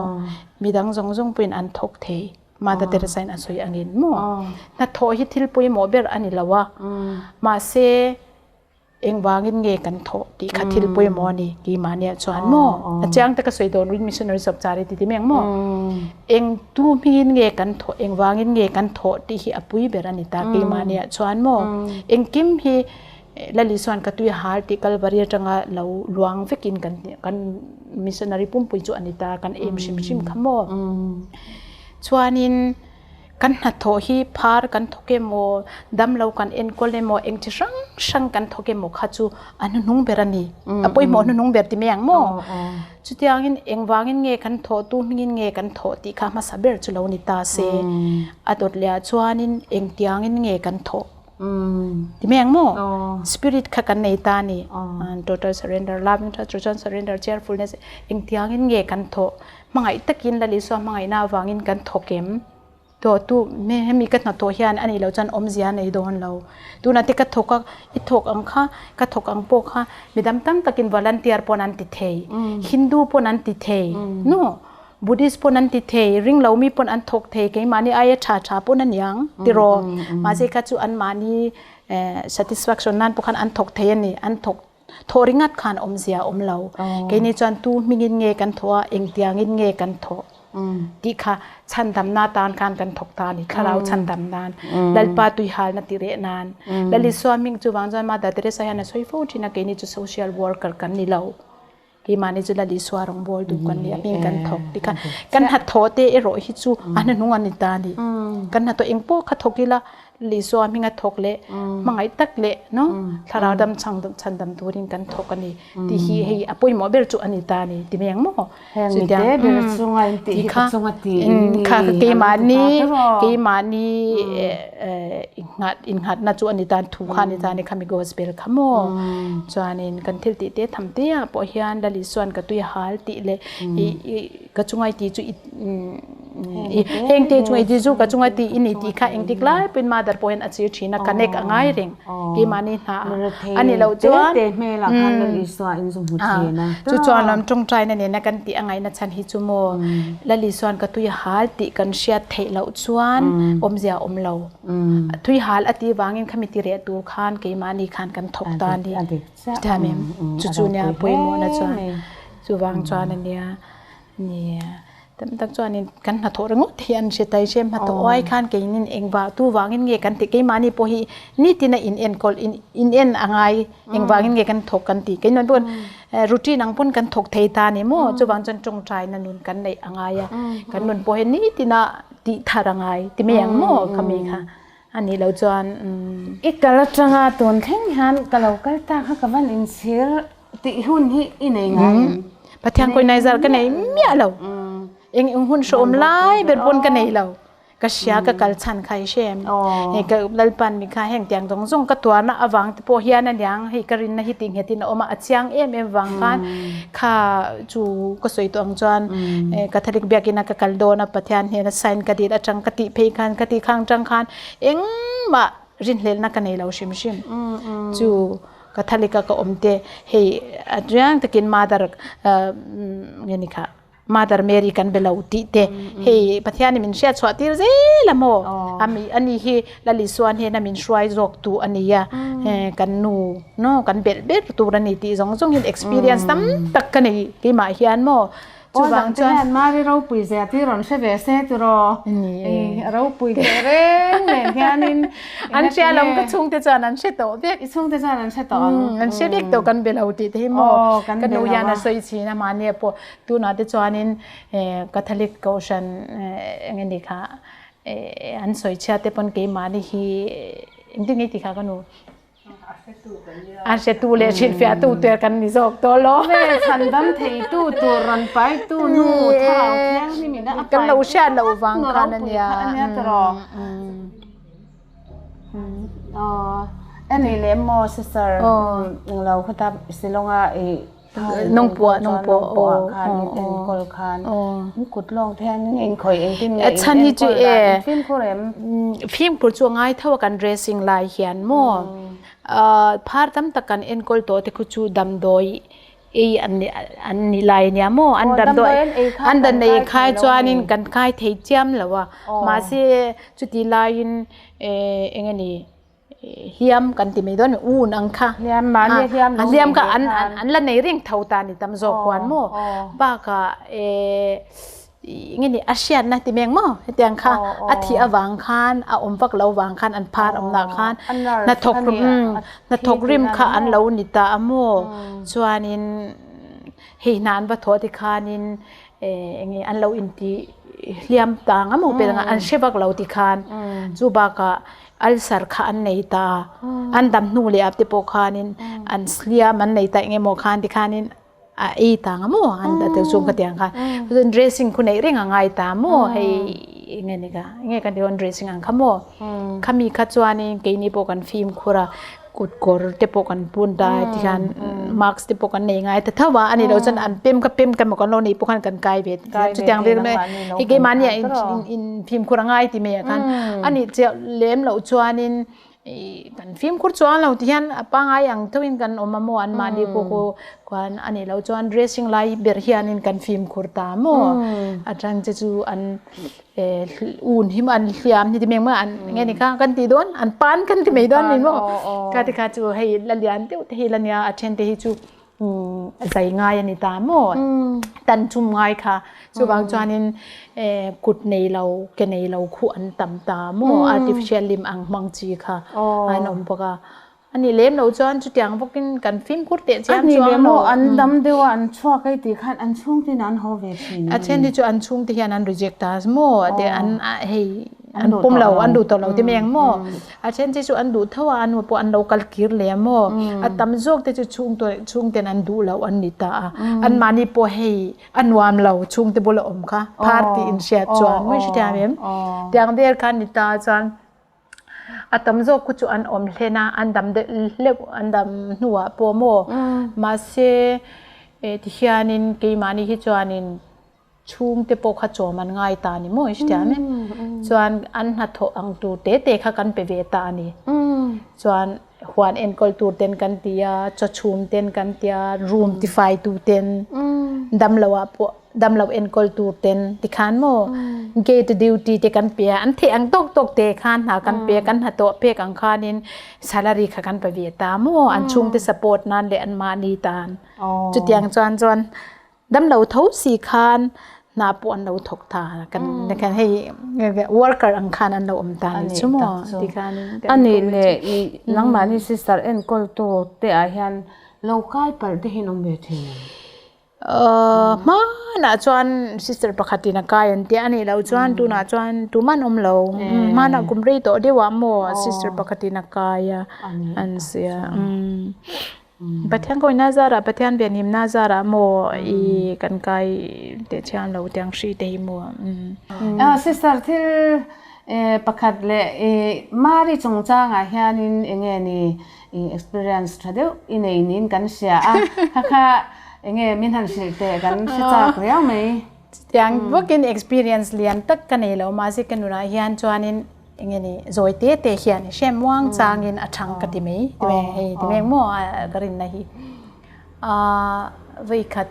midang zawng zawng pawhin an thawk thei. Mother Teresa in a sawi angin maw hnathawh hi thil pawimawh ber a ni lo a, mahse engvangin nge kan thawh tih kha thil pawimawh a ni keimahniah chuan maw a chiang taka sawi dawn rin Missionaries of Charity ti mai ang maw eng tu hmingin nge kan thawh engvangin nge kan thawh tih hi a pui ber a ni ta keimahniah chuan maw engkim hi Lal Isuan ka tui hal tih Kalvari atanga lo luang vekin kan kan missionary pumpui chu a ni ta kan em hrim hrim kha maw. Chuanin kan hnathawh hi phar kan thawk emaw damlo kan enkawl emaw eng chi hrang hrang kan thawk emaw kha chu a hnuhnung ber a ni. A pawimawh hnuhnung ber ti mai ang maw. Chutiangin engvangin nge kan thawh tu hmingin nge kan thawh tih kha hmasa ber chu lo ni ta se. A dawt leh ah chuanin engtiangin nge kan thawh. Ti mai ang maw? Spirit kha kan nei ta a ni. Total surrender, loving trust, total surrender, cheerfulness engtiangin nge kan thawh? Hmangaih takin Lal Isua hmangaihna avangin kan thawk em? Tawh tu hemi ka hnathawh hian a nih loh chuan awmzia a nei dawn lo. Tunah te ka thawk a, i thawk ang kha, ka thawk ang pawh kha midang tam takin volunteer pawn an ti thei, Hindu pawn an ti thei, no. Buddhist pawn an ti thei, ringlo mi pawn an thawk thei, keimahni aia tha tha pawn a niang tiraw. Mahse kha chu anmahni satisfaction nan pawh khan an thawk thei a ni, an thawk thawh ringat khan awmzia a awm lo. Keini chuan tu hmingin nge kan thawh a, engtiangin nge kan thawh tih kha chhandamna tan khan kan thawk ta a ni, thlarau chhandam nan, Lalpa tuihalna ti reh nan. Lal Isua hming chuvang chuan Mother Teresa hian a sawi fo thin a, keini chu social worker kan ni lo. Keimahni chu Lal Isua rawngbawl duh kan ni a, hming kan thawk ti kha kan hnathawh te erawh hi chu a hnuhnung a ni ta a ni. Kan hnathawh eng pawh kha thawk ila Lal Isua hminga thawk leh hmangaih tak leh no thlarau dam chhang chhandam turin kan thawk a ni tih hi hei a pawimawh ber chu a ni ta a ni ti mai ang maw? Heng mi te ber chunga in tih hi ka chunga ti in ni kha keimahni keimahni inghat inghatna chu a ni ta thu kha a ni ta a ni khami gospel kha maw chuanin kan thil tih te tham te ah pawh hian Lal Isuan ka tui hal tih leh i ka chunga i tih chu i heng te chunga i tih chu ka chunga tih i ni tih kha engtik lai pawhin mother pawh hian a chir thin a connect a ngai reng keimahni hna ah a ni loh chuan te hmelah khan Lal Isua in zu hmu thin a chu chuan lam tawngtaina nena kan tih a ngaihna chhan hi chu maw Lal Isuan ka tui hal tih kan hriat theih loh chuan awmzia a awm lo tui hal a tih vangin khami ti reh tur khan keimahni khan kan thawk ta a ni chutiang em chu chu nia pawimawhna chuan chuvang chuan a nia Nia, tam tak chuanin kan hnathawh ringawt hi an hre tai hrem hnathawh uai khan keinin engvah tu vangin nge kan tih keimahni pawh hi nitin a in enkawl in in en a ngai engvangin nge kan thawk kan tih keimahni pawh routine ang pawn kan thawk thei ta a ni maw chuvang chuan tawngtaina nun kan neih a ngai a kan nun pawh hi nitin a tih thar a ngai ti mai ang maw khami kha a nih loh chuan I kal atanga tun thleng hian ka lo kal ta kha ka van inchhir Tih hun hi i nei ngai em? Pathian kawi nai zar ka nei miah lo. Eng eng hun hrawm lai ber pawn ka nei lo. Ka hria ka kal chhan kha i hre em? Hei ka Lalpan mi kha heng tiang zawng zawng ka tuarna avang te pawh hian aniang hei ka rinna hi tih nghetin a awm a, a chiang em em vang khan kha chu ka sawi tawh ang chuan Catholic biakina ka kal dawn a Pathian hnena sign ka dil atang ka tih phei khan ka tih khang tang khan engmah rinhlelhna ka nei lo hrim hrim. Chu Catholic a ka awm te hei a riang takin Mother nge ni kha Mother Mary kan be lo tih te hei Pathian in min hriat chhuah tir zel a maw ami ani hi Lal Isua hnena min hruai zawk tu a ni a kan nu no kan belh ber tur a ni tih zawng zawng hian experience tam tak ka nei keimah hian maw. Pawl dang te hian Mari ropui zia ti rawn hre ve se tiraw? Ni e. Ropui teh reng nen hianin an hria lo ka chhungte chuan an hre tawh vek. I chhungte chuan an hre tawh ang. An hre vek tawh kan be lo tih te hi maw? Ka nu hian a sawi thin a mahni pawh tunah te chuanin Catholic Kohhran eng nge ni kha an sawi chhiat te pawn keimahni hi engtin nge tih kha ka nu A hretu leh hrilhfiahtu te kan ni zawk tawh lo. Khawvel chhandam theitu tur rawn paitu nu thlarau thianghlim in a pai Kan lo hriat loh vang khan a nia. Kha a nia tawh. Anih leh maw sister englo khuta Shillong-a i Nungpuah nungpuah aw khan in enkawl khan in kut lawng te hian in khawih engtin nge in enkawl dan in fimkhur em? Fimkhur chu a ngai tho a kan dressing lai hian maw phar tam tak kan enkawl tawh te khu chu damdawi ei an ni an ni lai ania maw an damdawi an dan ei khai chuanin kan khai thei chiam lo a mahse chuti laiin eng nge ni. Hliam kan ti mai dawn a un ang kha hliam mahni hliam lo hliam kha an an la nei reng tho ta ni tam zawk huan maw bakah nge ni a hriatna ti meng maw hetiang kha a thih avang khan a awm vak lo vang khan an phar awmna khan hnathawk hnathawk rim kha an lo ni ta a maw chuanin hei hna an va thawh tikhanin enge an lo intih hliam tang a maw pek ang an hre vak lo tikhan chu bakah Ulcer kha an nei ta a, an dam hnu leh ap te pawh khanin an hliam an nei ta eng emaw khan ti khanin a ei ta ang maw an ta chung ka tiang khan chuan dressing khu neih reng a ngai ta maw hei enge ni ka enge kan tih dawn dressing ang kha maw khami kha chuanin keini pawh kan fimkhur a kut kawr te pawh kan bun ta tikhan mask te pawh kan nei ngai ta tho a ani lo chuan an pem ka pem kan maw kan lo neih pawh khan kan kai ve chutiang vel mai hei keimahni ah in fimkhur a ngai ti mai ah khan ani chiah lem loh chuanin kan fimkhur chuang lo ti hian a pangai ang tho in kan awm a maw an mahni pawh khu khuan ani lo chuan dressing lai ber hianin kan fimkhur ta maw a then te chu an un hi an hliam hi ti meng maw an nge ni kha kan ti dawn an pan kan ti mai dawn ni maw ka ti kha chu hei la lian deuh te hi la nia a then te hi chu zai ngai ani ta maw tan chum ngai kha chuvang chuanin kut nei lo ke nei lo khu an tam ta maw artificial lim ang hmang chi kha an awm bawk a. A nih lem loh chuan chutiang bawkin kan fimkhur teh chiam chuang lo. A nih lem aw, an dam deuh a, an chhuak ei tih khan an chhungte in an haw ve thin. A then hi chu an chhungte hian an reject a maw te an hei an pawm lo, an duh tawh lo ti mai ang maw. A then te chu an duh tho a, an pawh an lo kal kir leh a maw. A tam zawk te chu chhungten an duh loh an ni ta a. Anmahni pawh hei a nuam lo chhungte bula awm kha phar tih inhriat chuan mawi hrethiam em. Tiang vel kha ni ta chuan. A tam zawk khu chu an awm hlen a, an dam deuh hleuh an dam hnuah pawh maw mahse tihianin keimahni hi chuanin chhungte pawh kha chawm an ngai ta a ni maw i hrethiam em? Chuan an hnathawh ang tur te te kha kan pe ve ta a ni. Chuan huan enkawl tur ten kan ti a, chaw chhum ten kan ti a, room tifai tu ten damlo ah pawh damlo enkawl tur ten tikhan maw gate duty te kan pe a an theih ang tawk tawk te khan hna kan pe a kan hnathawh pek ang khanin salary kha kan pe ve ta maw an chhungte support nan leh an mahni tan chutiang chuan chuan damlo tho si khan hna pawh an lo thawk ta kan kan hei worker ang khan an lo awm ta ni chu maw tikhanin anih leh i nangmahni sister enkawl tu te ah hian lo kai palh te hi an awm ve thin em? Hmanah chuan sister pakhatin a kai an tia a nih loh chuan tunah chuan tuman awm lo hmanah kum rei tawh deuh ah maw sister pakhatin a kai a an sia Pathian kawina zarah Pathian venhimna zarah maw i kan kai teh chiang lo tiang hri te hi maw. Sister thil pakhat leh i Mari chungchangah hianin enge ni I experience tha deuh i nei niin kan hria a, kha kha enge min han hrilh teh kan hre chak riau mai. Chutiang bawkin experience lian tak ka nei lo, mahse ka nunah hian chuanin enge ni zawi te te hian hre muang changin a thang ka ti mai ti mai hei ti mai maw ka rinna hi. Vawikhat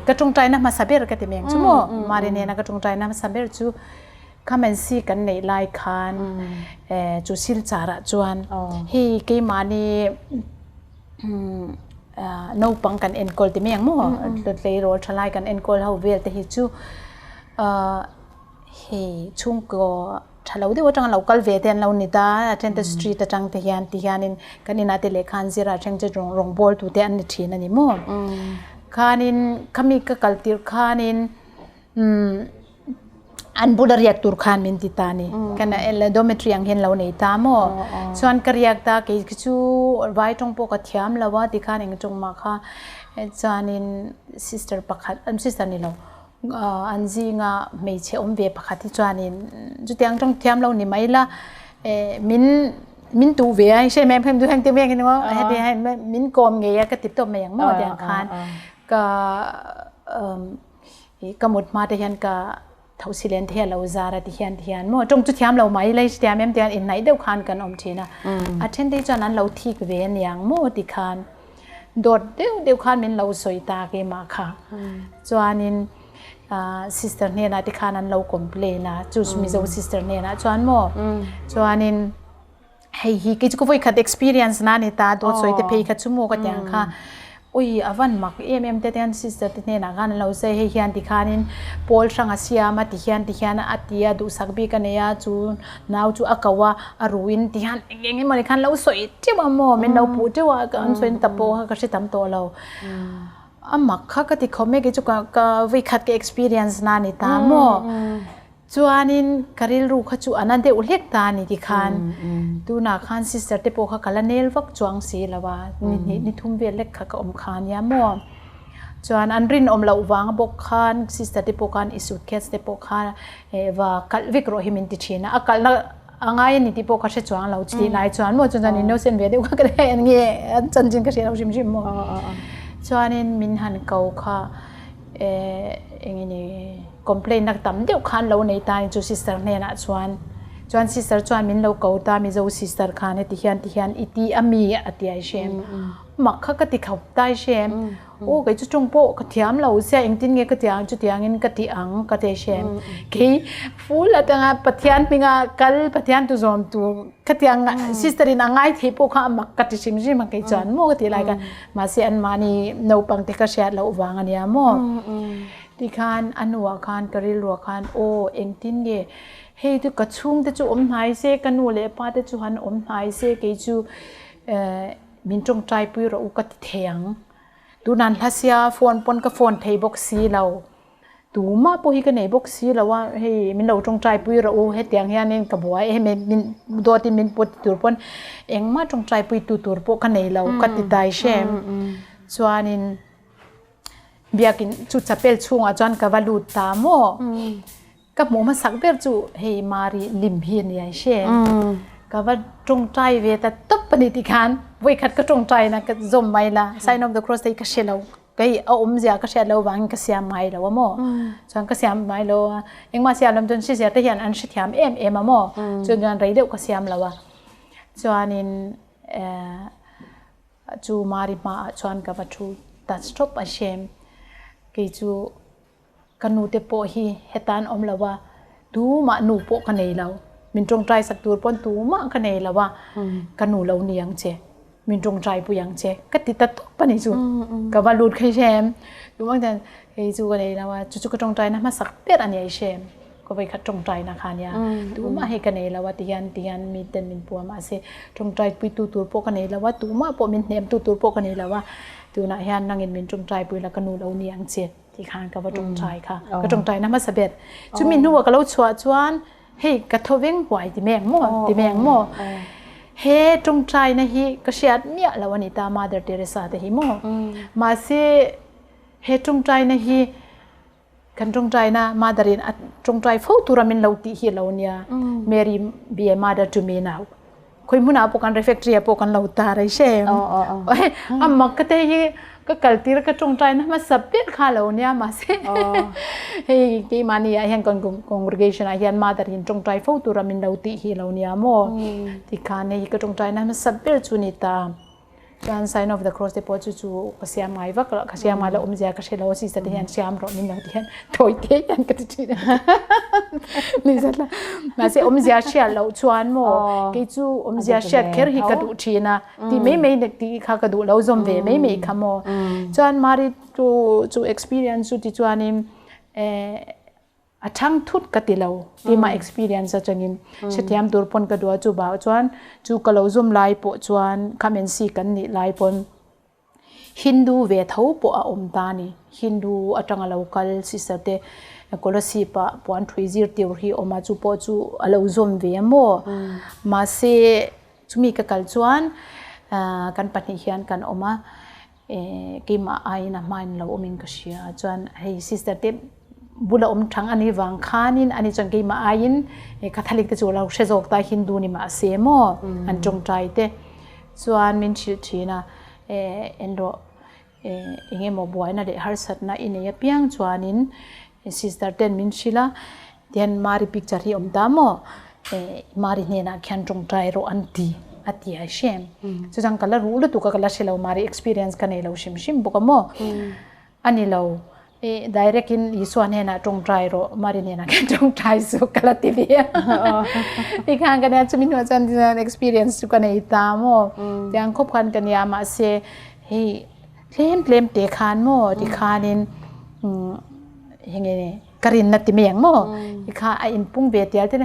ka tawngtaina hmasa ber ka ti mai ang chu maw, Mari nena ka tawngtaina hmasa ber chu Come and see kan neih lai khan chu silchar ah chuan hei keimahni. Naupang kan enkawl ti mai ang maw? Tleirawl thalai kan enkawl ho vel te hi chu hei chhungkaw tha lo deuh atanga lo kal ve te an lo ni ta a then te street atang te hian ti hianin kan inah te lehkha an zir a a then chu rawngbawl tu te an ni thin a ni maw? Khanin khami ka kal tirh khanin umm an bula riak tur khan min ti ta ni kan dormitory ang hian lo nei ta maw chuan ka riak ta kei khi chu vai tawng pawh ka thiam lo a tikhan eng tawng mah kha chuanin sister pakhat sister ni lo an zinga hmeichhe awm ve pakhat hi chuanin chutiang tawng thiam lo ni mai la min min tuh ve a hre em em heng te heti min kawm ngei a ka ti tawp mai ang maw tiang khan ka I ka mut hma te hian ka thosi len te hi a lo zar a ti hian ti hian maw tawng chu thiam lo mai lai hriam em tian inhnaih deuh khan kan awm thin a a then te hi chuan an lo thik ve aniang maw ti khan dawt deuh deuh khan min lo sawi ta keimah kha chuanin sister hnenah te khan an lo complain a chu Mizo sister hnenah chuan maw chuanin Hei hi kei chu ka vawikhat experience na ni ta dawt sawi te phei kha chu maw ka ti ang kha ui a van mak em em te ten sister te hnenah khan an lo sawi hei hian tikhanin pawl hrang a siam a tihian tihian a ti a duhsak bik a nei a chu nau chu a ko a a ruin tihian eng eng emaw ni khan lo sawi teuh a maw min lo puh teuh a an sawi ta pawh kha ka hre tam tawh lo a mak kha ka ti khawp mai kei chu ka ka vawikhat ka experience na ni ta maw. Chuanin ka rilru kha chu a na deuh hlek ta a ni tikhan tunah khan sister te pawh kha ka la nel vak chuang si lo a, ni hnih ni thum vel lek kha ka awm kha ania maw. Chuan an rinawm loh vang bawk khan sister te pawh khan i suitcase te pawh kha va kalh vek rawh hi min ti thin a, a kalhna a ngai a ni tih pawh ka hre chuang lo chutih lai chuan maw chuan innocent ve deuh kha ka hre nge an chanchin ka hre lo hrim hrim maw. Chuanin min han ko kha eng nge ni complaint na tam deuh khan lo nei ta chu sister hnenah chuan chuan sister chuan min lo ko ta mizo sister khan heti hian ti hian i ti a mi a ti ai hrem mak kha ka ti khauh tai hrem aw kei chu tawng pawh ka thiam lo sia engtin nge ka ti ang chutiangin ka ti ang ka ti hrem kei full atanga Pathian hminga kal Pathian tu zawm tur khatiang sister in a ngai thei pawh kha a mak ka ti hrim hrim a kei chuan maw ka ti lai khan mahse anmahni naupang te ka hriat loh vang a nia maw. Tikhan a hnuah khan ka rilruah khan aw engtin nge hei chu ka chhungte chu awm hnai se ka nu leh pa te chu han awm hnai se kei chu min tawngtai pui rawh u ka ti thei ang. Tunan hla sia phone pawn ka phone thei bawk si lo tumah pawh hi ka nei bawk si lo a hei min lo tawngtai pui rawh u hetiang hianin ka buai em em min dawtin min put tur pawn engmah tawngtai pui tu tur pawh ka nei lo ka ti tai hrem chuanin. Biakin chu chapel chhungah chuan ka va lut ta maw? Ka hmuh hmasak ber chu hei Mari lim hi a ni ai hre. Ka va tawngtai ve ta tawp a ni ti khan vawikhat ka tawngtai na ka zawm mai la sign of the cross te hi ka hre lo kei a awmzia ka hriat lo vangin ka siam ngai lo a maw? Chuan ka siam ngai lo a engmah siam lam chuan hriziah te hian an hrethiam em em a maw? Chuan chuan rei deuh ka siam lo a chuanin Chu Mari hmaah chuan ka va thu ta tawp a hrem. Kei chu ka nute pawh hi hetan awm lo a, tumah nu pawh ka nei lo. Min tawngtai sak tur pawn tumah ka nei lo a, ka nu lo ni ang che, min tawngtai pui ang che ka ti ta tawp a ni chu. Ka va lut kha hrem. Tumah hian kei chu ka nei lo a, chu chu ka tawngtai na hmasak ber a ni a hrem. Ka vei khat tawngtai na kha nia tumah hei ka nei lo a tihian tihian mi ten min pua mahse tawngtai pui tu tur pawh ka nei lo a tumah pawh min hnem tu tur pawh ka nei lo a tunah hian nangin min tawngtai pui la ka nu lo ni ang che tih khan ka va tawngtai kha ka tawngtai na hmasa ber chumi hnuah ka lo chhuah chuan hei ka tho veng huai ti meng maw ti meng maw he tawngtai na hi ka hriat miah lo a ni ta Mother Teresa te hi maw mahse he tawngtai na hi Kan tawngtaina mother in a tawngtai fo tura min lo tih hi a lo nia. Mary be a mother to me now. Khoi hmunah pawh kan refectory ah pawh kan lo tar ai hre em. A mak ka te hi ka kal tir ka tawngtaina hmasa ber kha a lo nia mahse hei keimahni ah hian kan congregation ah hian mother in tawngtai fo tura min lo tih hi a lo nia maw. Tikhan hei hi ka tawngtaina hmasa ber chu ni ta. Chuan sign of the cross te pawh chu chu ka siam ngai vak lo, ka siam ngai lo awmzia ka hre lo a sister te hian siam rawh min lo ti hian thawi te hian ka ti thin a. Ni zat la. Mahse awmzia hriat loh chuan maw kei chu awmzia hriat kher hi ka duh thin a ti mai mai nek tih kha ka duh lo zawm ve mai mai kha maw. Chuan Mari chu chu experience chu tichuanin eh a thang thut ka ti lo keimah experience atangin hrethiam tur pawn ka duh a chu bak chuan chu ka lo zawm lai pawh chuan khamensi kan nih lai pawn Hindu ve tho pawh a awm ta a ni Hindu atanga lo kal sister te Kolasib ah puan thui zir tur hi a awm a chu pawh chu a lo zawm ve a maw mahse chumi ka kal chuan kan pahnih hian kan awm a. Keimah aiin a hmain lo awmin ka hria chuan hei sister te bula awm thang a nih vang khanin ani chuan keimah aiin Catholic te chu a lo hre zawk ta Hindu ni mahse maw an tawngtai te chuan min hrilh thin a en rawh eng emaw buaina leh harsatna i nei apiang chuanin sister ten min hrilh a Tihian Mari picture hi awm ta maw? Mari hnenah khian tawngtai rawh an ti a ti a hre. Chuchang ka la ruh lutuk a ka la hre lo Mari experience ka nei lo hrim hrim bawk a maw? A ni lo direct in Isua hnenah tawngtai rawh Mari hnenah khian tawngtai suh ka la ti ve a. Tikhan ka nia chumi hnuah chuan experience chu ka nei ta maw? Tiang khawp khan ka nia mahse hei tlem tlem te khan maw tikhanin heng Ka rinna ti mai ang maw? I kha a inpung ve tial te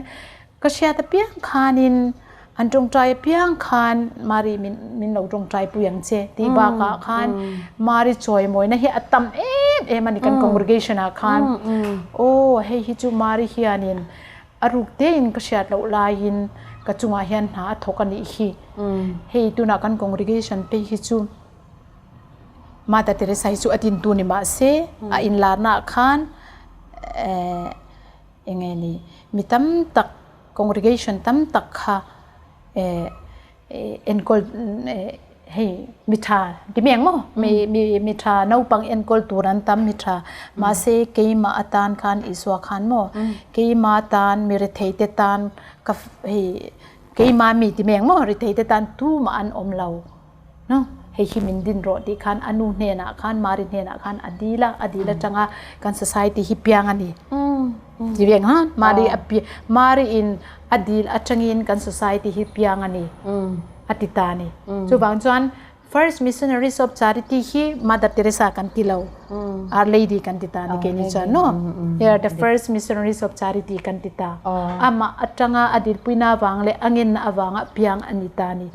ka hriat apiang khanin an tawngtai apiang khan Mari min min lo tawngtai pui ang che tih bakah khan Mari chawimawina hi a tam em em a ni kan congregation ah khan aw hei hi chu Mari hianin a ruk tein ka hriat loh laiin ka chungah hian hna a thawk a nih hi hei tunah kan congregation phei hi chu Mother Teresa hi chu a dintu ni mah se a inlarnaah khan eng nge ni mi tam tak congregation tam tak kha enkawl hei mi tha ti mai ang maw mi mi mi tha naupang enkawl tur an tam mi tha mahse keimah atan khan Isua khan maw keimah tan mi rethei te tan ka hei keimah mi ti mai ang maw rethei te tan tumah an awm lo. No, hei hi min din rawh tih khan a nu hnenah khan Mari hnenah khan a dil a, a dil atanga kan society hi piang a ni. Ti ve ang ha, Mari a pi Mari in a dil atangin kan society hi piang a ni a ti ta a ni. Chuvang chuan first missionaries of charity hi Mother Teresa kan ti lo, Our Lady kan ti ta a ni keini chuan no. They are the first missionaries of charity kan ti ta. Amah atanga a dilpuina avang leh a ngenna avanga piang a ni ta a ni.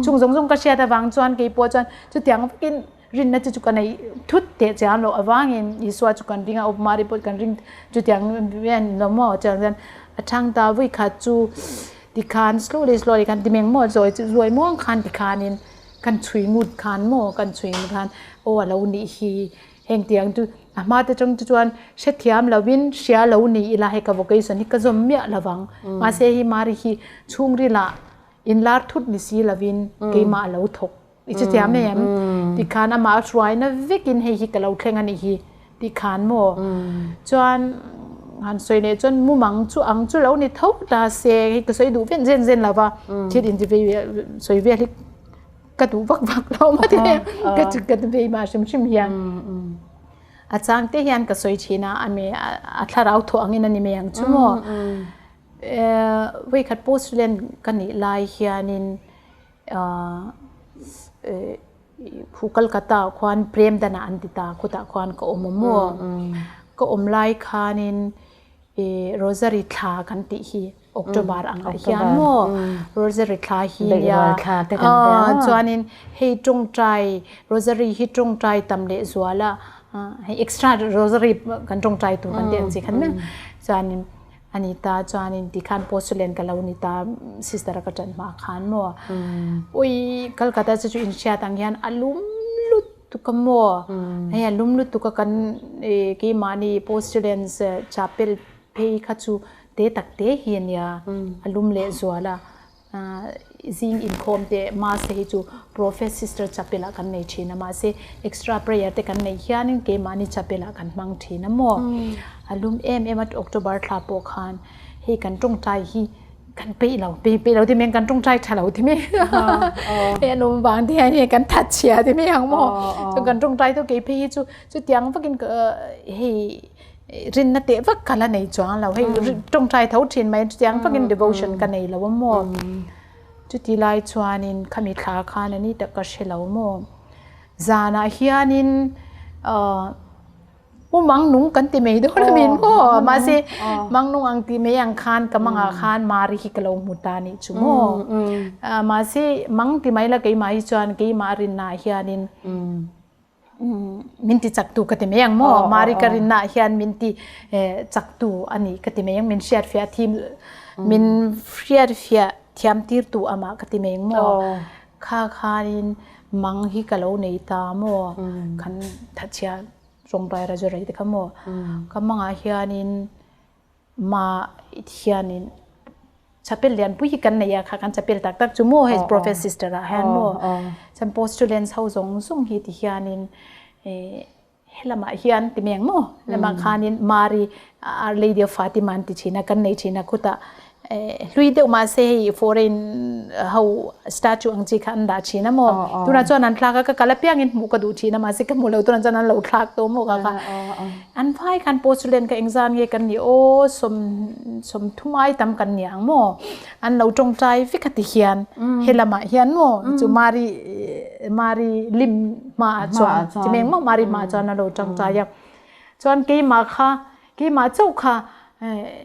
Chung zawng zawng ka hriat avang chuan kei pawh chuan chutiang vakin rinna chu chu ka nei thut teh chiang loh avangin Isua chu kan ring a, Upmari pawh kan ring chutiang hian lo maw chuan chuan a chhang ta vui khat chu tikhan slowly slowly khan ti meng maw zawi chu zawi muang khan tikhanin kan chhui ngut khan maw kan chhui ngut khan aw a lo nih hi heng tiang chu a hma te chang te chuan hrethiam lovin hria lo ni ila hei ka vocation hi ka zawm miah lovang mahse hei Mari hi chhungrilah Inlar thut ni si lovin keimah a lo thawk i che thiam em? Tikhan amah a hruaina vekin hei hi ka lo thleng a nih hi tikhan maw? Chuan han sawi leh chuan mumang chu ang chu lo ni tho ta se hei ka sawi duh ven zen zen lo va thil inti vei sawi vel hi ka duh vak vak lo maw ti ka ka vei mah hrim hrim hian a chang te hian ka sawi thin a ami a thlarau thawh angin a ni mai ang chu maw? Vawikhat postland ka nih lai hianin khu Kolkata ah khuan Premdana an ti ta khutah khuan ka awm a maw ka awm lai khanin Rosary thla kan tih hi October ang ah hian maw Rosary thla hi nia chuanin hei tawngtai Rosary hi tawngtai tam leh zual a hei extra Rosary kan tawngtai tur kan tih ang chi khan chuanin A ni ta chuanin tikhan Postulen ka lo ni ta sister a ka ṭan hma khan maw ui Kolkata chu chu inhriat ang hian a lum lutuk a maw hei a lum lutuk a kan keimahni Postulens chapel phei kha chu te tak te hi a nia a lum leh zual a. Zing inkhawm te mahse hi chu Prophet Sister Chapel ah kan nei thin a mahse extra prayer te kan neih hianin keimahni chapel ah kan hmang thin a maw a lum em em a October thla pawh khan hei kan tawngtai hi kan peih lo peih peih lo ti mai kan tawngtai tha lo ti mai hei an awm vang te hian hei kan that chhia ti mai ang maw chuan kan tawngtai chu kei phei hi chu chutiang vakin hei. Rinna teh vak ka la nei chuang lo hei tawngtai tho thin mai chutiang vakin devotion ka nei lo a maw chuti lai chuanin khami thla khan a ni tak ka hre lo maw zanah hianin ahh u mang nung kan ti mai dawn a min maw mahse mang nung ang ti mai ang khan ka mangah khan mari hi ka lo hmu ta nih chu maw mahse mang ti mai la keimah hi chuan keimah rinna ah hianin. Min ti chak tu ka ti mai ang maw? Mari ka rinna ah hian min ti chak tu a ni ka ti mai ang, min hriatfiah thim min hriatfiah thiam tir tu amah ka ti mai ang maw? Kha khanin mang hi ka lo nei ta maw? Kan thatchhia rawngrai rajurai te kha maw? Ka mangah hianin Ma hianin chapel lianpui hi kan nei a kha kan chapel tak tak chu maw hei prophet sister ah hian maw chuan postulants ho zawng zawng hi ti hianin helamah hian ti meng maw helamah khanin Mari Our Lady of Fatima an ti thin a kan nei thin a khutah hlui deuh mahse hei foreign ho statue ang chi kha an dah thin a maw tunah chuan an thlak a ka kal apiangin hmuh ka duh thin a mahse ka hmu lo tunah chuan an lo thlak tawh maw kha kha An vai khan postulent kha engzan nge kan nih aw sawm sawmthum ai tam kan ni ang maw an lo tawngtai vek a ti hian helamah hian maw chu mari mari lim hmaah chuan ti meng maw mari hmaah chuan an lo tawngtai a chuan keimah kha keimah chauh kha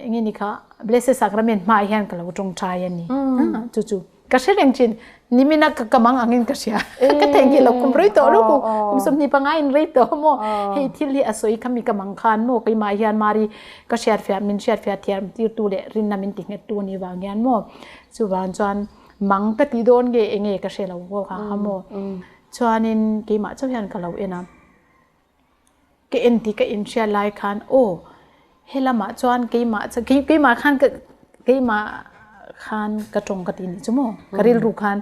enge ni kha blessed sacrament hmaah hian ka lo tawngtai a ni chu chu. Ka hre reng thin, nimina ka ka mang angin ka hria. Ka theihnghilh lo kum rei tawh lo ku, kum 25 in rei tawh maw. Hei thil hi a sawi kha mi ka mang khan maw keimah hian mari ka hriatfiah min hriatfiah thiam tirtu leh rinna min ti nghet tu a nih vang hian maw. Chuvang chuan mang ka tih dawn nge enge ka hre lo bawk a kha maw. Chuanin keimah chauh hian ka lo en a. Ka en tih ka inhriat lai khan aw helamah chuan keimah chu keimah khan ka keimah khan ka tawng ka ti nih chu maw ka rilru khan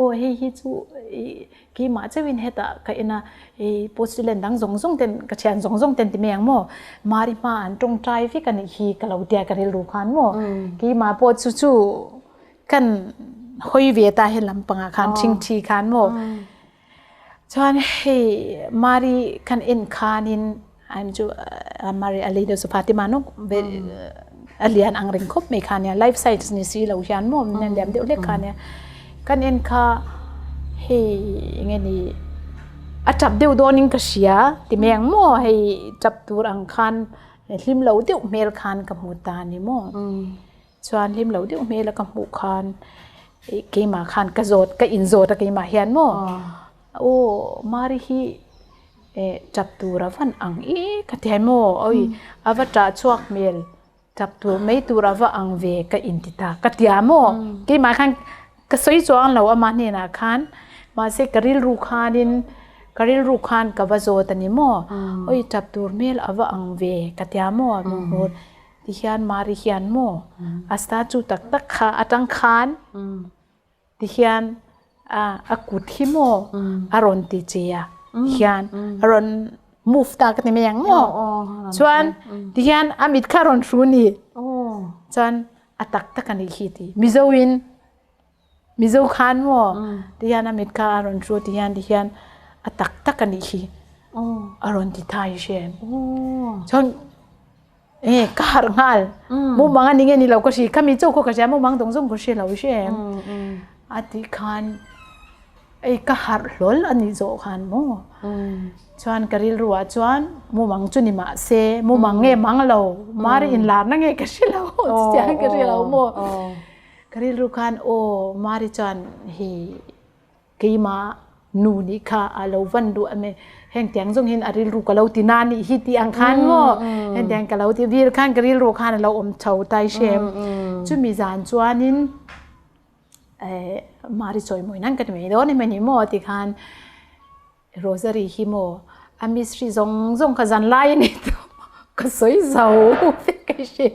aw hei hi chu ih keimah chauhin hetah ka en a ih postulent dang zawng zawng ten ka thian zawng zawng ten ti mai ang maw mari hma an tawngtai vek a nih hi ka lo tia ka rilru khan maw keimah pawh chu chu kan hawi ve ta helam pangah khan thingthi khan maw. Chuan hei Mari kan en khanin an chu Mari a lei chu Fatima no a lian ang reng khawp mai kha nia life size ni si lo hian maw nan liam deuh hlek kha nia kan en kha hei enge ni a tap deuh dawnin ka hria ti mai ang maw hei tap tur ang khan hlim lo deuh hmel khan ka hmu ta ni maw. Chuan hlim lo deuh hmel a ka hmuh khan ih keimah khan ka zawt ka inzawt a keimah hian maw aw Mari hi eh tap tur a van ang i ka ti hai maw awi a va tah chhuak hmel tap tur mai tur a va ang ve ka inti ta ka tia maw keimah khan ka sawi chuang lo ama hnenah khan mahse ka rilru khanin ka rilru khan ka va zawt a ni maw awi tap tur hmel a va ang ve ka tia maw. Ti hian Mari hian maw a statue tak tak kha atang khan ti hian a kut hi maw a rawn ti che a hian a rawn move ta ka ti mai ang maw chuan ti hian a mit kha a rawn hru ni chuan a tak tak a nih khi ti Mizo in Mizo khan maw ti hian a mit kha a rawn hru ti hian ti hian a tak tak a nih khi a rawn ti thai hriat chuan E ka harh nghal mumang a ni nge ni lo ka hri khami chu khaw ka hria mumang dawng zawng ka hre lo hre em a tih khan ei ka harh hlawl a nih zawh khan maw chuan ka rilru ah chuan mumang chu ni mah se mumang nge mang lo mari inlar na nge ka hre lo chutiang ka hre lo maw ka rilru khan aw mari chuan hi Keimah nu nih kha a lo van duh ame heng tiang zong hin a rilru ka lo ti na nih hi ti ang khan maw heng tiang ka lo ti vir khan ka rilru khan a lo awm chho tai shem chumi zan chuanin mari chawi mawi nan ka ti mai dawn emaw ni maw ti khan rosary hi maw a mystery zawng zawng kha zan lai a ni tawh ka sawi zo vek. ka hre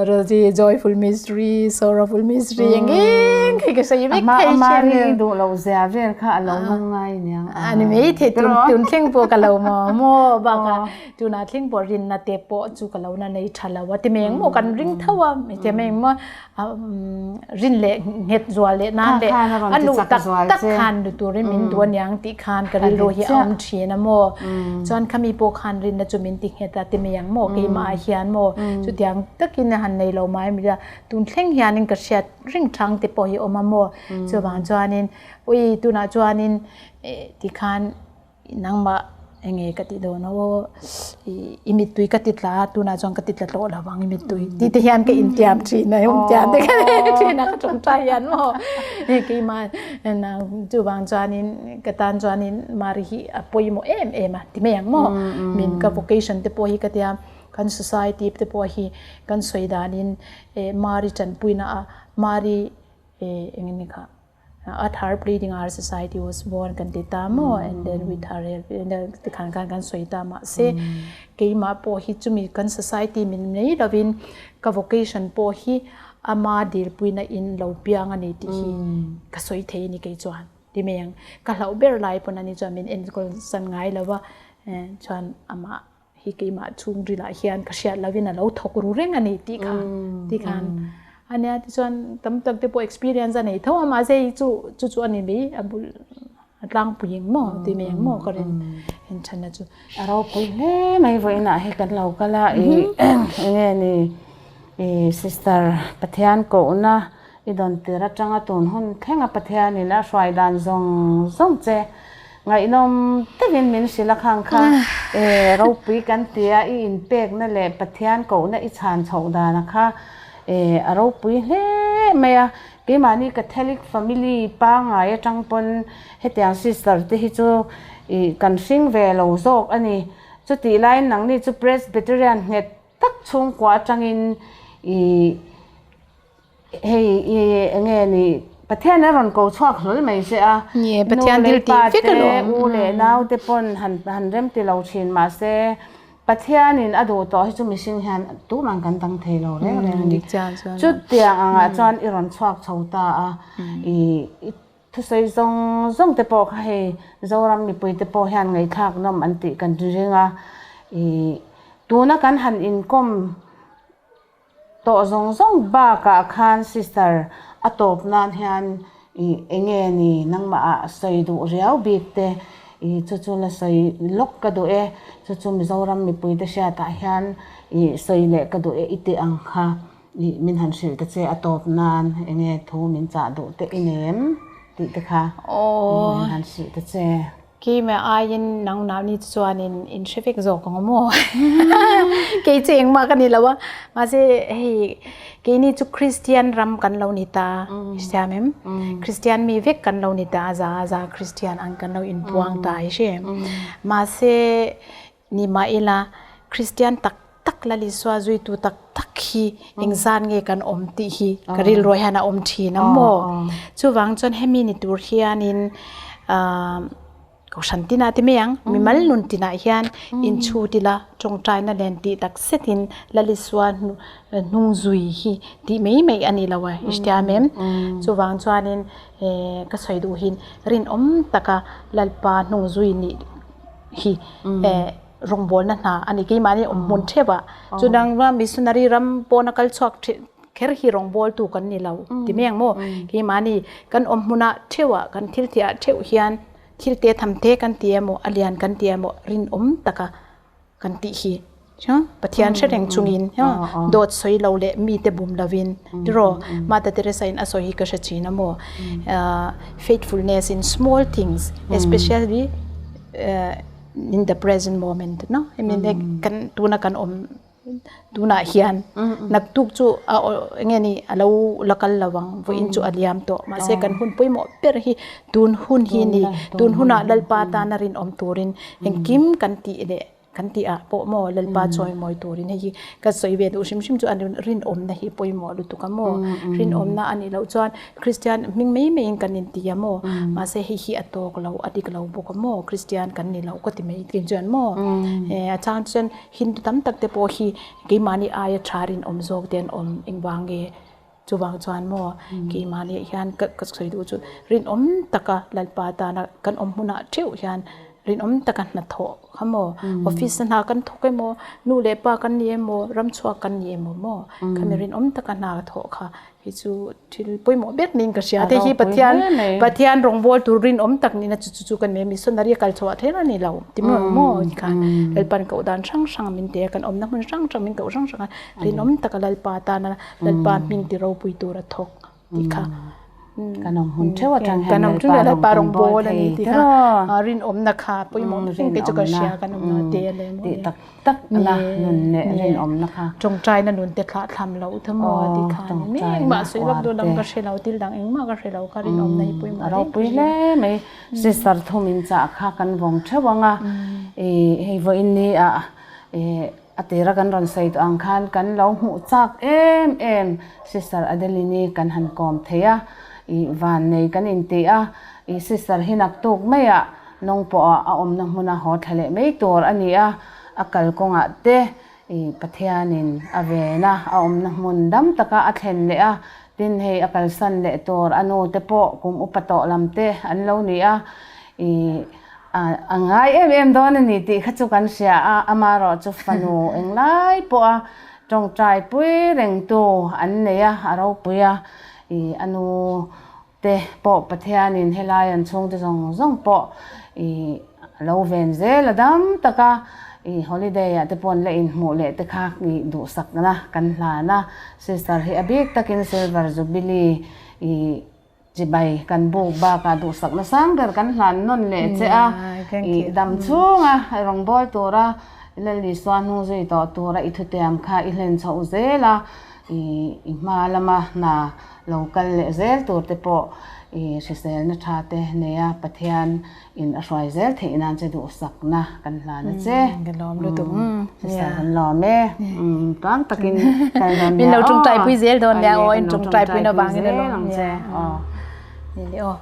Rosie joyful mystery sorrowful mystery eng eng khi ka sawi vek thei ama ri duh lo zia vel kha a lo nung ngai niang ani mai thei tun tun thleng pawh ka lo maw maw bakah tunah thleng pawh rinna te pawh chu ka lo na nei tha lo a ti mai eng maw kan ring tho a ti mai eng maw rin leh nghet zual leh nan leh a luh tak tak khan lu turin min duh aniang tih khan ka rilru hi a awm thin a maw chuan khami pawh khan rinna chu min ti nghet a ti mai ang maw keimah ah hian maw chutiang takin a han nei lo mai a tun thleng hianin ka hriat ring thang te pawh hi a awm a maw chuvang chuanin ui tunah chuanin tikhan Nangmah enge ka tih dawn aw, i mittui ka ti tla a, tunah chuan ka ti tla tawh lo vang i mittui ti te hian ka intiam thin a, intiam te ka nei thin a ka tawngtai hian maw keimah chuvang chuanin ka tan chuanin Mari hi a pawimawh em em a ti mai ang maw, min ka vocation te pawh hi ka tia kan society te pawh hi kan sawi danin Mari tanpuina ah Mari eng nge kha. At her pleading our society was born kan ti ta maw and then with her help tikhan khan kan sawi ta mahse keimah pawh hi chumi kan society min nei lovin ka vocation pawh hi ama dilpuina in lo piang a ni tih hi ka sawi thei a ni kei chuan ti mai ang ka hlauh ber lai pawn ani chuan min enkawl san ngai lo va chuan amah hi keimah chhungril ah hian ka hriat lovin a lo thawk ru reng a ni tih kha tih khan a nia tichuan tam tak te pawh experience a nei tho a mahse hei chu chu chu a ni mai a bul a tlangpui eng maw ti mai eng maw ka rin en than a chu. A ropui hle mai vawiinah hei kan lo kal a ih enge ni ih sister Pathian kohna I dawn tir atanga tun hun thlenga Pathianin a hruai dan zawng zawng che ngaihnawm takin min hrilh a khang kha e ropui kan ti a, i inpekna leh Pathian kohna i chhan chhoh dana kha e a ropui hle mai a. Keimahni Catholic family pangngai atang pawn hetiang sister te hi chu i kan hring ve lo zawk a ni. Chutih laiin nangni chu Presbyterian nghet tak chhungkua atangin i Hei i enge ni Pathian a rawn ko chhuak hlawl mai che a, nu leh pa te, u leh nau te pawn han han rem ti lo thin mahse Pathianin a duh tawh hi chu mihring hian tumah kan dang thei lo reng reng a ni. Chutiang angah chuan i rawn chhuak chho ta a, i thusawi zawng zawng te pawh kha hei Zoram mipui te pawh hian ngaihthlak nawm an tih kan ring a, i tuna kan han inkawm Tawh zawng zawng bakah khan sister a tawp nan hian i enge ni nangmah ah sawi duh riau bik te i chu chu la sawi lawk ka duh e, chu chu Mizoram mipui te hriat ah hian i sawi leh ka duh e i tih ang kha i min han hrilh ta che a tawp nan enge thu min chah duh te i nem tih te kha i min han hrilh ta che. Keimah aiin nangmah ni chuanin in hre vek zawk ang maw? Kei chu engmah ka ni lo a, mahse hei keini chu Kristian ram kan lo ni ta, i hria em? Kristian mi vek kan lo ni ta a, za a za Kristian ang kan lo inpuang ta i hria em? Mahse ni mah ila Kristian tak tak la Isua zuitu tak tak hi engzan nge kan awm tih hi ka rilruah hian a awm thin ang maw? Chuvang chuan hemi ni tur hianin aah kohhran tinah te mai ang, mimal nun tinah hian inchhut ila tawngtaina nen tih tak zetin Lal Isua hnung zui hi tih mai mai a ni lo a, i hriam em? Chuvang chuanin ka sawi duh hin rinawm taka Lalpa hnung zui nih hi rawngbawlna hna a ni. Keimahni awm hmun theuh ah chudang ram missionary ram pawna kal chhuak kher hi rawngbawltu kan ni lo ti mai ang maw. Keimahni kan awm hmunah theuh ah kan thil tih ah theuh hian thil te tham te kan ti emaw a lian kan ti emaw rinawm taka kan tih hi Pathian hre reng chungin dawt sawi lo leh mite bum lovin tiraw Mother Teresa in a sawi hi ka hre thin a maw faithfulness in small things especially in the present moment no hemi nek kan tuna kan awm tunah hian naktuk chu a enge ni alo la kal lo ang vawiin chu a liam tawh mahse kan hun pawimawh ber hi tun hun hi ni tun hunah Lalpa tana rinawm turin engkim kan tih leh. Kan tih ah pawh maw Lalpa chawimawi turin hei hi ka sawi ve duh hrim hrim chu a rinawmna hi pawimawh lutuk a maw rinawmna a nih loh chuan Kristian hming mai mai in kan inti a maw mahse hei hi a tawk lo a dik lo bawk a maw Kristian kan ni lo ka ti mai tih chuan maw a chang chuan Hindu tam tak te pawh hi keimahni aia tha rinawm zawk te an awm engvang nge chuvang chuan maw keimahni hian ka ka sawi duh chu rinawm taka Lalpa tana kan awm hunah theuh hian rinawm taka hnathawh kha maw office a hna kan thawk emaw nu leh pa kan ni emaw ram chhuak kan ni emaw maw khami rinawm taka hna thawh kha hi chu thil pawimawh ber niin ka hria te hi Pathian Pathian rawngbâwl tur rinawm tak nihna chu chu chu kan nei missionary a kal chhuah theih a ni lo ti maw maw tikhan Lalpan koh dan hrang hrang min ti a kan awmna hmun hrang hrang min koh hrang hrang a rinawm taka Lalpa tana Lalpa hming ti ropui tur a thawk tih kha kan awm hun theuh atang hian Lalpa rawn bawl thei tiraw rinawmna kha pawimawh eng te chu ka hria kan awmna te a lem tih tak tak na nun leh rinawmna kha tawngtaina nun te thlah thlam lo tha maw tih kha ni engmah sawi vak dawn ang ka hre lo thil dang engmah ka hre lo kha rinawmna hi pawimawh a ropui hle mai sister thum in chah kha kan vawng theuh anga i hei vawiin ni ah i A tira kan rawn sawi tawh ang khan kan lo hmuh chak em em Sister Adeline-i kan han kawm thei a, i vannei kan inti a, i sister hi naktuk maiah nawng pawha a awmna hmuna haw thla leh mai tur a ni a, a kalkawngah te i Pathianin a ven a, a awmna hmun dam taka a thlen leh a, tin hei a kalsan leh tur a nu te pawh kum upa tawh lam te an lo ni a, i A ngai em em dawn a ni tih kha chu kan hria a, amaherawh chu fanu englai pawha tawngtai pui rengtu an nei a, a ropui a, ih a nu te pawh Pathianin helai an chhungte zawng zawng pawh ih a lo ven zel a dam tak a, ih holiday ah te pawh an la inhmuh leh te kha ih duhsakna kan hlan a, sister hi a bik takin silver jubilee ih Chibai kan buk bakah duhsakna sang ber kan hlan nawn leh che a, i dam chhunga rawngbâwl tura Lal Isua hnung zui tawh tura i thutiam kha i hlen chhoh zel a, i hma lama hna lo kal leh zel tur te pawh i hriselna tha te nei a, Pathian in a hruai zel theih nan che duhsakna kan hlan a che. Ka lawm lutuk. Sister kan lawm e. Tlang takin kal dawn nia. Min lo tawngtai pui zel dawn nia aw, in tawngtai pui na vangin a lawm che. Ni le aw.